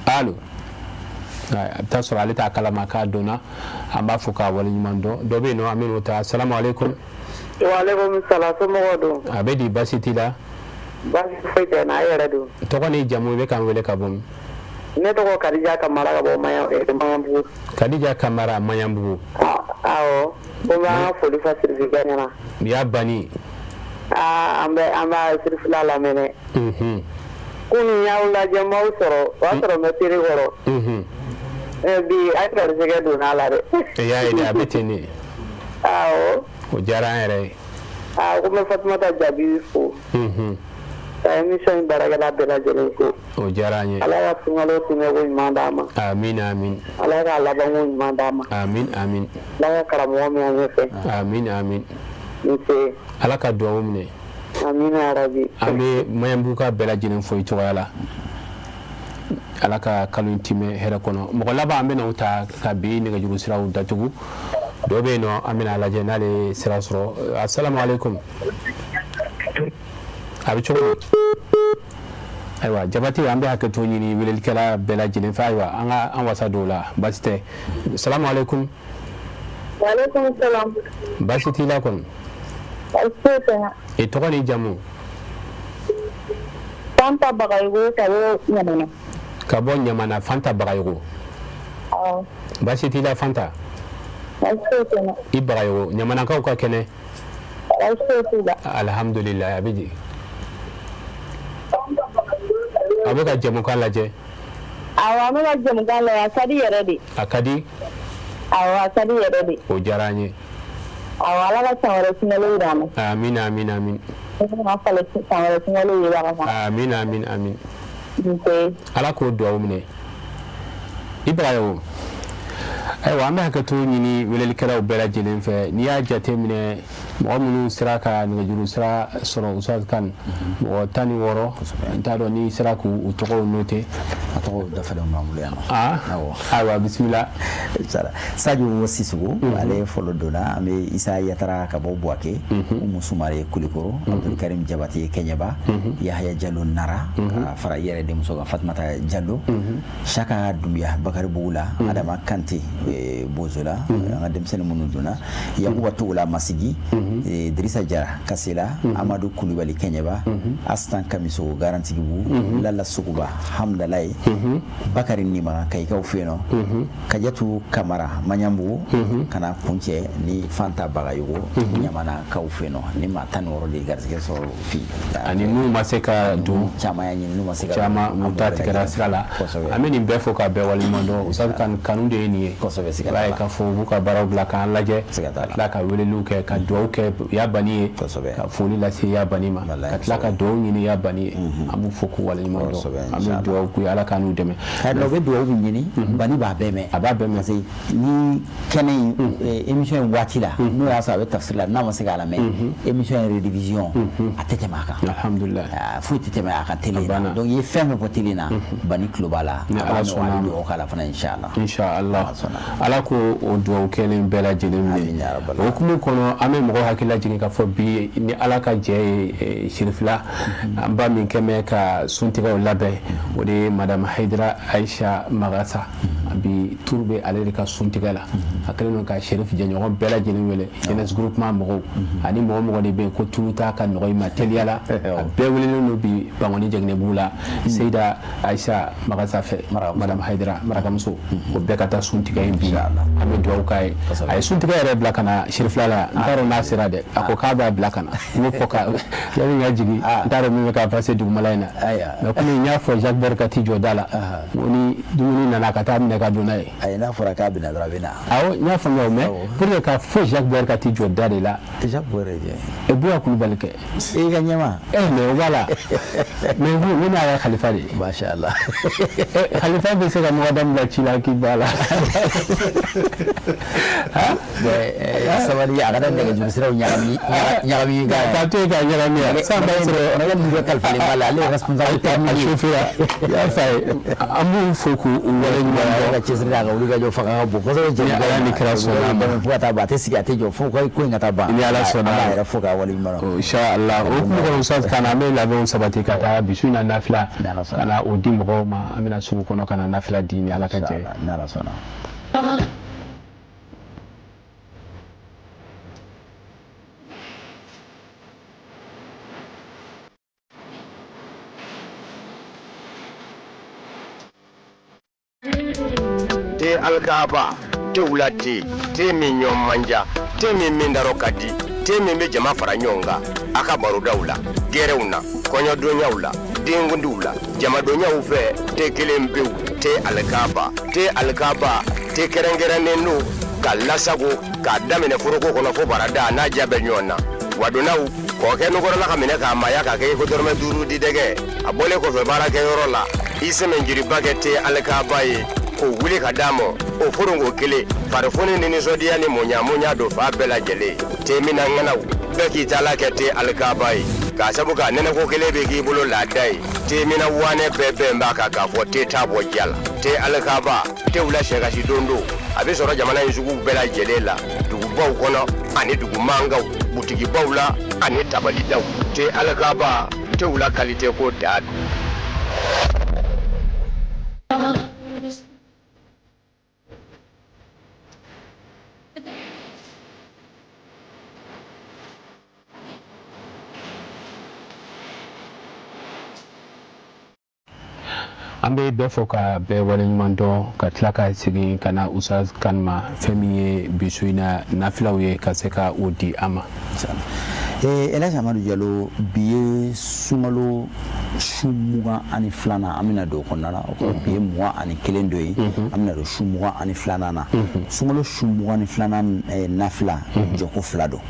Alo. A bɛ taa sɔrɔ ale t'a kalama k'a donna. An b'a fo k'a waleɲuman dɔn. Dɔ bɛ yen nɔ, an bɛn'o ta. Salamu aleykum. Waaleykum salam, somɔgɔw don? A bɛ di, baasi t'i la? Baasi foyi tɛ n na, e yɛrɛ dun? Tɔgɔ ni jamu, i bɛ k'an wele ka bɔ min? Ne tɔgɔ Kadija Kamara ka bɔ Maɲanbugu. Kadija Kamara, Maɲanbugu. Awɔ, ko n b'an ka foli fɔ Sirifikɛ ɲɛna. Ya bani. Aa, an bɛ an b'a Sirifila lamɛn dɛ. Kunun n y'aw lajɛ, n m'aw sɔrɔ, o y'a sɔrɔ n bɛ télé kɔrɔ. Bi a garisɛgɛ donna a la dɛ. I y'a ye dɛ, a bɛ ten de. Awɔ. O diyara an yɛrɛ ye. Aa, ko n bɛ Fatumata Jabi fo. Ka émission in baarakɛla bɛɛ lajɛlen fo. O diyara an ye. Ala ka sunkalo tɛmɛko ɲuman d'an ma. Amin, amin. Ala k'a labanko ɲuman d'an ma. Amin, amin. Ala ka karamɔgɔ min an ɲɛfɛ. Amin, amin. Nse. Ala ka dugawu minɛ. Amina yarabi. An bɛ Maɲanbuguka bɛɛ lajɛlen fo i tɔgɔya la. Ala ka kalo in timɛ hɛrɛ kɔnɔ. Mɔgɔ laban, an bɛna o ta ka bi nɛgɛjuru siraw datugu. Dɔ bɛ yen nɔ, an bɛna a lajɛ n'ale ye sira sɔrɔ. Asalamu aleykum. A bɛ cogo di? Ayiwa Jabate, an bɛ hakɛto ɲini welelikɛla bɛɛ lajɛlen fɛ. Ayiwa, an ka an wasa don o la, baasi tɛ. Salamu aleykum. Waaleykum salam. Baasi t'i la kɔni? Baasi foyi tɛ n na. I tɔgɔ ni jamu? Fanta Bagayogo ka bɔ Ɲamana. Ka bɔ Ɲamana, Fanta Bagayogo. Awɔ. Baasi t'i la Fanta? Baasi foyi tɛ n na. I Bagayogo, Ɲamanakaw ka kɛnɛ? Baasi foyi t'u la. Alhamdulilayi, a bɛ di? A bɛ ka jɛmukan lajɛ? Awɔ, an bɛ ka jɛmukan lajɛ, a ka di yɛrɛ de. A ka di? Awɔ, a ka di yɛrɛ de. O diyara an ye. Awɔ, Ala ka san wɛrɛ sunkalo jira an na. Amin amin amin. Ala ka san wɛrɛ sunkalo jira an na. Amin amin amin. Nse. Ala k'o dugawu minɛ. I Bagayogo. Ayiwa, an bɛ hakɛto ɲini welelikɛlaw bɛɛ lajɛlen fɛ. N'i y'a jate minɛ, mɔgɔ minnu sera ka nɛgɛjuru sira sɔrɔ, Ustaz Kan, mɔgɔ 16, n t'a dɔn n'i sera k'u tɔgɔw noter. A tɔgɔw dafalen b'an bolo yan nɔ. Ayiwa, bisimila. Sadio Sisoko, ale fɔlɔ donna. An bɛ Isa Yatara ka bɔ Buwake, Umu Sumare Kulikoro, Abdulkarim Jabate Kɛɲɛba, Yahaya Jalo Nara, ka fara i yɛrɛ denmuso kan Fatumata Jalo, Saka Dumbuya Bakaribugu la, Adama Kante Bozola, an ka denmisɛnnin minnu donna, Yakuba Togola Masigi, Dirisa Jara Kasela, Amadu Kulubali Kɛɲɛba, Astan Kamisogo Garantigibugu, Lala Sogoba Hamdalaye, Bakari Nima Kayikaw fɛ yen nɔ, Kajatu Kamara Maɲanbugu, ka na kuncɛ ni Fanta Bagayogo Ɲamanakaw fɛ yen nɔ. Ni maa 16 de ye garisɛgɛ sɔrɔ fi. Ani minnu ma se ka don, caman y'a ɲini, n'u ma se ka caman u ta tigɛra sira la. An bɛ nin bɛɛ fo k'a bɛɛ waleɲuman dɔn. Ustaz Kan, kanu de ye nin ye. Kosɛbɛ, siga t'a la. I b'a ye k'a fɔ u b'u ka baaraw bila k'an lajɛ, ka tila ka weleliw kɛ, ka dugawu kɛ ya bani ye, ka foli lase ya bani ma, ka tila ka dugawu ɲini ya bani ye. An b'u fo k'u waleɲuman dɔn. An bɛ dugawu k'u ye, Ala k'an n'u dɛmɛ. U bɛ dugawu min ɲini, bani b'a bɛɛ mɛn. A b'a bɛɛ mɛn. Parce que ni kɛnɛ in émission in waati la, n'o y'a sɔrɔ a bɛ tafsir la, n'a ma se k'a lamɛn, émission in rediffusion a tɛ tɛmɛ a kan. Alhamdulilayi. Foyi tɛ tɛmɛ a kan télé la. Donc i ye fɛn fɛn fɔ télé na, bani tulo b'a la. Ni Ala sɔnna a bɛ dugawu k'a la fana, inshallah. Inshallah. Ala ko o dugawu kɛlen bɛɛ lajɛlen minɛ. O hukumu kɔnɔ, an bɛ mɔgɔw hakili lajigin k'a fɔ bi, ni Ala ka jɛ ye, Sirifila an ba min kɛmɛ ka suntigɛw labɛn, o de ye Madame Hayidara Ayisa Magasa. Bi turu bɛ ale de ka suntigɛ la. A kɛlen don ka Sherif jɛɲɔgɔn bɛɛ lajɛlen wele, jeunesse groupement mɔgɔw ani mɔgɔ mɔgɔ de bɛ yen ko tulu ta ka nɔgɔ i ma teliya la, a bɛɛ welelen don bi Bankoni Jɛgɛnɛbugu la, Seyida Ayisa Magasa fɛ, Madame Hayidara marakamuso. O bɛɛ ka taa suntigɛ in bi. An bɛ dugawu k'a ye. A ye suntigɛ yɛrɛ bila ka na Sirifila la. N t'a dɔn n'a sera dɛ, a ko k'a b'a bila ka na. N ko fɔ ka yanni ka jigin, n t'a dɔn min bɛ ka passer dugumala in na, mais komi n y'a fɔ Jacques Ber ka t'i jɔ da la, n ko ni dumuni nana ka taa minɛ ka don n'a ye. Ayi, n'a fɔra k'a bɛna dɔrɔn, a bɛ na. Awɔ, n y'a faamuya o, mais pour que ka fɔ Jacques Ber ka t'i jɔ da de la. Jacques Ber ye jɔn ye? Buya Kulubali kɛ. E ka ɲɛma. Mais o b'a la, mais ne n'a ka khalifa de ye. Masha Allah. Khalifa bɛ se ka mɔgɔ bila ci la k'i b'a la. Sabali, a kana nɛgɛjuru siraw ɲagami ɲagami. Ka to yen ka ɲagami yan. San b'a sɔrɔ nɛgɛ min bɛ kalifalen b'a la, ale ye responsable technique ye. A chauffeur i y'a faamu, an b'u fo k'u waleɲuman dɔn. A ka cɛsiri n'a ka wulikajɔ fanga ka bon kosɛbɛ. Ni Ala ni kira sɔnna a ma. Fo ka taa ban, a tɛ sigi, a tɛ jɔ fo ko in ka taa ban. Ni Ala sɔnna a ma. An b'a yɛrɛ fo k'a waleɲuman dɔn. Inshallah, o hukumu kɔnɔ, Ustaz Kan, an bɛ labɛnw sabati ka taa bi su in na nafila ka na o di mɔgɔw ma. An bɛna sugu kɔnɔ ka na nafila di ni Ala ka jɛ ye. Ni Ala sɔnna. Te alikaba, te wula te, te min ɲɔ manja, te min min darɔ ka di, te min bɛ jama fara ɲɔgɔn kan a ka barodaw la, gɛrɛw na, kɔɲɔdonyaw la, denkundiw la, jamadonyaw fɛ, te kelen pewu, te alikaba. Te alikaba, te kɛrɛnkɛrɛnnen don ka lasago k'a daminɛ foroko kɔnɔ fo barada n'a ja bɛ ɲɔgɔn na. Wadonnaw kɔkɛ nukɔrɔla ka minɛ k'a maaya k'a kɛ i ko dɔrɔmɛ 5 di dɛgɛ. A bɔlen kɔfɛ baarakɛyɔrɔ la, i sɛmɛnjiriba kɛ te alikaba ye k'o wuli ka d'a ma, o foronko kelen farifoni ni nisɔndiya ni muɲamuɲa don fa bɛɛ lajɛlen. Te minna ŋanaw bɛɛ k'i taala kɛ te alikaba ye, k'a sabu k'a nɛnɛko kelen bɛ k'i bolo laada ye. Te minna wanɛ bɛɛ bɛn b'a kan k'a fɔ te t'a bɔ ja la. Te alikaba, te wula sɛkasi don don, a bɛ sɔrɔ jamana in suguw bɛɛ lajɛlen la, dugubaw kɔnɔ ani dugu mankanw, butigibaw la ani tabalidaw. Te alikaba, te wula kalite ko da don. An bɛ bɛɛ fo ka bɛɛ waleɲuman dɔn, ka tila ka segin ka na Ustaz Kan ma, fɛn min ye bi su in na nafilaw ye, ka se ka o di an ma. El Hadj Amadu Jalo, bi ye sunkalo su 22nan, an bɛna don o kɔnɔna la. O kɔrɔ, bi ye 21 don ye, an bɛna don su 22nan na. Sunkalo su 22nan nafila, jɔko fila don.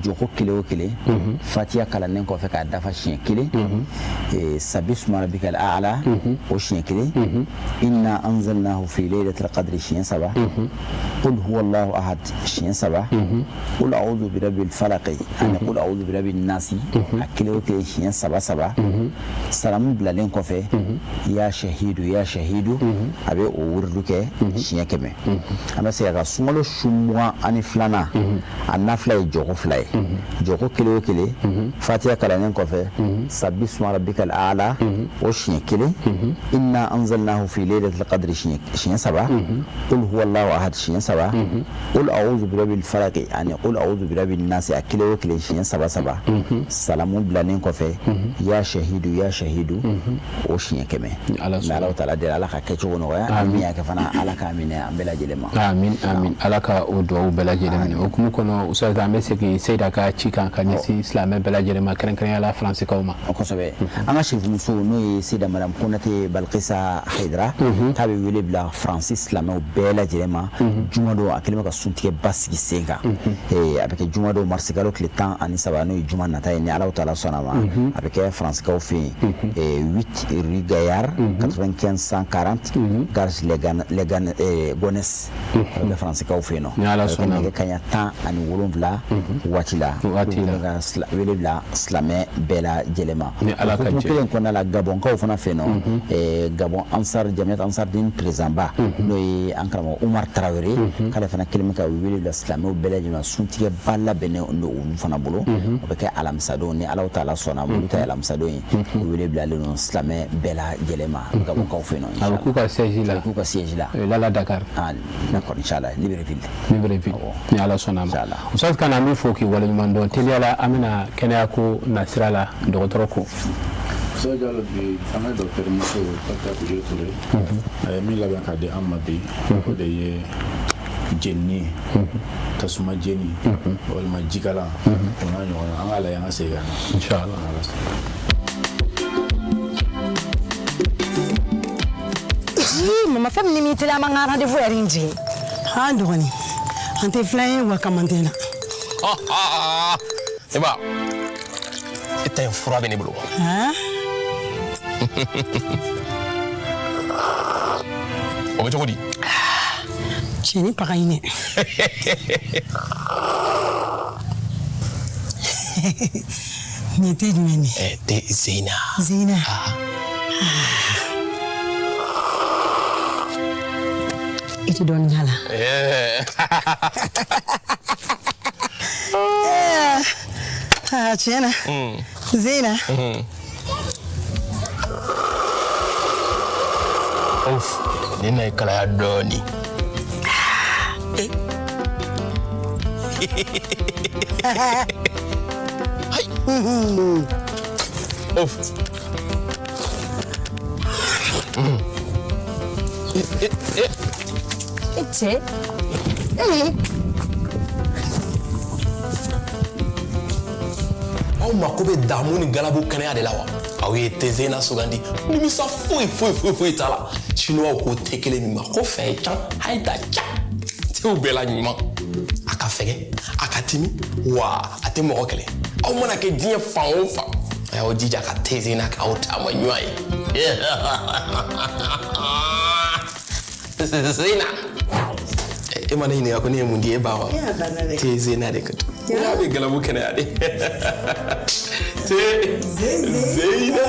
Jɔko kelen o kelen, fatiya kalannen kɔfɛ k'a dafa siɲɛ kelen, sabisma rabbikal a'la o siɲɛ kelen, inna anzalnahu fi laylatil qadri siɲɛ saba, qul huwa allahu ahad siɲɛ saba, qul a'udhu bi rabbil falaq ani qul a'udhu bi rabbin nasi a kelen o kelen siɲɛ saba saba. Salamu bilalen kɔfɛ, ya shahidu ya shahidu, a bɛ o wuridu kɛ siɲɛ 100. An bɛ segin a kan: sunkalo su 22nan, a nafila ye jɔko fila ye. Jɔko kelen o kelen, fatiya kalannen kɔfɛ, sabisma rabbikal a'la o siɲɛ kelen, inna anzalnahu fi laylatil qadri siɲɛ saba, qul huwa allahu ahad siɲɛ saba, qul a'udhu bi rabbil falaq ani qul a'udhu bi rabbin nas a kelen o kelen siɲɛ saba saba. Salamu bilalen kɔfɛ, ya shahidu ya shahidu o siɲɛ 100. Ala Ala taala deli, Ala ka kɛcogo nɔgɔya. An min y'a kɛ fana, Ala k'a minɛ an bɛɛ lajɛlen ma. Amin, amin, Ala ka o duwawu bɛɛ lajɛlen minɛ. O hukumu kɔnɔ, Ustaz, an bɛ segin Seyida ka ci kan ka ɲɛsin silamɛ bɛɛ lajɛlen ma, kɛrɛnkɛrɛnnenya la Faransikaw ma. Kosɛbɛ. An ka sirifumuso, n'o ye Seyida Madame Konate Balikisa Hayidara, k'a bɛ wele bila Faransi silamɛw bɛɛ lajɛlen ma. Jumadon, a kɛlen bɛ ka suntigɛba sigi sen kan. A bɛ kɛ jumadon, marisikalo tile 13, n'o ye juma nata ye, ni Ala taala sɔnna ma. A bɛ kɛ Faransikaw fɛ yen, 8 rue Gaillard, 95 140 Garges les Gonesse. A bɛ kɛ Faransikaw fɛ yen nɔ. Ni Ala A bɛ kɛ sɔnna. nɛgɛ kanɲɛ 17 waati la. Waati la. Ka wele bila silamɛ bɛɛ lajɛlen ma. Ni Ala ka O hukumu jɛ. kelen kɔnɔna la, Gabɔnkaw fana fɛ yen nɔ, Gabɔn Ansar, Jamiat Ansar Din président ba, n'o ye an karamɔgɔ Umar Tarawele, k'ale fana kɛlen bɛ ka wele bila silamɛw bɛɛ lajɛlen ma. Suntigɛba labɛnnen don olu fana bolo. O bɛ kɛ alamisadon, ni Ala taala sɔnna ma. Olu ta ye alamisadon ye. O wele bilalen don silamɛ bɛɛ lajɛlen ma Gabɔnkaw fɛ yen nɔ. A bɛ k'u ka siège la. A bɛ k'u ka siège la. Lala Dakar. Ah, d'accord, inchallah, Libreville. Libreville, ni Ala sɔnna ma. Ustaz Kan, an bɛ fo k'i waleɲuman dɔn. Teliya la, an bɛna kɛnɛya ko nasira la, dɔgɔtɔrɔ ko. Sɛ Jalo, bi an ka docteur muso Docteur Kuje Ture, a ye min labɛn k'a di an ma bi, o de ye jenini ye, tasuma jeni walima jikalan, o n'a ɲɔgɔnna. An k'a lajɛ, an ka segin ka na. Inchallah. Ii, mama, fɛn min ni m'i teliya, an b'an ka rendez-vous yɛrɛ in jigin. An dɔgɔnin, an tɛ filan ye wa kamantɛ na. E ba, e ta in fura bɛ ne bolo. Han? O bɛ cogo di? Cɛni paga in dɛ. Nin ye te jumɛn de ye? Te Zeyina. Zeyina. I tɛ dɔɔnin k'a la. Aa, tiɲɛ na. Zeyina. Of, nin na ye kalaya dɔɔnin. Of. E cɛ. Aw mako bɛ damu ni galabu kɛnɛya de la wa? Aw ye te Zeyina sugandi. Nimisa foyi foyi foyi foyi t'a la. Chinois ko te kelen min ma ko fɛn can hayi ta ca, tew bɛɛ la ɲuman. A ka fɛgɛ, a ka timi, wa a tɛ mɔgɔ kɛlɛ. Aw mana kɛ diɲɛ fan o fan, a y'aw jija ka te Zeyina k'aw taama ɲuman ye. Zeyina, e ma ne ɲininka ko ne ye mun di e ba wa? Te Zeyina de ka di n'a bɛ galabu kɛnɛya de. Te Zeyina.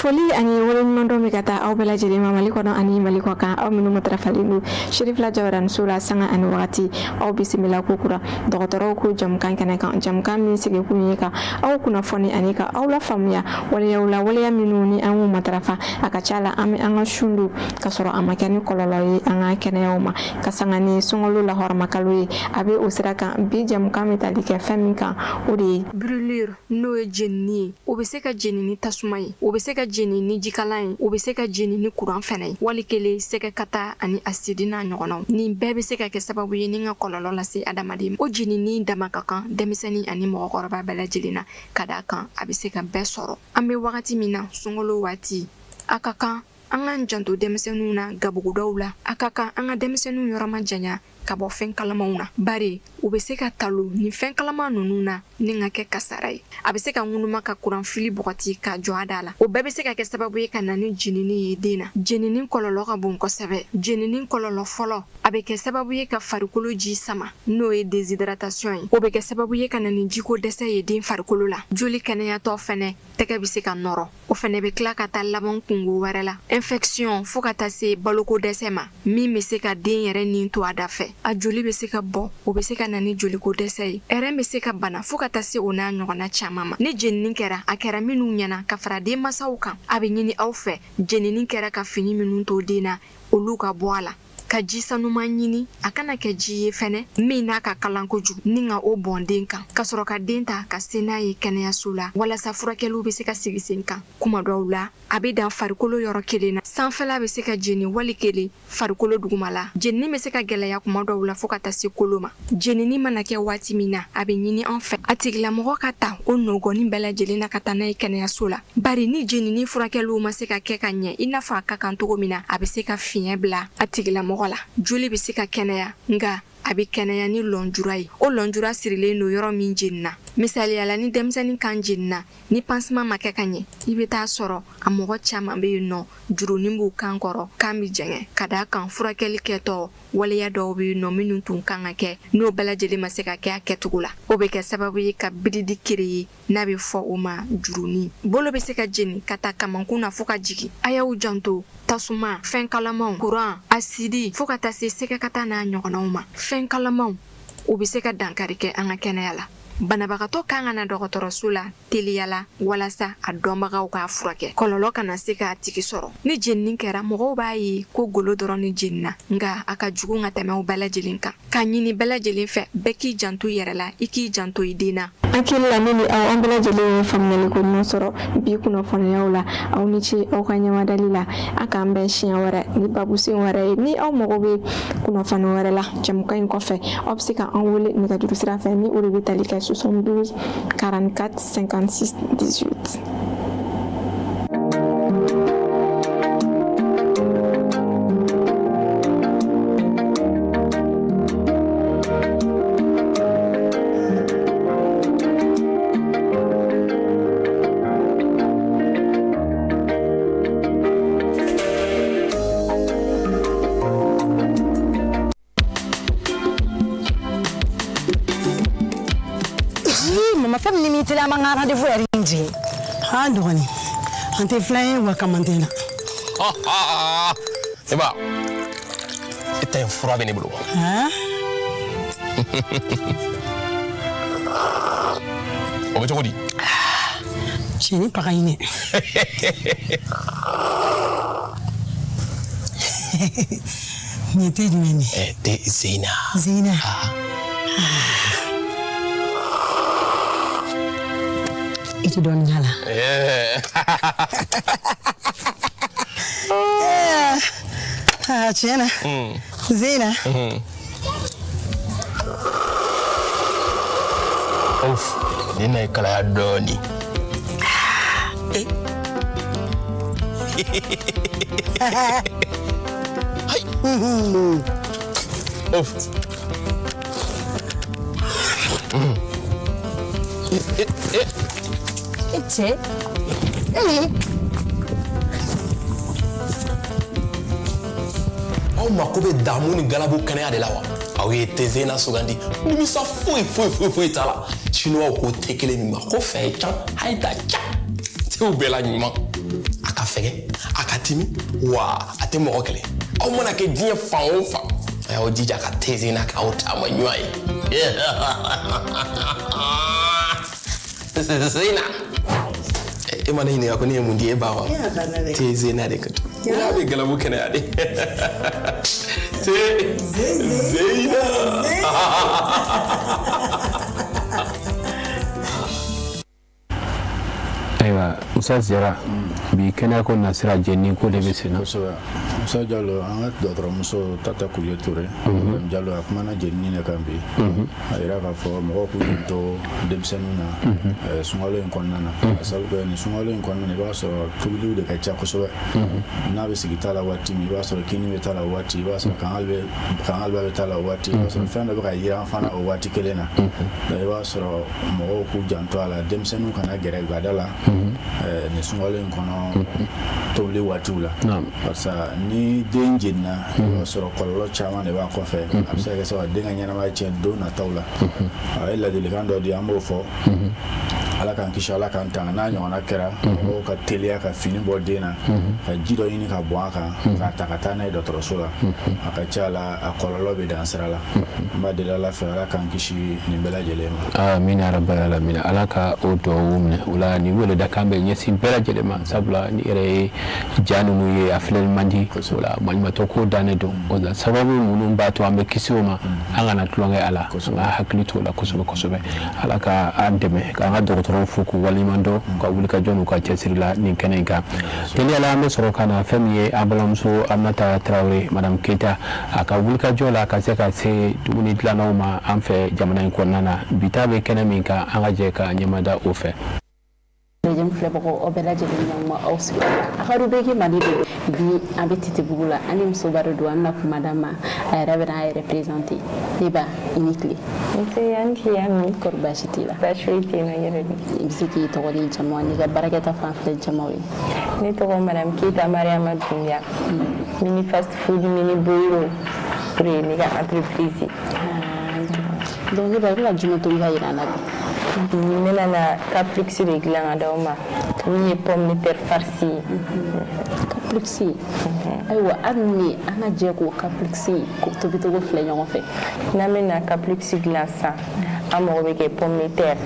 Foli ani waleɲumandɔn bɛ ka taa aw bɛɛ lajɛlen ma Mali kɔnɔ ani Mali kɔ kan, aw minnu matarafalen don Cherifla Jabaraninso la sanga ani wagati. Aw bisimila ko kura dɔgɔtɔrɔw ko jamukan kɛnɛ kan, jamukan min sigikun ye ka aw kunnafoni ani ka aw lafaamuya waleyaw la, waleya minnu ni an k'u matarafa, a ka ca la an bɛ an ka sun don ka sɔrɔ a ma kɛ ni kɔlɔlɔ ye an ka kɛnɛyaw ma. Ka sanga ni sunkalo lahɔrɔmakalo ye, a bɛ o sira kan. Bi jamukan bɛ tali kɛ fɛn min kan, o de ye brûlure, n'o ye jenini ye. O bɛ se ka jeni ni tasuma ye, o bɛ se ka jeni ni jikalan ye, o bɛ se ka jeni ni kuran fɛnɛ ye, wali kelen sɛgɛkata ani asidi n'a ɲɔgɔnnaw. Nin bɛɛ bɛ se ka kɛ sababu ye ni ka kɔlɔlɔ lase adamaden ma. O jenini dama ka kan denmisɛnnin ani mɔgɔkɔrɔba bɛɛ lajɛlen na, ka d'a kan a bɛ se ka bɛɛ sɔrɔ. An bɛ wagati min na, sunkalo waati, a ka kan an k'an janto denmisɛnninw na gabugudaw la. A ka kan an ka denmisɛnninw yɔrɔ majanya ka bɔ fɛn kalamanw na, bari u bɛ se ka talon nin fɛn kalaman ninnu na ni ka kɛ kasara ye. A bɛ se ka ŋunuma ka kuranfili bɔgɔti ka jɔ a da la. O bɛɛ bɛ se ka kɛ sababu ye ka na ni jenini ye den na. Jenini kɔlɔlɔ ka bon kosɛbɛ. Jenini kɔlɔlɔ fɔlɔ, a bɛ kɛ sababu ye ka farikolo ji sama, n'o ye déshydratation ye. O bɛ kɛ sababu ye ka na ni jiko dɛsɛ ye den farikolo la. Joli kɛnɛyatɔ fɛnɛ tɛgɛ bɛ se ka nɔrɔ, o fɛnɛ bɛ tila ka taa laban kunko wɛrɛ la, infection, fo ka taa se baloko dɛsɛ ma min bɛ se ka den yɛrɛ ni to a da fɛ. A joli bɛ se ka bɔ, o bɛ se ka na ni joliko dɛsɛ ye. Rein bɛ se ka bana, fo ka taa se o n'a ɲɔgɔnna caman ma. Ni jenini kɛra, a kɛra minnu ɲɛna ka fara denmansaw kan, a bɛ ɲini aw fɛ, jenini kɛra ka fini minnu to den na, olu ka bɔ a la, ka ji sanuman ɲini, a kana kɛ ji ye fɛnɛ min n'a ka kalan kojugu, ni ka o bɔn den kan, ka sɔrɔ ka den ta ka se n'a ye kɛnɛyaso la walasa furakɛliw bɛ se ka sigi sen kan. Kuma dɔw la, a bɛ dan farikolo yɔrɔ kelen na, sanfɛla bɛ se ka jeni, wali kelen farikolo dugumala jenini bɛ se ka gɛlɛya kuma dɔw la fo ka taa se kolo ma. Jenini mana kɛ waati min na, a bɛ ɲini an fɛ a tigilamɔgɔ ka ta o nɔgɔnin bɛɛ lajɛlen na ka taa n'a ye kɛnɛyaso la, bari ni jenini furakɛliw ma se ka kɛ ka ɲɛ i n'a fɔ a ka kan cogo min na, a bɛ se ka fiɲɛ bila a tigilamɔgɔ la. Joli bɛ se ka kɛnɛya, nka a bɛ kɛnɛya ni lɔnjura ye. O lɔnjura sirilen don yɔrɔ min jenina. Misaliya la, ni denmisɛnnin kan jenina, ni pansement ma kɛ ka ɲɛ, i bɛ taa sɔrɔ a mɔgɔ caman bɛ yen nɔ, jurunin b'u kan kɔrɔ, kan bɛ jɛngɛ, ka d'a kan furakɛli kɛtɔ waleya dɔw bɛ yen nɔ minnu tun kan ka kɛ, n'o bɛɛ lajɛlen ma se ka kɛ a kɛcogo la, o bɛ kɛ sababu ye ka bride créer, n'a bɛ fɔ o ma jurunin. Bolo bɛ se ka jeni ka taa kamankun na fo ka jigin. A y'aw janto tasuma, fɛn kalamanw, kuran, asidi, fo ka taa se sɛgɛkata n'a ɲɔgɔnnaw ma. Fɛn kalamanw, u bɛ se ka dankari kɛ an ka kɛnɛya la. Banabagatɔ kan ka na dɔgɔtɔrɔso la teliya la walasa a dɔnbagaw k'a furakɛ, kɔlɔlɔ kana se k'a tigi sɔrɔ. Ni jenini kɛra, mɔgɔw b'a ye ko golo dɔrɔn de jenina, nka a ka jugu ka tɛmɛ o bɛɛ lajɛlen kan. K'a ɲini bɛɛ lajɛlen fɛ, bɛɛ k'i janto i yɛrɛ la, i k'i janto i den na. Hakili la, ne ni aw, an bɛɛ lajɛlen ye faamuyali ko ɲuman sɔrɔ bi kunnafoniyaw la. Aw ni ce aw ka ɲɛmadali la. A k'an bɛn siɲɛ wɛrɛ ni babusen wɛrɛ ye. Ni aw mago bɛ kunnafoni wɛrɛ la jɛmukan in kɔfɛ, aw bɛ se ka an wele nɛgɛjuru sira fɛ, ni o de bɛ tali kɛ 72 44 56 18. Mama, fɛn min ni m'i teliya, an b'an ka rendez-vous yɛrɛ in jigin. An dɔgɔnin, an tɛ filan ye wa kamanten na. Eba, e ta in fura bɛ ne bolo. O bɛ cogo di? Cɛnin paga ɲinɛ. Nin ye te jumɛn ye? Eh, te Zeyina. Zeyina. I tɛ dɔɔnin k'a la. Ah, tiɲɛ na. Zeyina. Of, nin na ye kalaya dɔɔnin. Hayi. Of. E cɛ. Aw mako bɛ damu ni galabu kɛnɛya de la wa? Aw ye tezena sugandi, nimisa foyi foyi foyi foyi t'a la. Chinois ko te kelen min ma ko fɛn can, hayi ta ca, tew bɛɛ la ɲuman. A fɛgɛn, a ka timi, wa a tɛ mɔgɔ kɛlɛ. Aw mana kɛ diɲɛ fan o fan, a y'aw jija ka tezena k'aw taama ɲɔgɔn ye. Zena, e ma ne ɲininka ko ne ye mun di e ba ma? Tezena de ka n'a bɛ galabu kɛnɛya de. Te Zena. Ayiwa, Musa Jara, bi kɛnɛya ko nasira, jɛni ko de bɛ sen na. Kosɛbɛ, Musa Jalo. An ka dɔgɔtɔrɔmuso Tata Kuye Ture Jalo, a kumana jenini de kan bi. A yira k'a fɔ mɔgɔw k'u janto denmisɛnninw na sunkalo in kɔnɔna na, a sababu kɛ nin sunkalo in kɔnɔna na, i b'a sɔrɔ tobiliw de ka ca kosɛbɛ. N'a bɛ sigi ta la waati min, i b'a sɔrɔ kini bɛ ta la waati, i b'a sɔrɔ kangaliba bɛ ta la waati, i b'a sɔrɔ fɛn dɔ bɛ ka yiran fana o waati kelen na. Donc i b'a sɔrɔ mɔgɔw k'u janto a la, denmisɛnninw kana gɛrɛ gada la nin sunkalo in kɔnɔ tobili waatiw la, barisa ni den jenina, i b'a sɔrɔ kɔlɔlɔ caman de b'a kɔfɛ. A bɛ se ka kɛ sababu den ka ɲɛnamaya tiɲɛ don nataw la. A ye ladilikan dɔ di, an b'o fɔ. Ala k'an kisi, Ala k'an tanga, n'a ɲɔgɔnna kɛra, mɔgɔw ka teliya ka fini bɔ den na, ka ji dɔ ɲini ka bɔn a kan, k'a ta ka taa n'a ye dɔgɔtɔrɔso la. A ka ca la, a kɔlɔlɔ bɛ dan sira la. N b'a deli Ala fɛ, Ala k'an kisi nin bɛɛ lajɛlen ma. Amina rabbal alamin. Ala ka o duwawu minɛ. O la, nin weledakan bɛ ɲɛsin bɛɛ lajɛlen ma, sabula ni yɛrɛ ye ja ninnu ye, a filɛli man di. O la, maɲumatɔ ko dannen don. O la, sababu minnu b'a to an bɛ kisi o ma, an kana tulonkɛ a la, an ka hakili to o la kosɛbɛ kosɛbɛ. Ala ka an dɛmɛ, k'an ka dɔgɔtɔrɔw fo k'u waleɲuman dɔn ka wulikajɔ n'u ka cɛsiri la nin kɛnɛ in kan. Teliya la, an bɛ sɔrɔ ka na fɛn min ye an balimamuso Aminata Tarawele, madame Keyita, a ka wulikajɔ la ka se ka se dumuni dilannaw ma an fɛ jamana in kɔnɔna na. Bi ta bɛ kɛnɛ min kan, an ka jɛ ka ɲɛmada o fɛ. Rejim filɛbagaw, aw bɛɛ lajɛlen ɲɔgɔn aw sigi a ka rubrique Mali de don. Bi an bɛ Titibugu la, an ni musoba de don, an bɛna kuma d'a ma, a yɛrɛ bɛna a yɛrɛ présenter. Ne ba, i ni tile. Nse, an ni tile Ami. Kɔri baasi t'i la? Baasi foyi tɛ yen nɔ, yɛrɛ di? I bɛ se k'i tɔgɔ ni jamu ani ka baarakɛta fan filɛ jamaw ye. Ne tɔgɔ madame Keyita Mariama Doumbia, mini fast food mini boyiro, o de ye ne ka entreprise ye. Donc ne ba, i bɛna jumɛn tobi ka yira an na bi? Bi n bɛna na caplux de dilan ka d'aw ma, min ye pomme de terre farcie ye. Caplux, ayiwa hali ni an ka jɛ k'o caplux k'o tobicogo filɛ ɲɔgɔn fɛ. N'an bɛna caplux dilan sisan, an mago bɛ kɛ pomme de terre,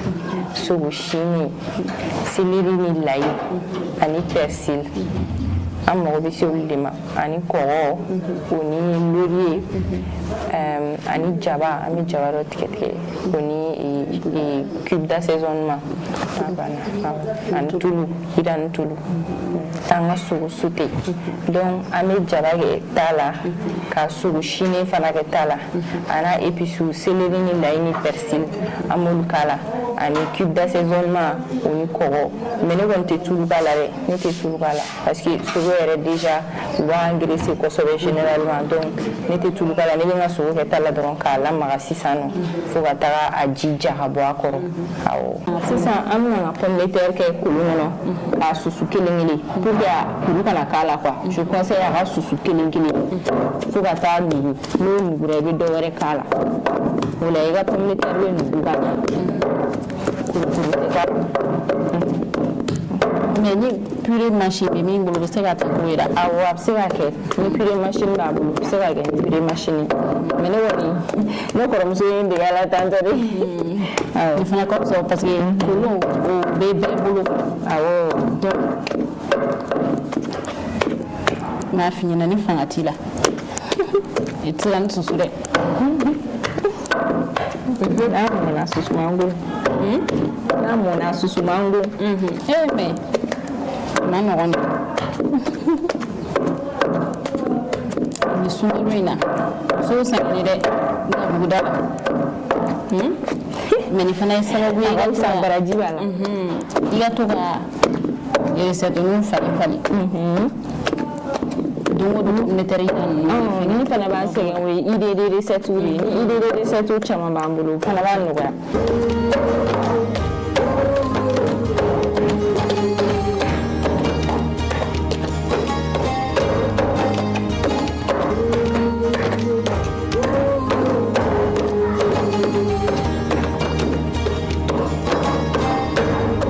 sogo sinin, céleri ni layi ani persil. An mago bɛ se olu de ma, ani kɔgɔ, o ni laurier, ani jaba. An bɛ jaba dɔ tigɛ tigɛ, o ni cube d'assaisonnement. A banna. Ani tulu, yirani tulu. An ka sogo sauté. Donc an bɛ jaba kɛ ta la, ka sogo sinin fana kɛ ta la, a n'a épices, céleri ni layi ni persil, an b'olu k'a la, ani cube d'assaisonnement, o ni kɔgɔ. Mais ne kɔni tɛ tulu k'a la dɛ, ne tɛ tulu k'a la, parce que sogo yɛrɛ déjà u b'a engraisser kosɛbɛ généralement. Donc ne tɛ tulu k'a la, ne bɛ n ka sogo kɛ ta la dɔrɔn k'a lamaga sisan nɔ fo ka taga a ji ja ka bɔ a kɔrɔ. Awɔ, sisan an bɛna n ka pomme de terre kɛ kolon kɔnɔ k'a susu kelen kelen pour que a kuru kana k'a la quoi. Je conseille a ka susu kelen kelen fo ka taa nugu. N'o nugura, i bɛ dɔ wɛrɛ k'a la. O la, i ka pomme de terre bɛ nugu ka ɲɛ, kurukuru tɛ k'a la. Mais ni purée machine bɛ min bolo, o bɛ se ka ta k'o yira? Awɔ, a bɛ se ka kɛ ni purée machine b'a bolo, a bɛ se ka kɛ ni purée machine ye. Mais ne kɔni, ne kɔrɔmuso ye n dege a la tantɔ de. Awɔ. Nin fana ka fisa, parce que kolon o bɛ bɛɛ bolo. Awɔ. Donc n b'a f'i ɲɛna, ni fanga t'i la, i tɛ se ka nin susu dɛ. N'a mɔna, susu man go. N'a mɔna, susu man go. Eh mais a ma nɔgɔn dɛ. Nin sunkalo in na, musow sɛgɛnnen dɛ buguda la. Mais nin fana ye sababu ye A ka fisa, baraji b'a la. I ka to ka recette ninnu falen falen. Don o don pomme de terre ninnu. Min fana b'an sɛgɛn, o ye idée de recette de ye. Ni idée de recette caman b'an bolo, o fana b'a nɔgɔya.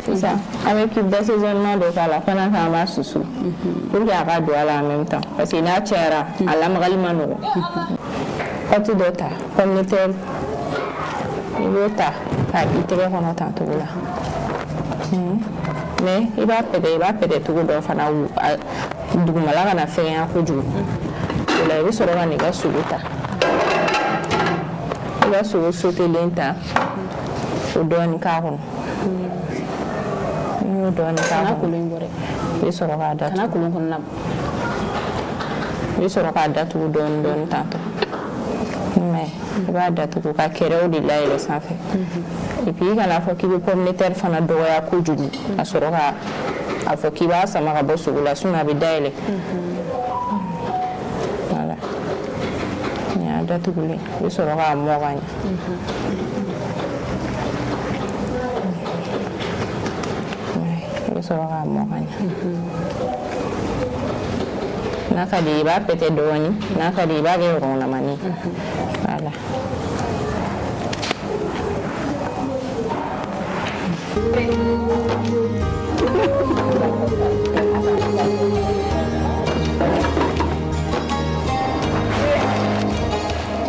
Sisan an bɛ cube bɛ d'assaisonnement dɔ k'a la pendant que an b'a susu pour que a ka don a la en même temps, parce que n'a cayara, a lamagali ma nɔgɔn. Pâte dɔ ta, pomme de terre, i b'o ta k'a i tɛgɛ kɔnɔ tan cogo la, mais i b'a pɛtɛ, i b'a pɛtɛ cogo dɔ fana, a dugumala kana fɛgɛnya kojugu. O la, i bɛ sɔrɔ ka n'i ka sogo ta, i ka sogo sotelen ta, o dɔɔni k'a kɔnɔ. N'i y'o dɔɔni k'a Kana kɔnɔ, kolon in bɔ dɛ. I bɛ sɔrɔ k'a datugu. Kana kolon kɔnɔna bɔ. I bɛ sɔrɔ k'a datugu dɔɔni dɔɔni tantɔ. I m'a ye, i b'a datugu ka kɛrɛw de layɛlɛ sanfɛ. Et puis i kana fɔ k'i bɛ pomme de terre fana dɔgɔya kojugu ka sɔrɔ ka a fɔ k'i b'a sama ka bɔ sogo la, sinon a bɛ dayɛlɛ. Voilà, nin y'a datugulen. I bɛ sɔrɔ k'a mɔ ka ɲɛ. I bɛ sɔrɔ k'a mɔ ka ɲɛ. N'a ka di i b'a pɛtɛ dɔɔni, n'a ka di i b'a kɛ rɔnlamani. Voilà.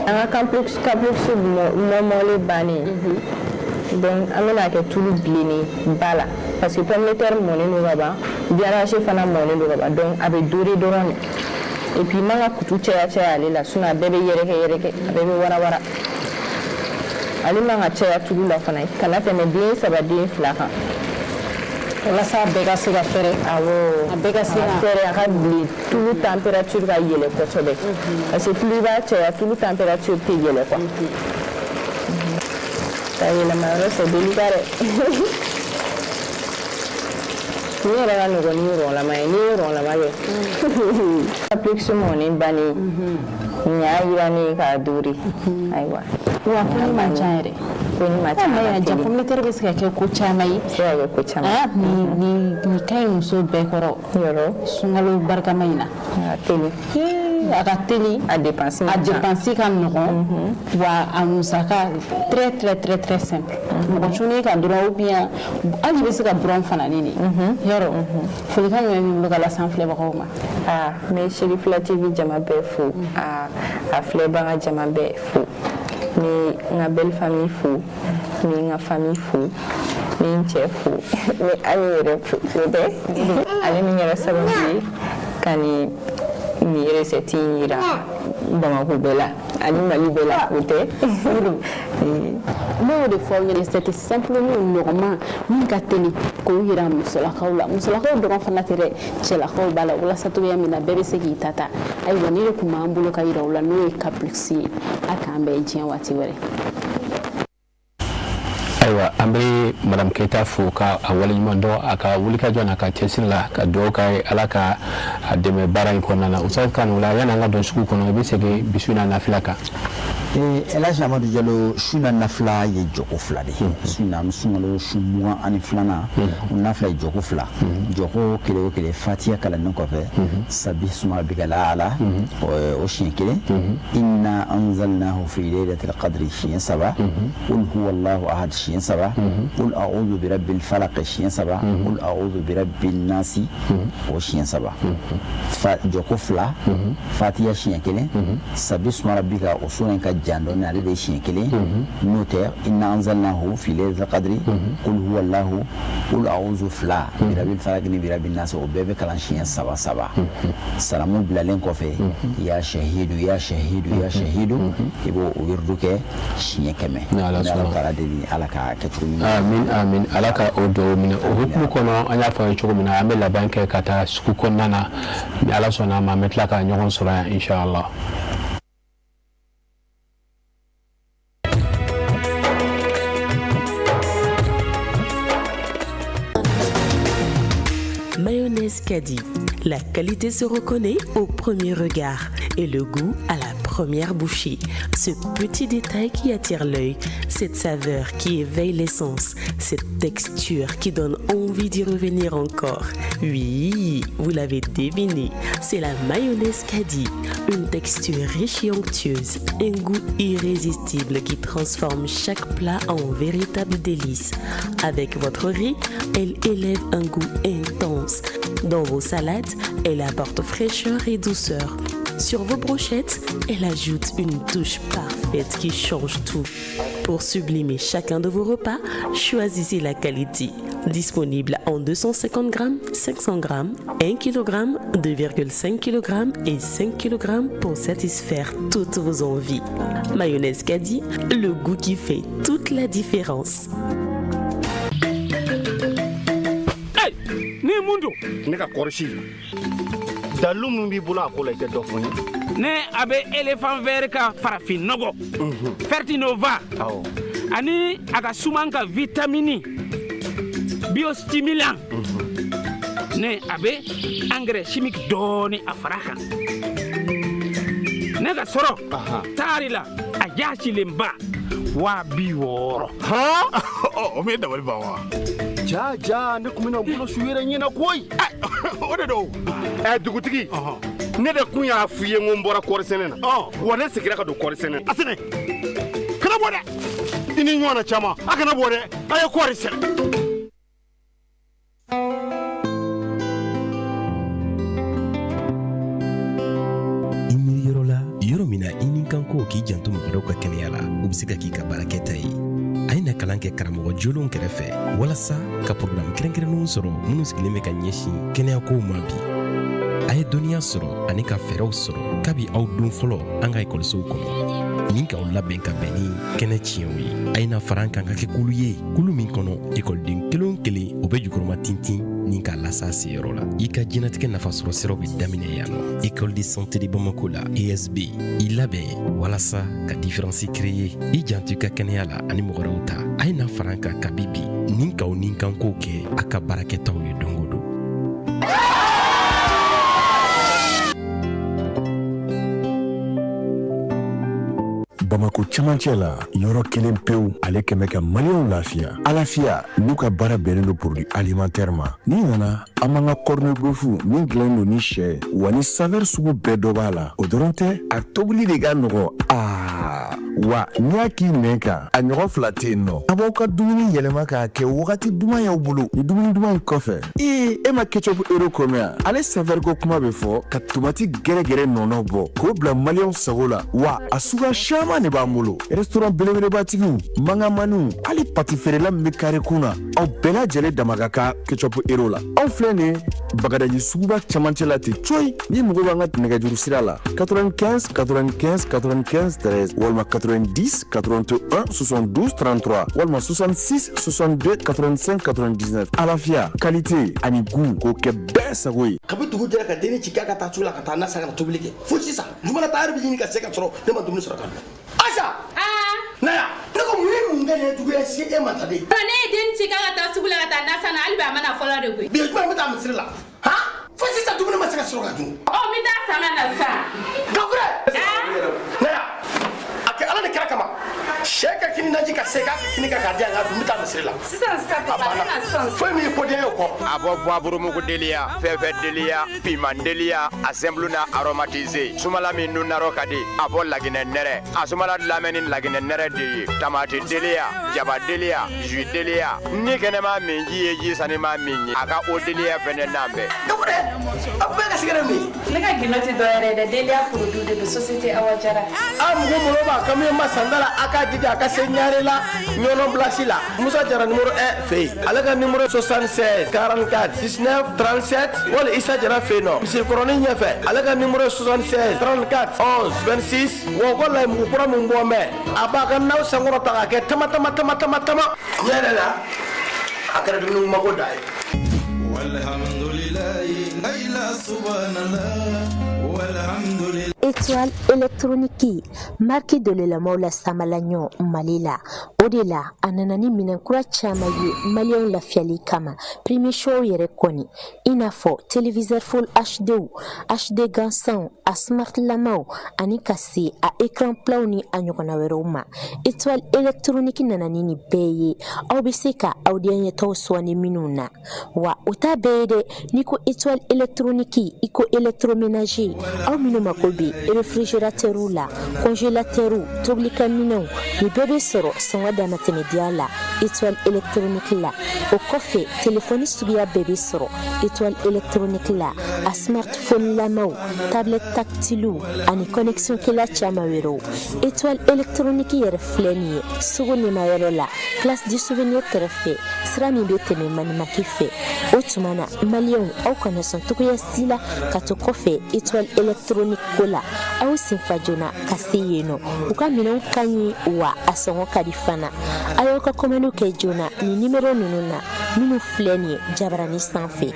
An ka complexe complexe mɔmɔlen bannen, donc an bɛna kɛ tulu bilennen ba la, parce que pomme de terre mɔnen don ka ban, viande hachée fana mɔnen don ka ban, donc a bɛ dorer dɔrɔn de. Et puis i man ka kutu caya caya ale la, sinon a bɛɛ bɛ yɛrɛkɛ yɛrɛkɛ, a bɛɛ bɛ warawara. Ale man ka caya tulu la fana, kana tɛmɛ den saba, den fila kan. Walasa a bɛɛ ka se ka fɛrɛ. Awɔ. A bɛɛ ka se ka fɛrɛ, a ka bilen, tulu température ka yɛlɛ kosɛbɛ, parce que tulu i b'a caya, tulu température tɛ yɛlɛ quoi. Ka yɛlɛma yɔrɔ fɛ délicat dɛ. Ni yɛrɛ ka nɔgɔn ni rɔnlama ye, n'i ye rɔnlama kɛ, application mɔnen bannen, nin y'a yira ne ye k'a dorer. Ayiwa. Wa ko ni man ca yɛrɛ. Ko ni ma ca. Mais ja, pomme de terre bɛ se ka kɛ ko caman ye. Se ka kɛ ko caman. Ah, nin ka ɲi muso bɛɛ kɔrɔ. Yɔrɔ. Sunkalo barikama in na. A ka teli. A ka teli. A dépense A dépense ka nɔgɔn. Wa a musaka très très très très simple. Mɔgɔ cunnen kan dɔrɔn, ou bien hali i bɛ se ka buran fana ni nin. Yɔrɔ. Folikan jumɛn b'i bolo ka lase an filɛbagaw ma? Aa, n bɛ Cherifla TV jama bɛɛ fo, a filɛbaga jama bɛɛ fo. N bɛ n ka belle famille fo, n bɛ n ka famille fo, n bɛ n cɛ fo, n bɛ Ami yɛrɛ fo. O tɛ ale min kɛra sababu ye ka nin recette in yira Bamakɔ bɛɛ la ani Mali bɛɛ la, o tɛ. Ne y'o de fɔ aw ɲɛna, recette simple min nɔgɔman min ka teli k'o yira musolakaw la. Musolakaw dɔrɔn fana tɛ dɛ, cɛlakaw b'a la, walasa cogoya min na bɛɛ bɛ se k'i ta ta. Ayiwa, ne de tun b'an bolo ka yira u la, n'o ye caprice ye. A k'an bɛn diɲɛ waati wɛrɛ. Ayiwa, an bɛ madame Keyita fo ka a waleɲuman dɔn a ka wulikajɔ n'a ka cɛsiri la, ka dugawu k'a ye, Ala ka a dɛmɛ baara in kɔnɔna na. Ustaz Kane, o la yanni an ka don sugu kɔnɔ, i bɛ segin bi su in na nafila kan. El Hadj Amadu Jalo, su na nafila ye jɔko fila de ye. Su na, an bɛ sunkalo su 22nan, o nafila ye jɔko fila. Jɔko kelen o kelen, fatiya kalannen kɔfɛ, sabi suma rabbika ala, o siɲɛ kelen, inna anzalnahu fi laylatil qadri siɲɛ saba, qul huwa allahu ahad siɲɛ saba, qul a'udhu bi rabbil falaq siɲɛ saba, qul a'udhu bi rabbin nasi o siɲɛ saba. Jɔko fila, fatiya siɲɛ kelen, sabi suma rabbika, o sura in ka jan dɔɔni, ale de ye siɲɛ kelen. N'o tɛ, inna anzalnahu fi laylatil qadri, qul huwa allahu, qul a'udhu fila, bi rabbil falaq ni bi rabbin nas, o bɛɛ bɛ kalan siɲɛ saba saba. Salamu bilalen kɔfɛ, ya shahidu ya shahidu ya shahidu, i b'o wirdu kɛ siɲɛ 100. Ni Ala Ni sɔnna. Ala taala deli, Ala ka kɛcogo ɲuman. Amin amin, Ala ka o dugawu minɛ. O hukumu kɔnɔ, an y'a fɔ a ye cogo min na, an bɛ laban kɛ ka taa sugu kɔnɔna na. Ni Ala sɔnna a ma, an bɛ tila ka ɲɔgɔn sɔrɔ yan inshallah. Mayonnaise Caddy. La qualité se reconnaît au premier regard et le goût à la première. première bouchée, ce petit détail qui attire l'œil, cette saveur qui éveille les sens, cette texture qui donne envie d'y revenir encore. Oui, vous l'avez deviné, c'est la mayonnaise Kadi, une texture riche et onctueuse, un goût irrésistible qui transforme chaque plat en véritable délice. Avec votre riz, elle élève un goût intense. Dans vos salades, elle apporte fraîcheur et douceur. Sur vos brochettes, elle ajoute une touche parfaite qui change tout. Pour sublimer chacun de vos repas, choisissez la qualité. Disponible en 250 grammes, 500 grammes, 1 kg, 2,5 kg et 5 kg pour satisfaire toutes vos envies. Mayonnaise Kadi, le goût qui fait toute la différence. Ni mun don ne ka kɔrɔsi dalu min b'i bolo a ko la i tɛ dɔ fɔ n ye ne a bɛ éléphant vert ka farafin nɔgɔ Fertinova ani a ka suman ka vitamini biostimulant ne a bɛ engrais chimique dɔɔni a fara kan ne ka sɔrɔ taari la a jaasilenba 60 000. O min ye dabali ban wa. Ja ja, ne tun bɛna n bolo su yɛrɛ ɲɛna koyi. O de don ɛ, dugutigi, ne de kun y'a f'i ye n ko n bɔra kɔɔri sɛnɛ na, wa ne seginna ka don kɔɔri sɛnɛ na. A sɛnɛ kana bɔ dɛ, i ni ɲɔgɔn na caman, a kana bɔ dɛ, a ye kɔɔri sɛnɛ. I miiri yɔrɔ la, yɔrɔ min na i ni kanko k'i janto mɔgɔ dɔw ka kɛnɛya la, o bɛ se ka k'i ka baarakɛta ye. A ye na kalan kɛ karamɔgɔ jolenw kɛrɛfɛ walasa ka porogaramu kɛrɛnkɛrɛnnenw sɔrɔ minnu sigilen bɛ ka ɲɛsin kɛnɛyakow ma bi. A ye dɔnniya sɔrɔ ani ka fɛɛrɛw sɔrɔ kabi aw don fɔlɔ an ka ekɔlisow kɔnɔ, ni k'aw labɛn ka bɛn ni kɛnɛ tiɲɛw ye. A ye na fara an kan ka kɛ kulu ye, kulu min kɔnɔ ekɔliden kelen o kelen o bɛ jukɔrɔma tintin ni k'a lasa seyɔrɔ la. I ka diɲɛnatigɛ nafasɔrɔ siraw bɛ daminɛ yan nɔ, École de santé de Bamako la, ESB. I labɛn walasa ka différence créer, i janto i ka kɛnɛya la ani mɔgɔ wɛrɛw ta. A ye na fara an kan kabi bi ni k'aw ni kankow kɛ a ka baarakɛtaw ye don o don. Bamako camancɛ la, yɔrɔ kelen pewu ale kɛmɛ ka Maliyɛnw lafiya, Alafiya. N'u ka baara bɛnnen don produit alimentaire ma, n'i nana, an b'an ka corned beef min dilannen don ni sɛ wa ni saveur sugu bɛɛ dɔ b'a la. O dɔrɔn tɛ, a tobili de ka nɔgɔ. Aa wa n'i y'a k'i nɛn kan, a ɲɔgɔn fila tɛ yen nɔ. A b'aw ka dumuni yɛlɛma k'a kɛ wagati duman y'aw bolo. Ni dumuni duman in kɔfɛ, ee, e ma ketchup Hero ko mɛn? A ale saveur ko kuma bɛ fɔ ka tomati gɛrɛgɛrɛ nɔnɔ bɔ k'o bila Maliyɛnw sago la. Wa a suguya caman de b'an bolo. Restaurant belebelebatigiw, mangamaniw, hali pati feerela min bɛ kare kun na, aw bɛɛ lajɛlen dama ka kan ketchup Hero la. Anw filɛ nin ye Bagadaji suguba camancɛ la ten coyi. Ni mago b'an ka nɛgɛjuru sira la, 95 95 95 13 walima 90 81 72 33 walima 66 62 85 99. Alafiya, qualité ani goût, k'o kɛ bɛɛ sago ye. Kabi dugu jɛra ka denni ci k'a ka taa sugu la ka taa na san ka na tobili kɛ, fo sisan jumana taa yɛrɛ bɛ ɲini ka se ka sɔrɔ ne ma dumuni sɔrɔ ka dun. Asa, na yan. Ne ko mun ye, mun kɛ nin ye juguya si e ma ta de? Ne ye den ci k'a ka taa sugu la ka taa na san na, hali bi a ma na fɔlɔ de koyi. Bi ye jumɛn ye? N bɛ taa misiri la han, fo sisan dumuni ma se ka sɔrɔ ka dun. Ɔ, n bɛ taa san ka na sisan. Gafure, na yan. A kɛ Ala ni kira kama, sɛ ka kini naji ka se k'a kɛ kini kan k'a di yan ka dun, n bɛ taa misiri la. Sisan sisan, papa, ne na sisan. Foyi min ye ko diya ye o kɔ. A fɔ poivre deliya, fɛfɛ deliya, piment deliya, a simple n'a aromatisé, sumala min nun narɔ ka di, a fɔ laginɛ nɛrɛ, a sumala lamɛn ni laginɛ nɛrɛ de ye. Tamati deliya, jaba deliya, jus deliya, ni kɛnɛma min ji ye ji sanima min ye, a ka o deliya fɛnɛ n'an bɛɛ. Gafure, a bɛɛ ka sigɛrɛ min? Ne ka gindo tɛ dɔwɛrɛ ye dɛ, Deliya produit de don, société Awa Jara. A mugu molo b'a kami ma sanda la, a k'a jija a ka se ɲare la ɲɔnɔ place la, Musa Jara numéro 1 fɛ yen. Ale ka numéro 76 44 19 37, wali Isa Jara fɛ yen nɔ, misirikɔrɔnin ɲɛfɛ. Ale ka numéro 76 34 11 26. Wa ko layi mugu kura min bɔ bɛ, a b'a ka naw sankɔrɔ ta k'a kɛ tama tama tama tama tama ɲɛ yɛrɛ la, a kɛra dumuni mako da ye. Walhamdulillahi, la ilaha subhanallah, walhamdulillah. Étoile électronique marque dolelamaw la samalaɲɔ Mali la o de la a nana ni minɛn kura caman ye maliyɛnw lafiyali kama premier choix yɛrɛ kɔni i n'a fɔ téléviseur full HD HD gansanw a smart lamaw ani ka se a écran platw ni a ɲɔgɔnna wɛrɛw ma Étoile électronique nana ni nin bɛɛ ye aw bɛ se ka aw diyaɲɛtaw sugandi minnu na wa o t'a bɛɛ ye dɛ n'i ko étoile électronique i ko électroménager aw minnu mako bɛ réfrigérateurw la congélateurw tobilikɛminɛnw nin bɛɛ bɛ sɔrɔ sɔngɔ damatɛmɛdiya la étoile électronique la o kɔfɛ telefɔni suguya bɛɛ bɛ sɔrɔ étoile électronique la a smartphone lamaw tablette tactilew ani connexion kɛla caman wɛrɛw étoile électronique yɛrɛ filɛ nin ye sugu nimayɔrɔ la place du souvenir kɛrɛfɛ sira min bɛ tɛmɛ manimaki fɛ o tuma na maliyɛnw aw kana sɔn cogoya si la ka to kɔfɛ étoile électronique ko la aw senfa joona ka se yen nɔ u ka minɛnw ka ɲi wa a sɔngɔ ka di fana a y'aw ka kɔmaniw kɛ joona nin nimero ninnu na minnu filɛ nin ye jabarani sanfɛ.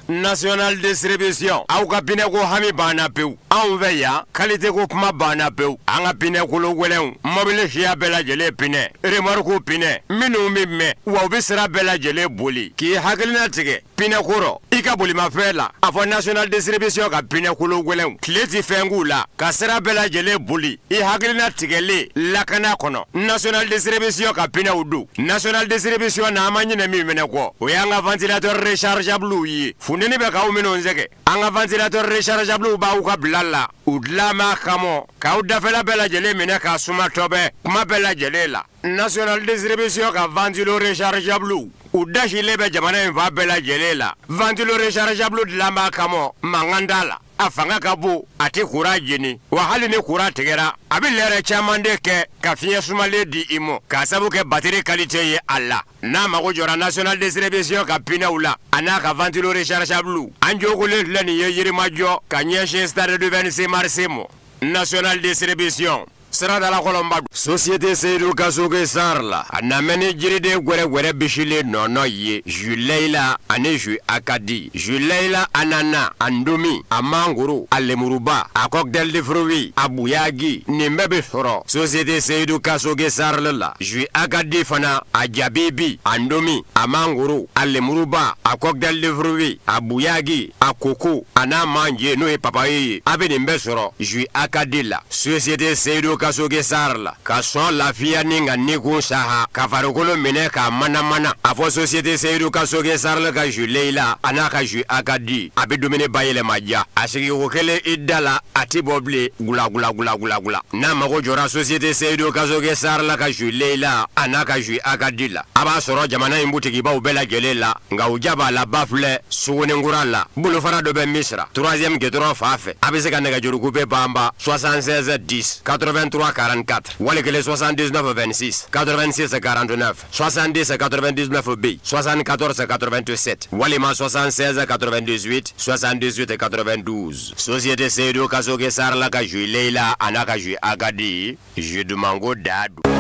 National distribution aw ka pinɛ ko hami banna pewu anw fɛ yan qualité ko kuma banna pewu an ka pinɛ kolo gɛlɛnw mɔbili siya bɛɛ lajɛlen pinɛ remorque pinɛ minnu bɛ mɛn wa u bɛ sira bɛɛ lajɛlen boli k'i hakilina tigɛ pinɛ ko rɔ i ka bolimafɛn la a fɔ national distribution ka pinɛ kolo gɛlɛnw tile tɛ fɛn k'u la ka sira bɛɛ lajɛlen boli i hakilina tigɛlen lakana kɔnɔ national distribution ka pinɛw don national distribution na an ma ɲinɛ min fɛnɛ kɔ o y'an ka ventilateur rechargeablew ye funteni bɛ k'aw minnu sɛgɛn an ka ventilateur rechargeablew b'aw ka bila la u dilan b'a kama k'aw dafɛla bɛɛ lajɛlen minɛ k'a suma tɔbɛ kuma bɛɛ lajɛlen la national distribution ka ventilo rechargeablew u dasilen bɛ jamana in fan bɛɛ lajɛlen la ventilo rechargeable dilan b'a kama mankan t'a la a fanga ka bon a tɛ kuran jeni wa hali ni kuran tigɛra a bɛ lɛrɛ caman de kɛ ka fiɲɛ sumalen di i ma k'a sabu kɛ batiri qualité ye a la n'a mago jɔra national distribution ka pinɛw la a n'a ka ventilo rechargeable an jogolen filɛ nin ye Yirimajɔ ka ɲɛsin stade du 26 mars ma national distribution Siradala kɔlɔnba société Seyidu Kasoge SARL la a namɛ ni jiriden gwɛrɛgwɛrɛ bisilen nɔnɔ ye jus Leyila ani jus Akadi jus Leyila ananas a ndomi a mangoro a lemuruba a cocktail de fruits a buyagi nin bɛɛ bɛ sɔrɔ société Seyidu Kasoge SARL la jus Akadi fana a jabibi a ndomi a mangoro a lemuruba a cocktail de fruits a buyagi a koko a n'a manje n'o ye papaye ye a bɛ nin bɛɛ sɔrɔ jus Akadi la société Seyidu Kasoge SARL la ka sɔn lafiya ni ka nikun saha ka farikolo minɛ k'a manamana a fɔ société Seyidu Kasoge SARL ka jus Leyila a n'a ka jus Akadi a bɛ dumuni bayɛlɛma diya a sigiko kelen i da la a tɛ bɔ bilen gulagulagulagula n'a mago jɔra société Seyidu Kasoge SARL ka jus Leyila a n'a ka jus Akadi la a b'a sɔrɔ jamana in butigibaw bɛɛ lajɛlen la nka u jabalaba filɛ Suguninkura la bolofara dɔ bɛ Misira troisième goudron fan fɛ a bɛ se ka nɛgɛjuru coupe banba 76 10 83 44 wali kelen 79 26 86 49 70 99 bɛ yen 74 87 walima 76 98 78 92 société Seyidu Kasoge SARL ka jus Leyila a n'a ka jus Akadi jus dumanko da don.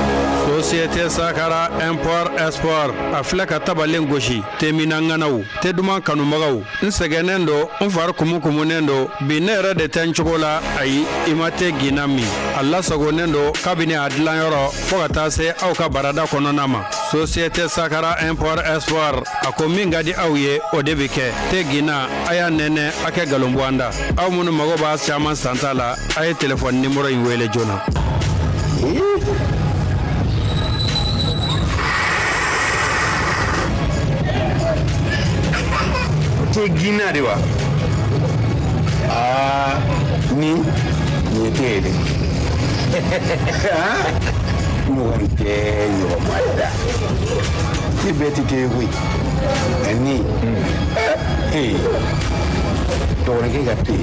Société Sakara import export a filɛ ka tabalen gosi teminna ŋanaw te duman kanubagaw n sɛgɛnnen don n fari kumukumunen don bi ne yɛrɛ de tɛ n cogo la ayi i ma te ginna min a lasagonnen don kabini a dilanyɔrɔ fɔɔ ka taa se aw ka barada kɔnɔna ma Société Sakara import export a ko min ka di aw ye o de bɛ kɛ te ginna a y'a nɛnɛ a kɛ nkalon bɔ an da aw minnu mago b'a caman santa la a ye telefɔni nimoro in wele joona. Te ginna de wa aa ni nin ye te ye dɛ ɲɔgɔn tɛ ɲɔgɔn ma da ne bɛɛ tɛ te ye koyi ani ee dɔgɔninkɛ ka te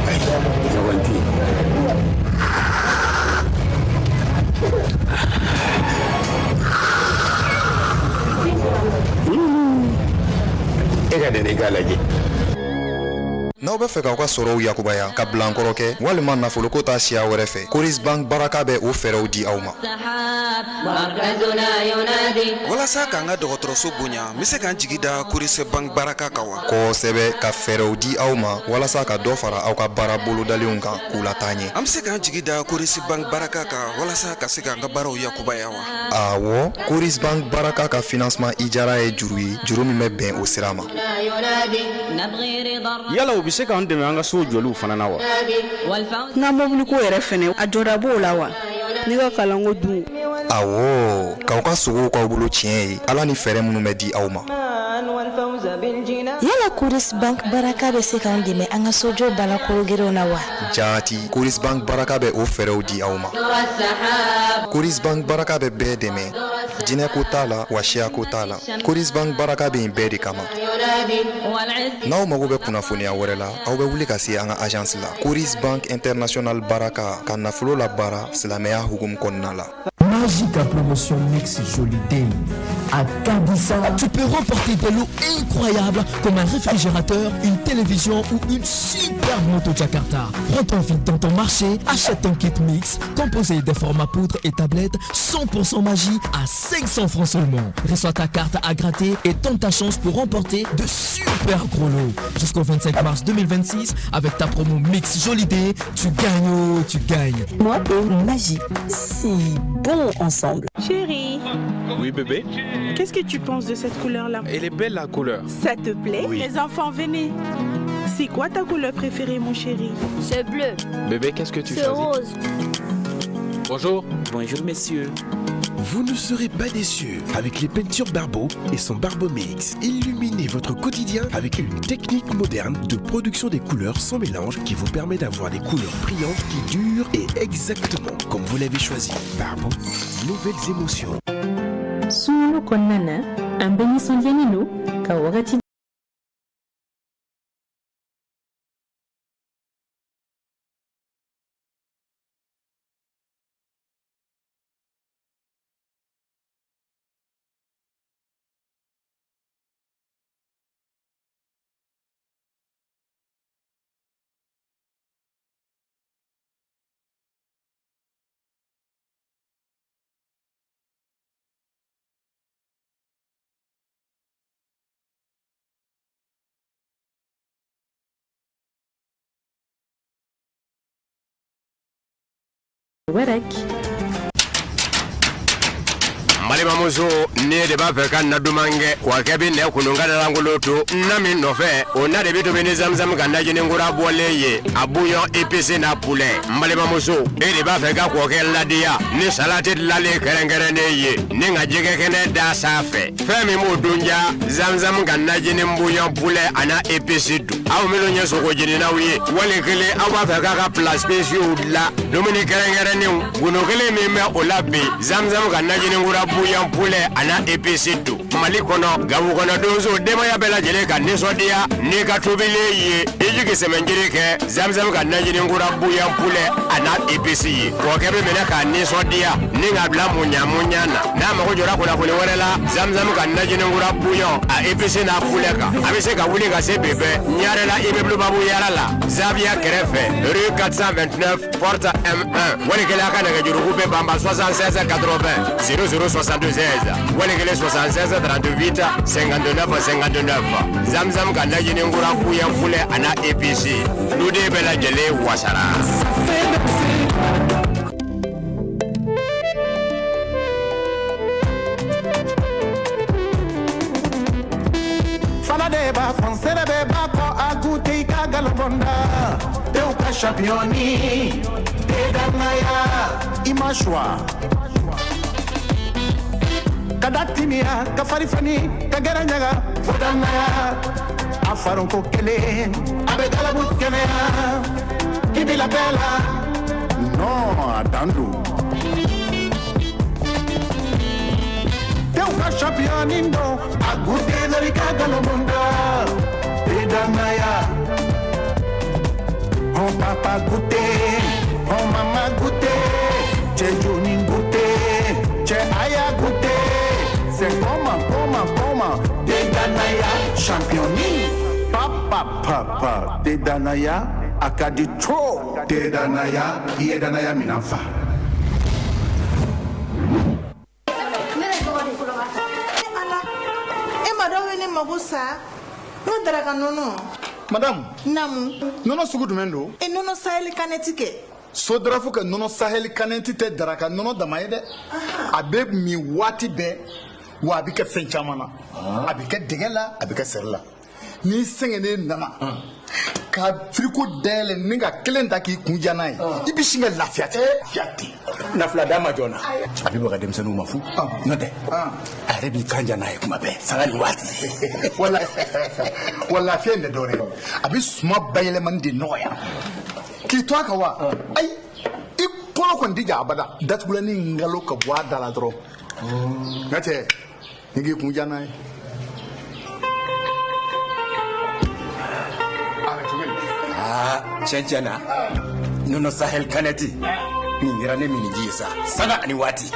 ayi ɲɔgɔn tɛ yen. E ka dɛnɛ i k'a lajɛ. N'aw bɛ fɛ k'aw ka sɔrɔw yakubaya ka bilankɔrɔ kɛ walima nafoloko ta siya wɛrɛ fɛ, Coris Bank Baraka bɛ o fɛɛrɛw di aw ma. Walasa k'an ka dɔgɔtɔrɔso bonya, n bɛ se ka n jigi da Coris Bank Baraka kan wa? Kosɛbɛ, ka fɛɛrɛw di aw ma walasa ka dɔ fara aw ka baara bolodalenw kan k'u lataa ɲɛ. An bɛ se k'an jigi da Coris Bank Baraka kan walasa ka se k'an ka baaraw yakubaya wa? Awɔ, Coris Bank Baraka ka financement ijara ye juru ye, juru min bɛ bɛn o sira ma. Yala u bɛ se k'an dɛmɛ an ka so jɔliw fana na wa? N ka mɔbiliko yɛrɛ fɛnɛ, a jɔda b'o la wa? Ne ka kalanko dun? Awɔ, k'aw ka sogow k'aw bolo tiɲɛ ye, Ala ni fɛɛrɛ minnu bɛ di aw ma. Yala Coris Bank Baraka bɛ se k'an dɛmɛ an ka sojɔ baara kologirinw na wa? Jaati, Coris Bank Baraka bɛ o fɛɛrɛw di aw ma. Coris Bank Baraka bɛ bɛɛ dɛmɛ, diinɛ ko t'a la wa siya ko t'a la. Coris Bank Baraka bɛ yen bɛɛ de kama. N'aw mago bɛ kunnafoniya wɛrɛ la, aw bɛ wuli ka se an ka agence la. Coris Bank International Baraka ka nafolo labaara silamɛya hukumu kɔnɔna la. Magica Promotion Mix Joli Day. À Kadissa, tu peux remporter des lots incroyables comme un réfrigérateur, une télévision ou une superbe moto Jakarta. Rends-toi vite dans ton marché, achète ton kit mix composé des formats poudre et tablettes 100% magie à 500 francs seulement. Reçois ta carte à gratter et tente ta chance pour remporter de super gros lots. Jusqu'au 25 mars 2026, avec ta promo Mix Joli Day, tu gagnes, oh, tu gagnes. Moi et magie, si bon ensemble. Chérie. Oui, bébé. Qu'est-ce que tu penses de cette couleur-là? Elle est belle, la couleur. Ça te plaît? Oui. Les enfants, venez. C'est quoi ta couleur préférée, mon chéri? C'est bleu. Bébé, qu'est-ce que tu C'est choisis? rose. Bonjour. Bonjour, messieurs. Vous ne serez pas déçus avec les peintures Barbeau et son Barbeau Mix. Illuminez votre quotidien avec une technique moderne de production des couleurs sans mélange qui vous permet d'avoir des couleurs brillantes qui durent et exactement comme vous l'avez choisi. Barbeau, nouvelles émotions. Sunkalo kɔnɔna na, an bɛ nisɔndiyalen don ka wagati Warek. Balimamuso, ne de b'a fɛ ka na duman kɛ wa kɛ bɛ nɛ kunun ka lankolon to na min nɔfɛ, o na de bɛ tobi ni zamzam ka najini kura bɔlen ye, a bouillon épicé n'a poulet. N balimamuso, e de b'a fɛ ka kɔkɛ ladiya ni salati dilanlen kɛrɛnkɛrɛnnen ye ni ka jɛgɛ kɛnɛ da sanfɛ, fɛn min b'o dun ja, zamzam ka najini bouillon poulet a n'a épice dun. Aw minnu ye sogo jeninaw ye, wali kelen aw b'a fɛ k'a ka plats spéciaux dilan, dumuni kɛrɛnkɛrɛnnenw, gundo kelen min bɛ o la bi, zamzam ka najini kura bouillon poulet a n'a épice dun. Mali kɔnɔ, Gawo kɔnɔ, donso denbaya bɛɛ lajɛlen ka nisɔndiya n'i ka tobilen ye, i jigi sɛmɛnjiri kɛ zamzam ka najini kura bouillon poulet a n'a épice ye. Kɔkɛ bɛ minɛ k'a nisɔndiya ni ka bila muɲa muɲa na. N'a mago jɔra kunnafoni wɛrɛ la zamzam ka najini kura bouillon a épice n'a poulet kan, a bɛ se ka wuli ka se bi bɛɛ Ɲarela, immeuble Babu Yara la, Zaviya kɛrɛfɛ, rue 429 porte M1. Wali kelen a ka nɛgɛjuruku bɛ banba 76 80 00 76, wali kelen 76 38 59 59. Zamzam ka najini kura bouillon poulet a n'a épice, duden bɛɛ lajɛlen wasara. Fana de b'a fɔ nsɛrɛ bɛɛ b'a kɔ a goûté i ka galon-bɔnda tew ka championni te danaya i ma choix ka da timiya ka fari fani ka gɛrɛ ɲaga fo danaya a faronko kelen a bɛ galabu kɛnɛya k'i bila bɛɛ la non a dan don tew ka championni don a goûté dɔrɔn i ka galon-bɔnda te danaya. Oh papa goûté, oh maman goûté, cɛ joni goûté, cɛ aya goûté. C'est comment, comment, comment, te danaya championni, papa. Pa pa te danaya a ka di trop. Te danaya i ye danaya minan fa. Ala, e ma dɔw ye ne mago sa n ka daraka nɔnɔ. Madame. Namu. Nɔnɔ sugu jumɛn don? E, nɔnɔ Sahel Cannette kɛ. Sodraf ka nɔnɔ Sahel Cannette tɛ daraka nɔnɔ dama ye dɛ. A bɛ min waati bɛɛ, wa a bɛ kɛ fɛn caman na. A bɛ kɛ dɛgɛ la, a bɛ kɛ seri la. N'i sɛgɛnnen nana ka firiko dayɛlɛ ni ka kelen ta k'i kun ja n'a ye, i bɛ sin ka lafiya ten. Na fila d'a ma joona, a bɛ baga denmisɛnninw ma fu, n'o tɛ a yɛrɛ b'i kan ja n'a ye kuma bɛɛ, sanga ni waati. Wala wa, lafiya in tɛ dɔwɛrɛ ye, a bɛ suma bayɛlɛmani de nɔgɔya k'i to a kan wa. Ayi, i kɔnɔ kɔni tɛ ja abada. Datugulanin ngalo ka bɔ a da la dɔrɔn, n ka cɛ, ni k'i kun ja n'a ye. Aa, tiɲɛ tiɲɛ na, nɔnɔ Sahel Cannette nin kɛra ne miniji ye sa, sanga ani waati.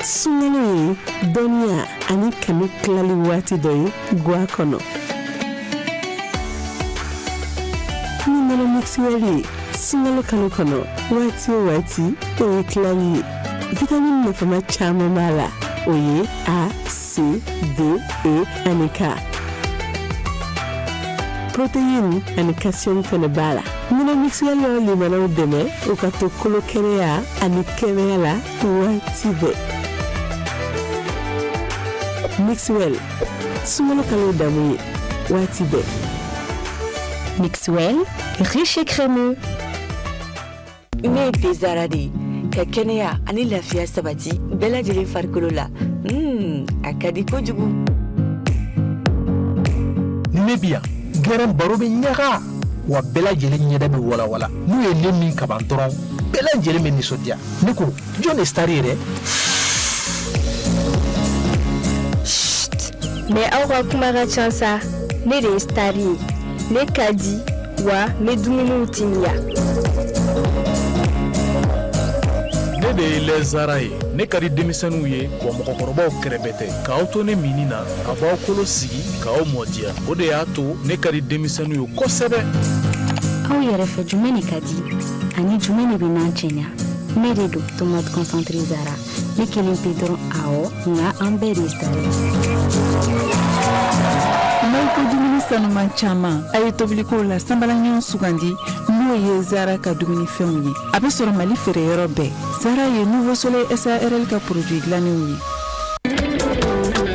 Sunkalo ye dɔnniya ani kanu tilali waati dɔ ye gwa kɔnɔ. Ni nɔnɔ Mixwell ye sunkalo kalo kɔnɔ, waati o waati, o ye tilali ye. Vitamini nafama caman b'a la, o ye A, C, D, E ani K. Protéine ani calcium fɛnɛ b'a la. Nɔnɔ Mixwell b'aw limanaw dɛmɛ u ka to kolo kɛnɛya ani kɛnɛya la waati bɛɛ. Mixwell, sunkalo kalo damu ye waati bɛɛ. Mixwell, riche et crémeux. Ne ye thé Zara de ye ka kɛnɛya ani lafiya sabati bɛɛ lajɛlen farikolo la. A ka di kojugu. Ni ne bi yan, gɛrɛn baro bɛ ɲaga wa, bɛɛ lajɛlen ɲɛda bɛ walawala. N'u ye ne min kaban dɔrɔn, bɛɛ lajɛlen bɛ nisɔndiya. Ne ko, jɔn de star ye dɛ? Mais aw ka kuma ka ca sa. Ne de ye star ye, ne ka di wa, n bɛ dumuniw timiya. Ne de ye lait Zara ye. Ne ka di denmisɛnninw ye wa, mɔgɔkɔrɔbaw kɛrɛbɛ tɛ. K'aw to ne minni na, a b'aw kolo sigi k'aw mɔdiya. O de y'a to ne ka di denmisɛnninw ye kosɛbɛ. Aw yɛrɛ fɛ, jumɛn de ka di ani jumɛn de bɛ n'an cɛɲa? Ne de don, tomate concentré Zara. Ne kelen pe dɔrɔn? Awɔ, nka an bɛɛ de ye star ye. N'aw ko dumuni sanuman caman, a ye tobilikow la sanbalaɲɔgɔn sugandi, n'o ye Zara ka dumunifɛnw ye. A bɛ sɔrɔ Mali feereyɔrɔ bɛɛ. Zara ye Nouveau Soleil SARL ka produit dilannenw ye.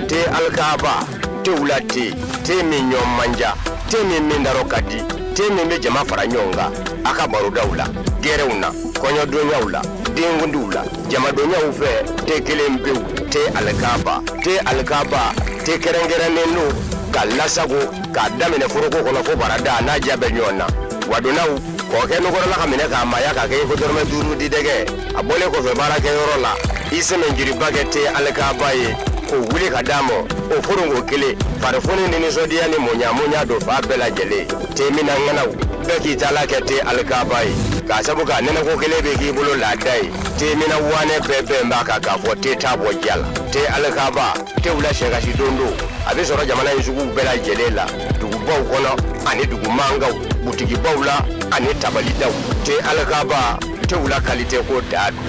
Te Alikaba, te wula te, te min ɲɔ manja, te min min darɔ ka di, te min bɛ jama fara ɲɔgɔn kan a ka barodaw la, gɛrɛnw na, kɔɲɔdonyaw la, denkundiw la, jamadonyaw fɛ. Te kelen pewu, te Alikaba. Te Alikaba, te kɛrɛnkɛrɛnnen don ka lasago k'a daminɛ foroko kɔnɔ fo barada n'a ja bɛ ɲɔgɔn na. Wadonnaw kɔkɛ nukɔrɔla ka minɛ k'a maaya k'a kɛ i ko dɔrɔmɛ 5 di dɛgɛ. A bɔlen kɔfɛ baarakɛyɔrɔ la, i sɛmɛ jiriba kɛ te Alikaba ye k'o wuli ka d'a ma, o foronko kelen, farifoni ni nisɔndiya ni muɲa don fa bɛɛ lajɛlen. Te minna ŋanaw bɛɛ k'i taala kɛ te Alikaba ye, k'a sabu k'a nɛnɛko kelen bɛ k'i bolo laada ye. Te minna wanɛ bɛɛ bɛn b'a kan k'a fɔ te t'a bɔ diya la. Te Alikaba, te wula sɛkasi don don, a bɛ sɔrɔ jamana in suguw bɛɛ lajɛlen la, dugubaw kɔnɔ ani dugu mankanw, butigibaw la ani tabalidaw. Te Alikaba, te wula qualité ko da don.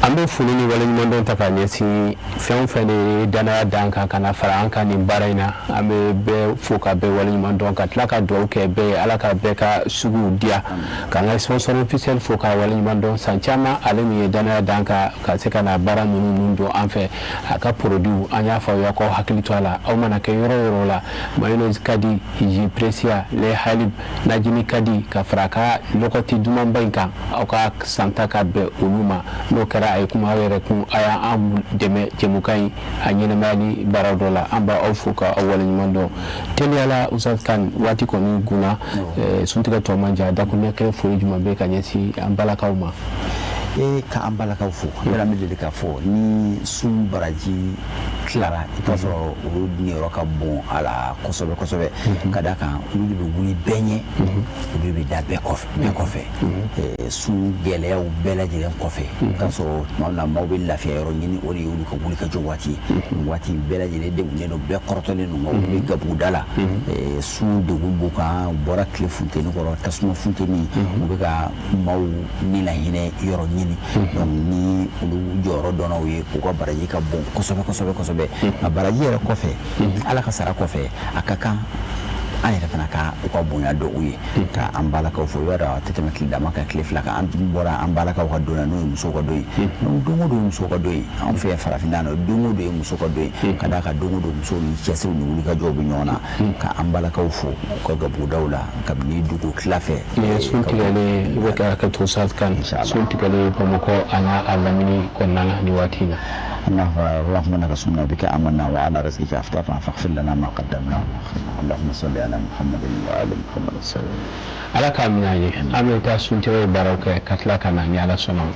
An bɛ foli ni waleɲumandɔn ta k'a ɲɛsin fɛn o fɛn de ye danaya d'an kan ka na fara an kan nin baara in na. An bɛ bɛɛ fo ka bɛɛ waleɲumandɔn, ka tila ka dugawu kɛ bɛɛ ye, Ala ka bɛɛ ka suguw diya. K'an ka sponsor officiel fo ka waleɲumandɔn, san caman ale min ye danaya d'an kan ka se ka na baara ninnu don an fɛ. A ka produit, an y'a fɔ aw ye k'aw hakili to a la, aw mana kɛ yɔrɔ o yɔrɔ la, mayonnaise ka di, jus Precia, lait Halib, najini ka di, ka fara a ka lɔgɔti dumanba in kan. Aw ka santa ka bɛn olu ma. N'o kɛra, a ye kuma aw yɛrɛ kun, a y'an dɛmɛ jɛmukan in a ɲɛnamaya ni baara dɔ la. An b'aw fo ka aw waleɲuman dɔn. Teliyala, Ustaz Kan, waati kɔni gunna, suntigɛ tɔ man jan. Dakuruɲɛ kelen, foli jumɛn bɛ ka ɲɛsin an balakaw ma? E, ka an balakaw fo. Yɛrɛ, an bɛ deli k'a fɔ ni sun baraji tilara, i t'a sɔrɔ olu niyɔrɔ ka bon a la kosɛbɛ kosɛbɛ, ka d'a kan olu de bɛ wuli bɛɛ ɲɛ, olu de bɛ da bɛɛ kɔfɛ, bɛɛ kɔfɛ sun gɛlɛyaw bɛɛ lajɛlen kɔfɛ. I t'a sɔrɔ tuma min na maaw bɛ lafiya yɔrɔ ɲini, o de ye olu ka wuli ka jɔ waati ye. Nin waati bɛɛ lajɛlen degunnen don, bɛɛ kɔrɔtɔlen don, nka olu bɛ gabuguda la, sun degun b'u kan, u bɔra tile funteni kɔrɔ, tasuma funteni, u bɛ ka maaw ni lahinɛ yɔrɔ ɲini. Donc ni olu jɔyɔrɔ dɔnna u ye, u ka baraji ka bon kosɛbɛ kosɛbɛ kosɛbɛ. Nka baraji yɛrɛ kɔfɛ, Ala ka sara kɔfɛ, a ka kan an yɛrɛ fana ka u ka bonya dɔn u ye, ka an balakaw fo. I b'a dɔn, a tɛ tɛmɛ tile dama kan, tile 2 kan, an bɔra an balakaw ka don na, n'o ye musow ka don ye. Donc don o don ye musow ka don ye anw fɛ yan farafinna yan, don o don ye musow ka don ye, ka d'a kan don o don musow ni cɛsiriw ni wulikajɔw bɛ ɲɔgɔn na. Ka an balakaw fo u ka gabugudaw la kabini dugu tila fɛ. Nin ye sun tigɛlen, i bɛ ka hakɛ to Ustaz kan, sun tigɛlen Bamakɔ a n'a lamini kɔnɔna na nin waati in na. اللهم انك صمنا بك امنا وعلى رزقك افطرنا فاغفر لنا ما قدمنا وما اللهم صل على محمد وآل محمد وسلم. Ala k'a minɛ an ye. An bɛ taa suntigɛ baaraw kɛ ka tila ka na ni Ala sɔnna ma.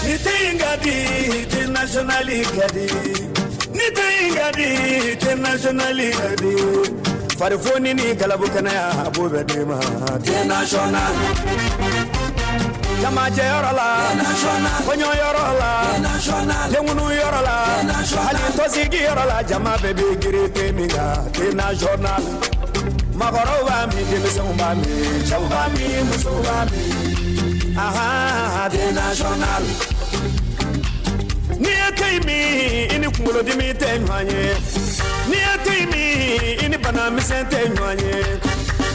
Ni te in ka di, te national ka di. Ni te in ka di, te national ka di. Farifoni ni galabu kɛnɛya a b'o bɛɛ d'e ma. Thé national. Jamajɛyɔrɔ la, kɔɲɔyɔrɔ la, denkunuyɔrɔ la, hali tɔnsigiyɔrɔ la, jama bɛɛ bɛ girin te min kan. Thé national. Maakɔrɔw b'a min, denmisɛnw b'a min, cɛw b'a min, musow b'a min. Ahan, thé national. N'i ye te in min, i ni kunkolodimi tɛ ɲɔgɔn ye. N'i ye te in min, i ni bana misɛn tɛ ɲɔgɔn ye.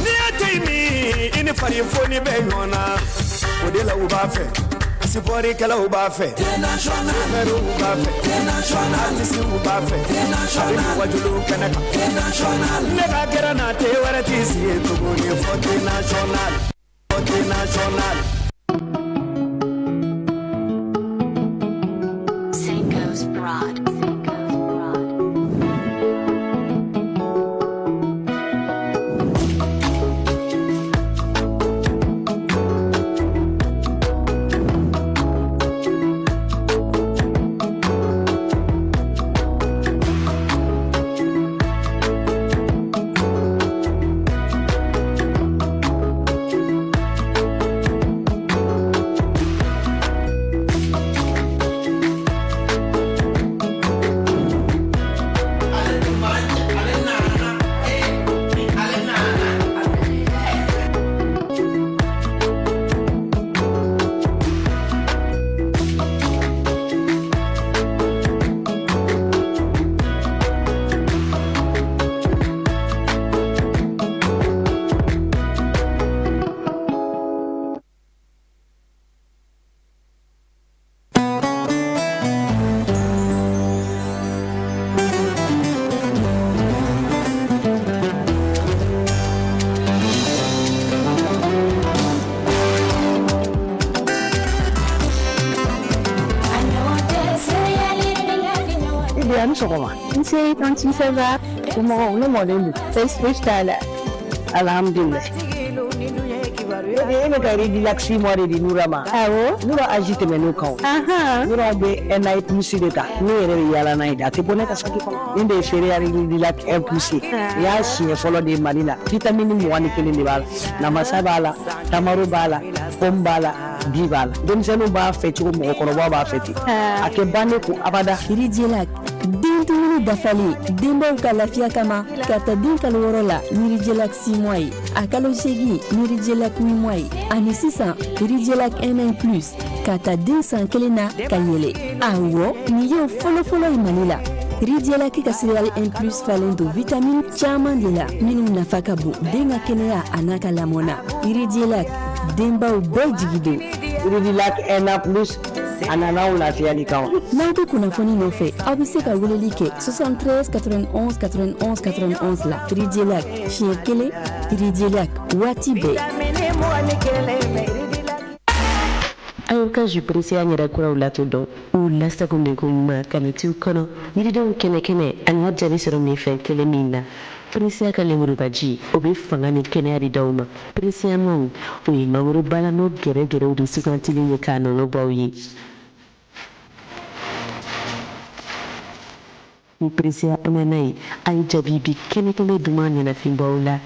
N'i ye te in min, i ni farifoni bɛ ɲɔgɔn na. O de la u b'a fɛ, sipɔrikɛlaw b'a fɛ, sofɛriw b'a fɛ, artisiw b'a fɛ, a bɛ wajulu kɛnɛ kan. Ne ka gɛrɛn na te wɛrɛ t'i sigi tuguni fɔ thé national, fɔ thé national. Seiko's Broad. Ibi a ni sɔgɔma. Nse tantie, ça va? Somɔgɔw, ne mɔlen don. Baasi fosi t'a la. Alhamdulilayi. E bɛ ka Ridilac 6 mois de di Nura ma. Awɔ. Nura âge tɛmɛn'o kan o. Ahan. Nura bɛ un an plus de ta. Ne yɛrɛ bɛ yaala n'a ye de, a tɛ bɔ ne ka saki kɔnɔ. Nin de ye céréale Ridilac 1 plus ye. Nin y'a siɲɛ fɔlɔ de ye Mali la. Vitamine 21 de b'a la. Namasa b'a la, tamaro b'a la, pomme b'a la, bi b'a la. Denmisɛnninw b'a fɛ cogo mɔgɔkɔrɔbaw b'a fɛ ten. A tɛ ban ne kun abada. Ridilac den dumuni dafalen denbaw ka lafiya kama ka ta den kalo 6 la ni Ridilac 6 mois ye, a kalo 8 ni Ridilac 8 mois ye, ani sisan Ridilac 1 an plus ka ta den san 1 na ka yɛlɛ. Awɔ, nin y'o fɔlɔfɔlɔ ye Mali la. Ridilac ka céréale 1 plus falen don vitamine caman de la minnu nafa ka bon den ka kɛnɛya a n'a ka lamɔ na. Ridilac, denbaw bɛɛ jigi don. Ridilac 1 an plus a nana aw lafiyali kama. N'aw bɛ kunnafoni nɔfɛ, aw bɛ se ka weleli kɛ 73 91 91 91 la. Ridilac siɲɛ kelen, Ridilac waati bɛɛ. A y'aw ka jus Pressia yɛrɛ kuraw latodɔn, u lasagolen ko ɲuman kanɛtiw kɔnɔ, yiridenw kɛnɛ-kɛnɛ ani a jaabi sɔrɔ minfɛn kelen min na. Pressia ka lemurubaji, o bɛ fanga ni kɛnɛya de d'aw ma. Pressia mangue, o ye mangoro balanɔ gɛrɛgɛrɛw de sugantilen ye k'a nɔnɔ bɔ aw ye. Ni Pressia ananas ye, a ye jaabi bi kɛnɛ-kɛnɛ duman ɲɛnafin bɔ aw la.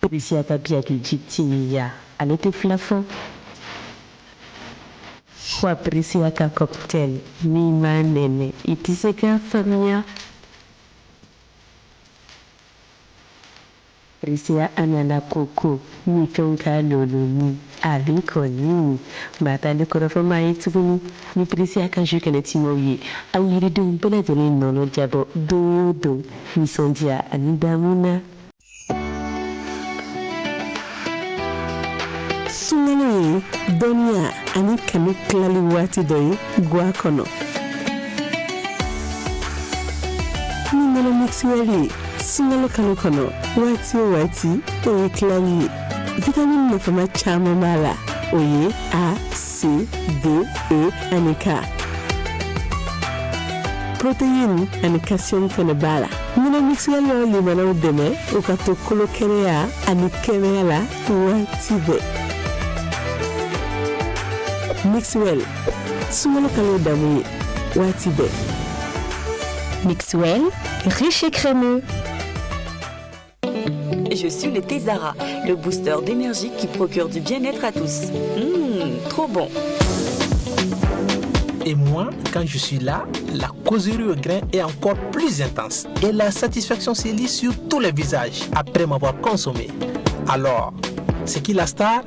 Pressia ka biyaki ji timiya, ale tɛ fila fɔ. Wa Pressia ka cocktail min m'a nɛnɛ, i tɛ se k'a faamuya. Pressia ananas coco ni fɛnw ka loloni, ale kɔni maa t'ale kɔrɔfɔ maa ye tuguni. Ni Pressia ka jus kɛnɛ timaw ye, aw yiridenw bɛɛ lajɛlen nɔnɔ jabɔ don o don nisɔndiya ani damu na. Sunkalo ye dɔnniya ani kanu tilali waati dɔ ye gwa kɔnɔ. Ni nɔnɔ mixwell ye sunkalo kalo kɔnɔ, waati o waati o ye tilali ye. Vitamine nafama caman b'a la, o ye A, C, D, E ani K. Protéine ani calcium fɛnɛ b'a la. Nɔnɔ mixwell b'aw limanaw dɛmɛ u ka to kolo kɛnɛya ani kɛnɛya la waati bɛɛ. Mixwell, sunkalo kalo damu ye waati bɛɛ. Mixwell, riche et crémeux. Je suis le thé Zara, le booster d'énergie qui procure du bien-être à tous. Trop bon. Et moi, quand je suis là, la causerie au grain est encore plus intense. Et la satisfaction se lit sur tous les visages après m'avoir consommé. Alors, c'est qui la star?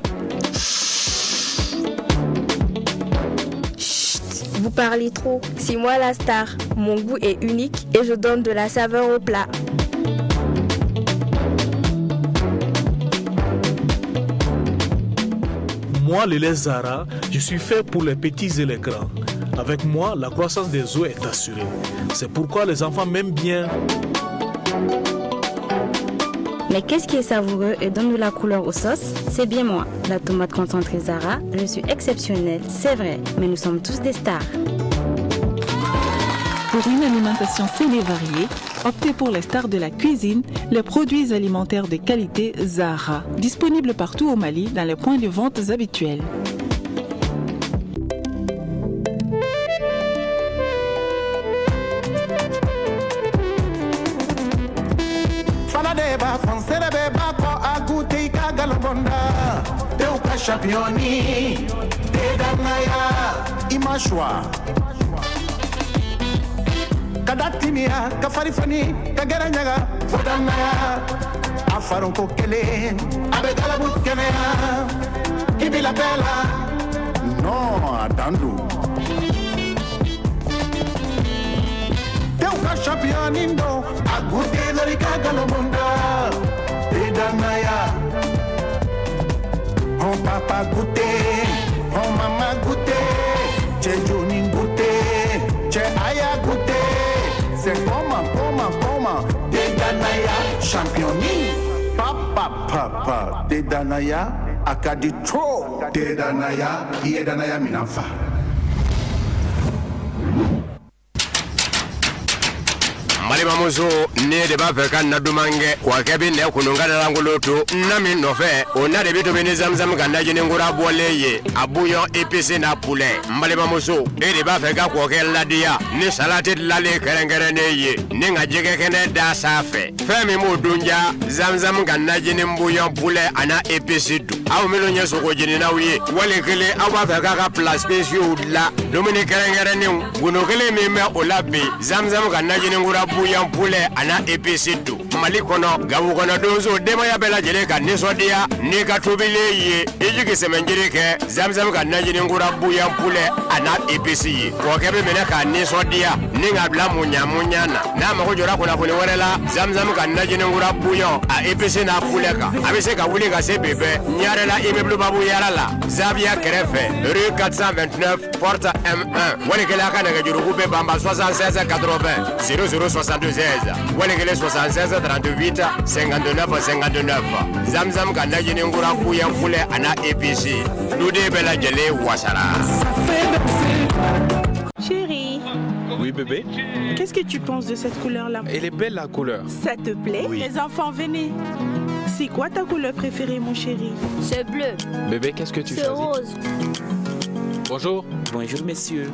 Chut, vous parlez trop. C'est moi la star. Mon goût est unique et je donne de la saveur au plat. Moi, le lait Zara, je suis fait pour les petits et les grands. Avec moi, la croissance des os est assurée. C'est pourquoi les enfants m'aiment bien. Mais qu'est-ce qui est savoureux et donne de la couleur aux sauces? C'est bien moi, la tomate concentrée Zara. Je suis exceptionnelle, c'est vrai, mais nous sommes tous des stars. Pour une alimentation saine et variée, optez pour les stars de la cuisine, les produits alimentaires de qualité Zara, disponibles partout au Mali dans les points de vente habituels. Championi, te danaya, i ma choix. Ka da timiya, ka fari foni, ka gɛrɛ ɲaga, fo danaya. A faronko kelen, a bɛ galabu kɛnɛya. K'i bila bɛɛ la. Non, a dan don. Tew ka championi don, a goûté dɔrɔn i ka galon da. Te danaya. Hon papa goûté, hon maman goûté, cɛ joni goûté, cɛ aya goûté. C'est comment, comment, comment, te danaya, championi. Papa, papa, te danaya, a ka di trop. Te danaya, i ye danaya minan fa. Balimamuso, ne de b'a fɛ ka na duman kɛ wa kɛ bɛ nɛ kunun ka langolo to na min nɔfɛ, o na de bɛ tobi ni zamzam ka najini kura bɔlen ye, a bouillon épicé n'a poulet. N balimamuso, e de b'a fɛ ka kɔkɛ ladiya ni salati dilanlen kɛrɛnkɛrɛnnen ye ni ka jɛgɛ kɛnɛ da sanfɛ, fɛn min b'o dun ja, zamzam ka najini bouillon poulet a n'a épice dun. Aw minnu ye sogo jeninaw ye, wali kelen aw b'a fɛ k'a ka plat spéciaux dilan, dumuni kɛrɛnkɛrɛnnenw, gundo kelen min bɛ o la bi, zamzam ka najini kura bouillon poulet a n'a épice dun. Mali kɔnɔ, Gawo kɔnɔ, donso denbaya bɛɛ lajɛlen ka nisɔndiya n'i ka tobilen ye, i jigi sɛmɛnjiri kɛ zamzam ka najini kura bouillon poulet a n'a épice ye. Kɔkɛ bɛ minɛ k'a nisɔndiya ni ka bila muɲa muɲa na. N'a mago jɔra kunnafoni wɛrɛ la zamzam ka najini kura bouillon a épice n'a poulet kan, a bɛ se ka wuli ka se bi bɛɛ Ɲarela, immeuble Babu Yara la, Zaviya kɛrɛfɛ, rue 429, porte M1. Wali kelen a ka nɛgɛjuruku bɛ banba 76 80 00 76, wali kelen 76 38 59 59. Zamzam ka najini kura bouillon poulet a n'a épice, duden bɛɛ lajɛlen wasara. Chérie. Oui, bébé. Qu'est-ce que tu penses de cette couleur-là? Elle est belle, la couleur. Ça te plaît? Oui. Les enfants, venez. C'est quoi ta couleur préférée, mon chéri? C'est bleu. Bébé, qu'est-ce que tu C'est choisis? rose. Bonjour. Bonjour, messieurs.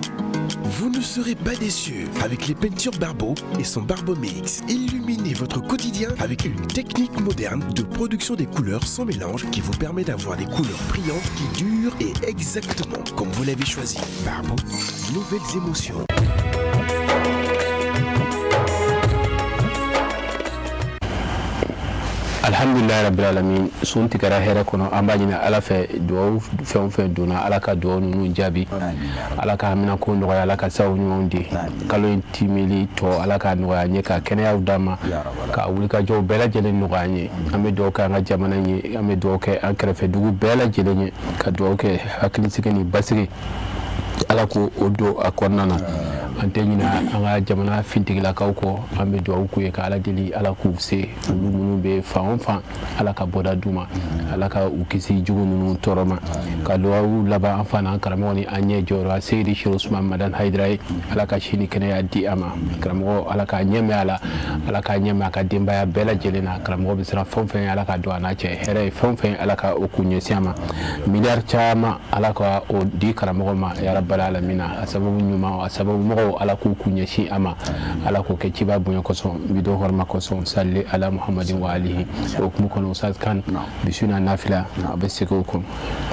Vous ne serez pas déçus avec les peintures Barbeau et son Barbeau Mix. Illuminez votre quotidien avec une technique moderne de production des couleurs sans mélange qui vous permet d'avoir des couleurs brillantes qui durent et exactement comme vous l'avez choisi. Barbeau, nouvelles émotions. Alhamdulilayi rabbil alamin, sun tigɛra hɛrɛ kɔnɔ. An b'a ɲini Ala fɛ, duwawu fɛn o fɛn donna, Ala ka duwawu ninnu jaabi, Ala ka haminako nɔgɔya, Ala ka sababu ɲumanw di. Kalo in timili tɔ, Ala ka nɔgɔya an ye, ka kɛnɛyaw d'an ma, ka wulikajɔw bɛɛ lajɛlen nɔgɔya an ye. An bɛ duwawu kɛ an ka jamana ye, an bɛ duwawu kɛ an kɛrɛfɛ dugu bɛɛ lajɛlen ye, ka duwawu kɛ hakilisigi ni basigi, Ala k'o o don a kɔnɔna na. An tɛ ɲina an ka jamana fintigilakaw kɔ, an bɛ duwawu k'u ye, ka Ala deli, Ala k'u se. Olu minnu bɛ fan o fan, Ala ka bɔda d'u ma, Ala ka u kisi jugu ninnu tɔɔrɔ ma. Ka duwawu laban an fa n'an karamɔgɔ ni an ɲɛ jɔyɔrɔ, Seyidi Sero Usman Madan Hayidara ye. Ala ka si ni kɛnɛya di a ma. Karamɔgɔ, Ala k'a ɲɛmɛ a la, Ala k'a ɲɛmɛ a ka denbaya bɛɛ lajɛlen na. Karamɔgɔ bɛ siran fɛn o fɛn ye, Ala ka don a n'a cɛ hɛrɛ ye. Fɛn o fɛn, Ala ka o k'u ɲɛsin a ma. Miliyari caman, Ala ka o di karamɔgɔ ma, ya rabbal alamina. A sababu ɲuman, a sababu mɔgɔw, Ala k'u kun ɲɛsin a ma. Ala k'o kɛ ciba bonya kosɔn, bi don hɔrɔma kosɔn, sali ala muhammadin wa alihi. O hukumu kɔnɔ, Ustaz Kan, bi su na nafila, a bɛ segin o kɔ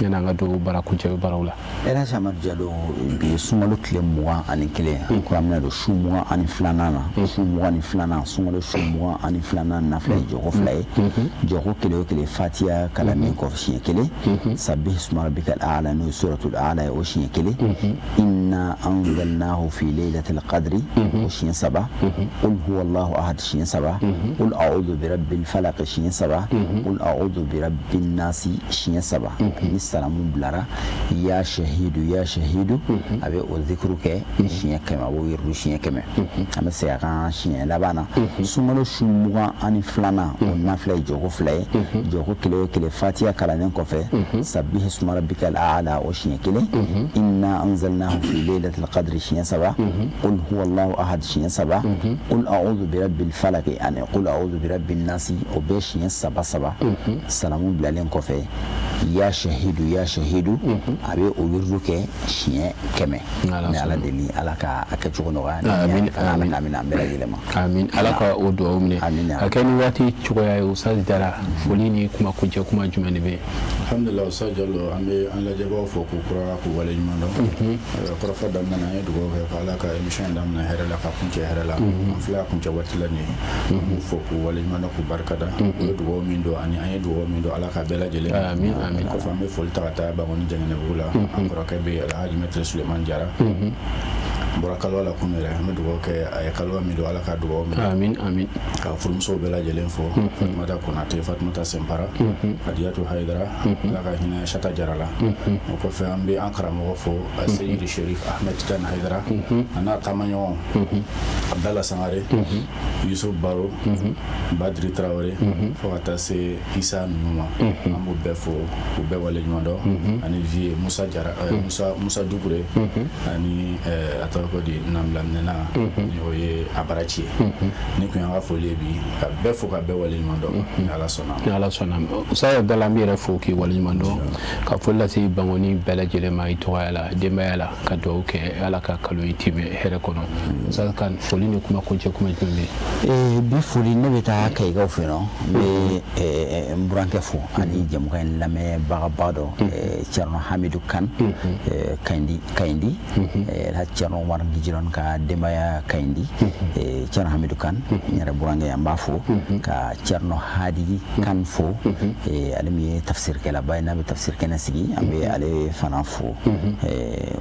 yanni an ka don bara kuncɛ baaraw la. Elhaji Amadu Jalo, bi ye sunkalo tile 21, ko an bɛna don su 22nan na. Su 22nan, sunkalo su 22nan nafila ye jɔko fila ye. Jɔko kelen o kelen, fatiya kalannen kɔfɛ siɲɛ kelen, sabihi isma rabbikal a'la, n'o ye suratul a'la ye, o siɲɛ kelen, inna anzalnahu fi laylatil qadri, o siɲɛ saba, qul huwa allahu ahad siɲɛ saba, qul a'udhu bi rabbil falaq siɲɛ saba, qul a'udhu bi rabbin nasi siɲɛ saba. Ni salamu bilara, ya shahidu ya shahidu, a bɛ o zikiru kɛ siɲɛ 100, a b'o yiridu siɲɛ 100. An bɛ segin a kan siɲɛ laban na. Sunkalo su 22nan, o nafila ye jɔko fila ye. Jɔko kelen o kelen, fatiya kalannen kɔfɛ, sabihi isma rabbikal a'la, o siɲɛ kelen, inna anzalnahu fi laylatil qadri siɲɛ saba, qul huwa allahu ahad siɲɛ saba, qul a'udhu bi rabbil falaq ani qul a'udhu bi rabbin nasi, o bɛɛ siɲɛ saba saba. Salamu bilalen kɔfɛ, ya shahidu ya shahidu, a bɛ o yiridu kɛ siɲɛ 100. Ni Ala deli, Ala ka a kɛcogo nɔgɔya. Amin. Ala ka minɛ an bɛɛ lajɛlen ma. Amin, Ala ka o dugawu minɛ ka kɛ ni waati cogoya ye. Ustaz Jara, foli ni kuma kuncɛ kuma jumɛn de bɛ yen? Alhamdulilah, Ustaz Jalo, an bɛ an lajɛbaaw fo k'u kura k'u waleɲuman dɔn. Kɔrɔfɔ daminɛ na, an ye dugawu kɛ k'Ala ka émission daminɛ hɛrɛ la ka kuncɛ hɛrɛ la. An filɛ a kuncɛ waati la nin ye. An b'u fo k'u waleɲuman dɔn k'u barika da. U ye dugawu min don ani an ye dugawu min don, Ala ka bɛɛ lajɛlen. Amin, amin. Kɔfɛ, an bɛ foli ta ka taa Bankoni Jɛngɛnɛbugu la. An kɔrɔkɛ bɛ yen, Alhaji Maître Sulemani Jara. N bɔra kaliwa la kunun yɛrɛ. An bɛ dugawu kɛ a ye, kaliwa min don, Ala ka dugawu minɛ. Amin, amin. Ka furumusow bɛɛ lajɛlen fo, Fatumata Konate, Fatumata Senpara, Hadiyatu Hayidara, Ala ka hinɛ Sata Jara la. O kɔfɛ, an bɛ an karamɔgɔ fo, Seyidi Sherif Ahmed Tidiane Hayidara, a n'a taamaɲɔgɔn Abdala Sangare, Yusuf Baro, Badri Traoré, fo ka taa se Isa ninnu ma. An b'u bɛɛ fo k'u bɛɛ waleɲuman dɔn, ani vie Musa Jara, Musa Dukure, ani a tɔgɔ ko di, Nabila Minɛna, ni o ye Abaraci ye. Ni kun y'an ka foli ye bi, ka bɛɛ fo ka bɛɛ waleɲuman dɔn, ni Ala sɔnna. Ni Ala sɔnna. Ustaz Abdala, an b'i yɛrɛ fo k'i waleɲuman dɔn, ka foli lase Bankoni bɛɛ lajɛlen ma i tɔgɔya la, denbaya la, ka dugawu kɛ Ala ka kalo in timɛ hɛrɛ kɔnɔ. Ustaz Kan, foli ni kuma kuncɛ kuma jumɛn bɛ yen? Bi foli, ne bɛ taa Kayikaw fɛ yen nɔ. N bɛ n burankɛ fo ani jɛmukan in lamɛnbagaba dɔ, Thierno Hamidou Kane, Kayindi, Kayindi, Alhaji Thierno Oumar Gijilon ka denbaya, Kayindi, Thierno Hamidou Kane, n yɛrɛ burankɛ, an b'a fo, ka Thierno Hadi Kane fo, ale min ye tafsirikɛlaba ye, n'a bɛ tafsir kɛnɛ sigi, an bɛ ale fana fo.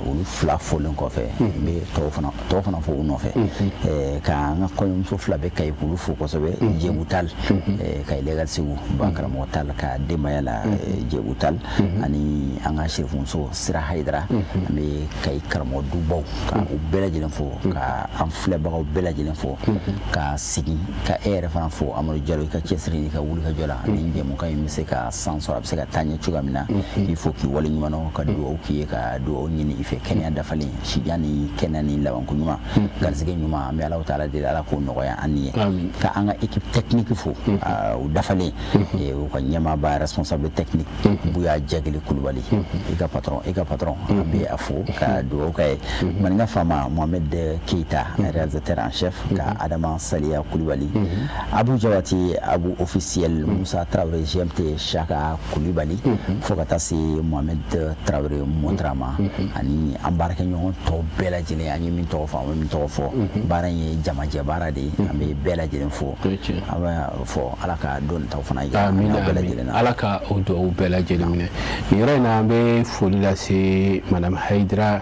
Olu fila folen kɔfɛ, n bɛ tɔw fana fo u nɔfɛ, ka an ka kɔɲɔmuso fila bɛ Kayi, k'olu fo kosɛbɛ, Jɛbu Tal, Kayi Legal Segu ba karamɔgɔ Tal ka denbaya la, Jɛbu Tal, ani an ka sirifumuso Sira Hayidara. An bɛ Kayi karamɔgɔ dubaw ka u bɛɛ lajɛlen fo, ka an filɛbagaw bɛɛ lajɛlen fo, ka segin ka e yɛrɛ fana fo, Amadu Jalo, i ka cɛsiri n'i ka wuli ka jɔ la ni jɛmukan in bɛ se ka san sɔrɔ, a bɛ se ka taa ɲɛ cogoya min na. K'i fo k'i waleɲuman dɔn, ka dugawu k'i ye, ka dugawu ɲini i fɛ, kɛnɛya dafalen, sijan ni kɛnɛya ni labanko ɲuman, garisɛgɛ ɲuman. An bɛ Alahu taala deli, Ala k'o nɔgɔya an ni ye. Ka an ka équipe technique fo, u dafalen, u ka ɲɛmaaba responsable technique Buya Jagili Kulubali, i ka patron, i ka patron, an bɛ a fo ka dugawu k'a ye. Maninka faama Mohamed Keita, réalisateur en chef, ka Adama Saliya Kulubali, Abu Jabati, Abu officiel, Musa Traoré GMT, Chaka Kulubali, fo ka taa se Mohamed Traoré Montrama, ani an baarakɛɲɔgɔn tɔw bɛɛ lajɛlen. An ye min tɔgɔ fɔ, an bɛ min tɔgɔ fɔ, baara in ye jamajɛ baara de ye. An bɛ bɛɛ lajɛlen fo, an bɛ fɔ Ala ka don nataw fana yira an bɛɛ lajɛlen na. Ala ka o dugawu bɛɛ lajɛlen minɛ. Nin yɔrɔ in na, an bɛ foli lase madame Hayidara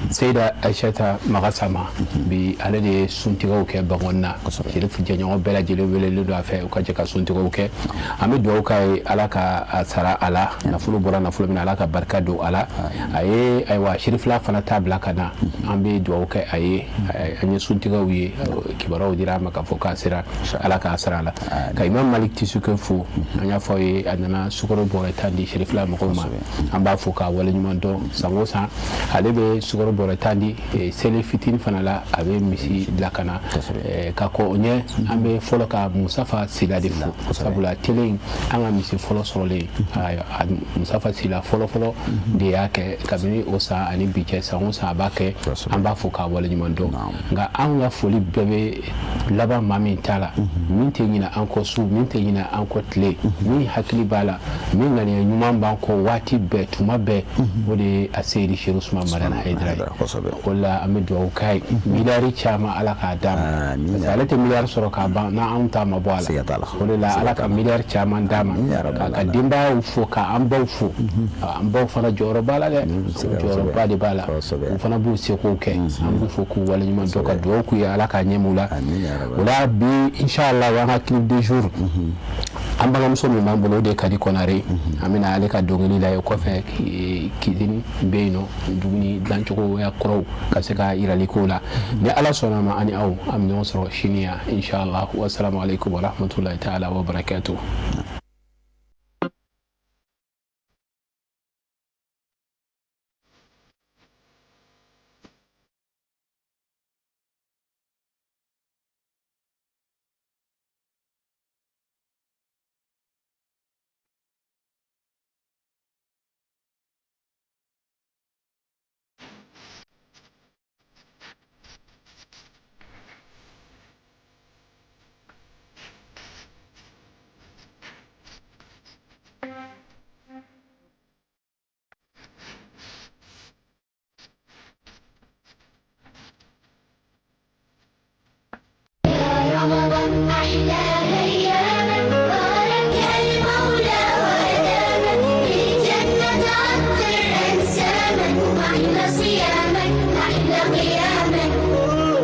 Seyida Aïchata Magasa ma. Bi ale de ye suntigɛw kɛ Bankoni na. Serifu jɛɲɔgɔn bɛɛ lajɛlen welelen don a fɛ, u ka jɛ ka suntigɛw kɛ. An bɛ dugawu k'a ye, Ala ka a sara a la, nafolo bɔra nafolo min na, Ala ka barika don a la. A ye ayiwa sirifila fana ta bila ka na. An bɛ dugawu kɛ a ye. An ye suntigɛw ye, kibaruyaw dira an ma k'a fɔ k'a sera, Ala k'a sara a la. Ka Imam Malik Tisuke fo, an y'a fɔ aw ye, a nana sukaro bɔrɛ 10 di sirifila mɔgɔw ma. An b'a fo k'a waleɲuman dɔn. San o san ale bɛ sukaro bɔrɛ 10 di. Seli fitini fana la, a bɛ misi lakana ka kɔ o ɲɛ. An bɛ fɔlɔ ka Musafa Sila de fo, sabula télé in, an ka misi fɔlɔ sɔrɔlen, Musafa Sila fɔlɔ-fɔlɔ de y'a kɛ. Kabini o san ani bi cɛ, san o san a b'a kɛ. An b'a fo k'a waleɲuman dɔn. Nka anw ka foli bɛɛ bɛ laban maa min ta la, min tɛ ɲinɛ an kɔ su, min tɛ ɲinɛ an kɔ tile, min hakili b'a la, min ŋaniya ɲuman b'an kɔ waati bɛɛ, tuma bɛɛ, o de ye a Seyidi Seru Usman Madani Hayidara ye. O la, an bɛ dugawu k'a ye, miliyari caman Ala k'a d'a ma, parce que ale tɛ miliyari sɔrɔ k'a ban n'anw ta ma bɔ a la. O de la, Ala ka miliyari caman d'a ma, k'a ka denbayaw fo, k'an baw fo. An baw fana jɔyɔrɔ b'a la dɛ, jɔyɔrɔba de b'a la. U fana b'u sekow kɛ. An b'u fo k'u waleɲuman dɔn, ka dugawu k'u ye, Ala k'a ɲɛm'u la. O la bi, inshallah, an ka clip du jour, an balimamuso min b'an bolo, o de ye Kadi Konare. An bɛna ale ka dɔnkili la. O kɔfɛ, cuisine bɛ yen nɔ, dumuni dilancogoya kɔrɔw ka se ka yirali k'o la. Ni Ala sɔnna ma, ani aw, an bɛ ɲɔgɔn sɔrɔ sini yan, inshallah. Wassalamu alaikum warahmatullahi taala wabarakatuh.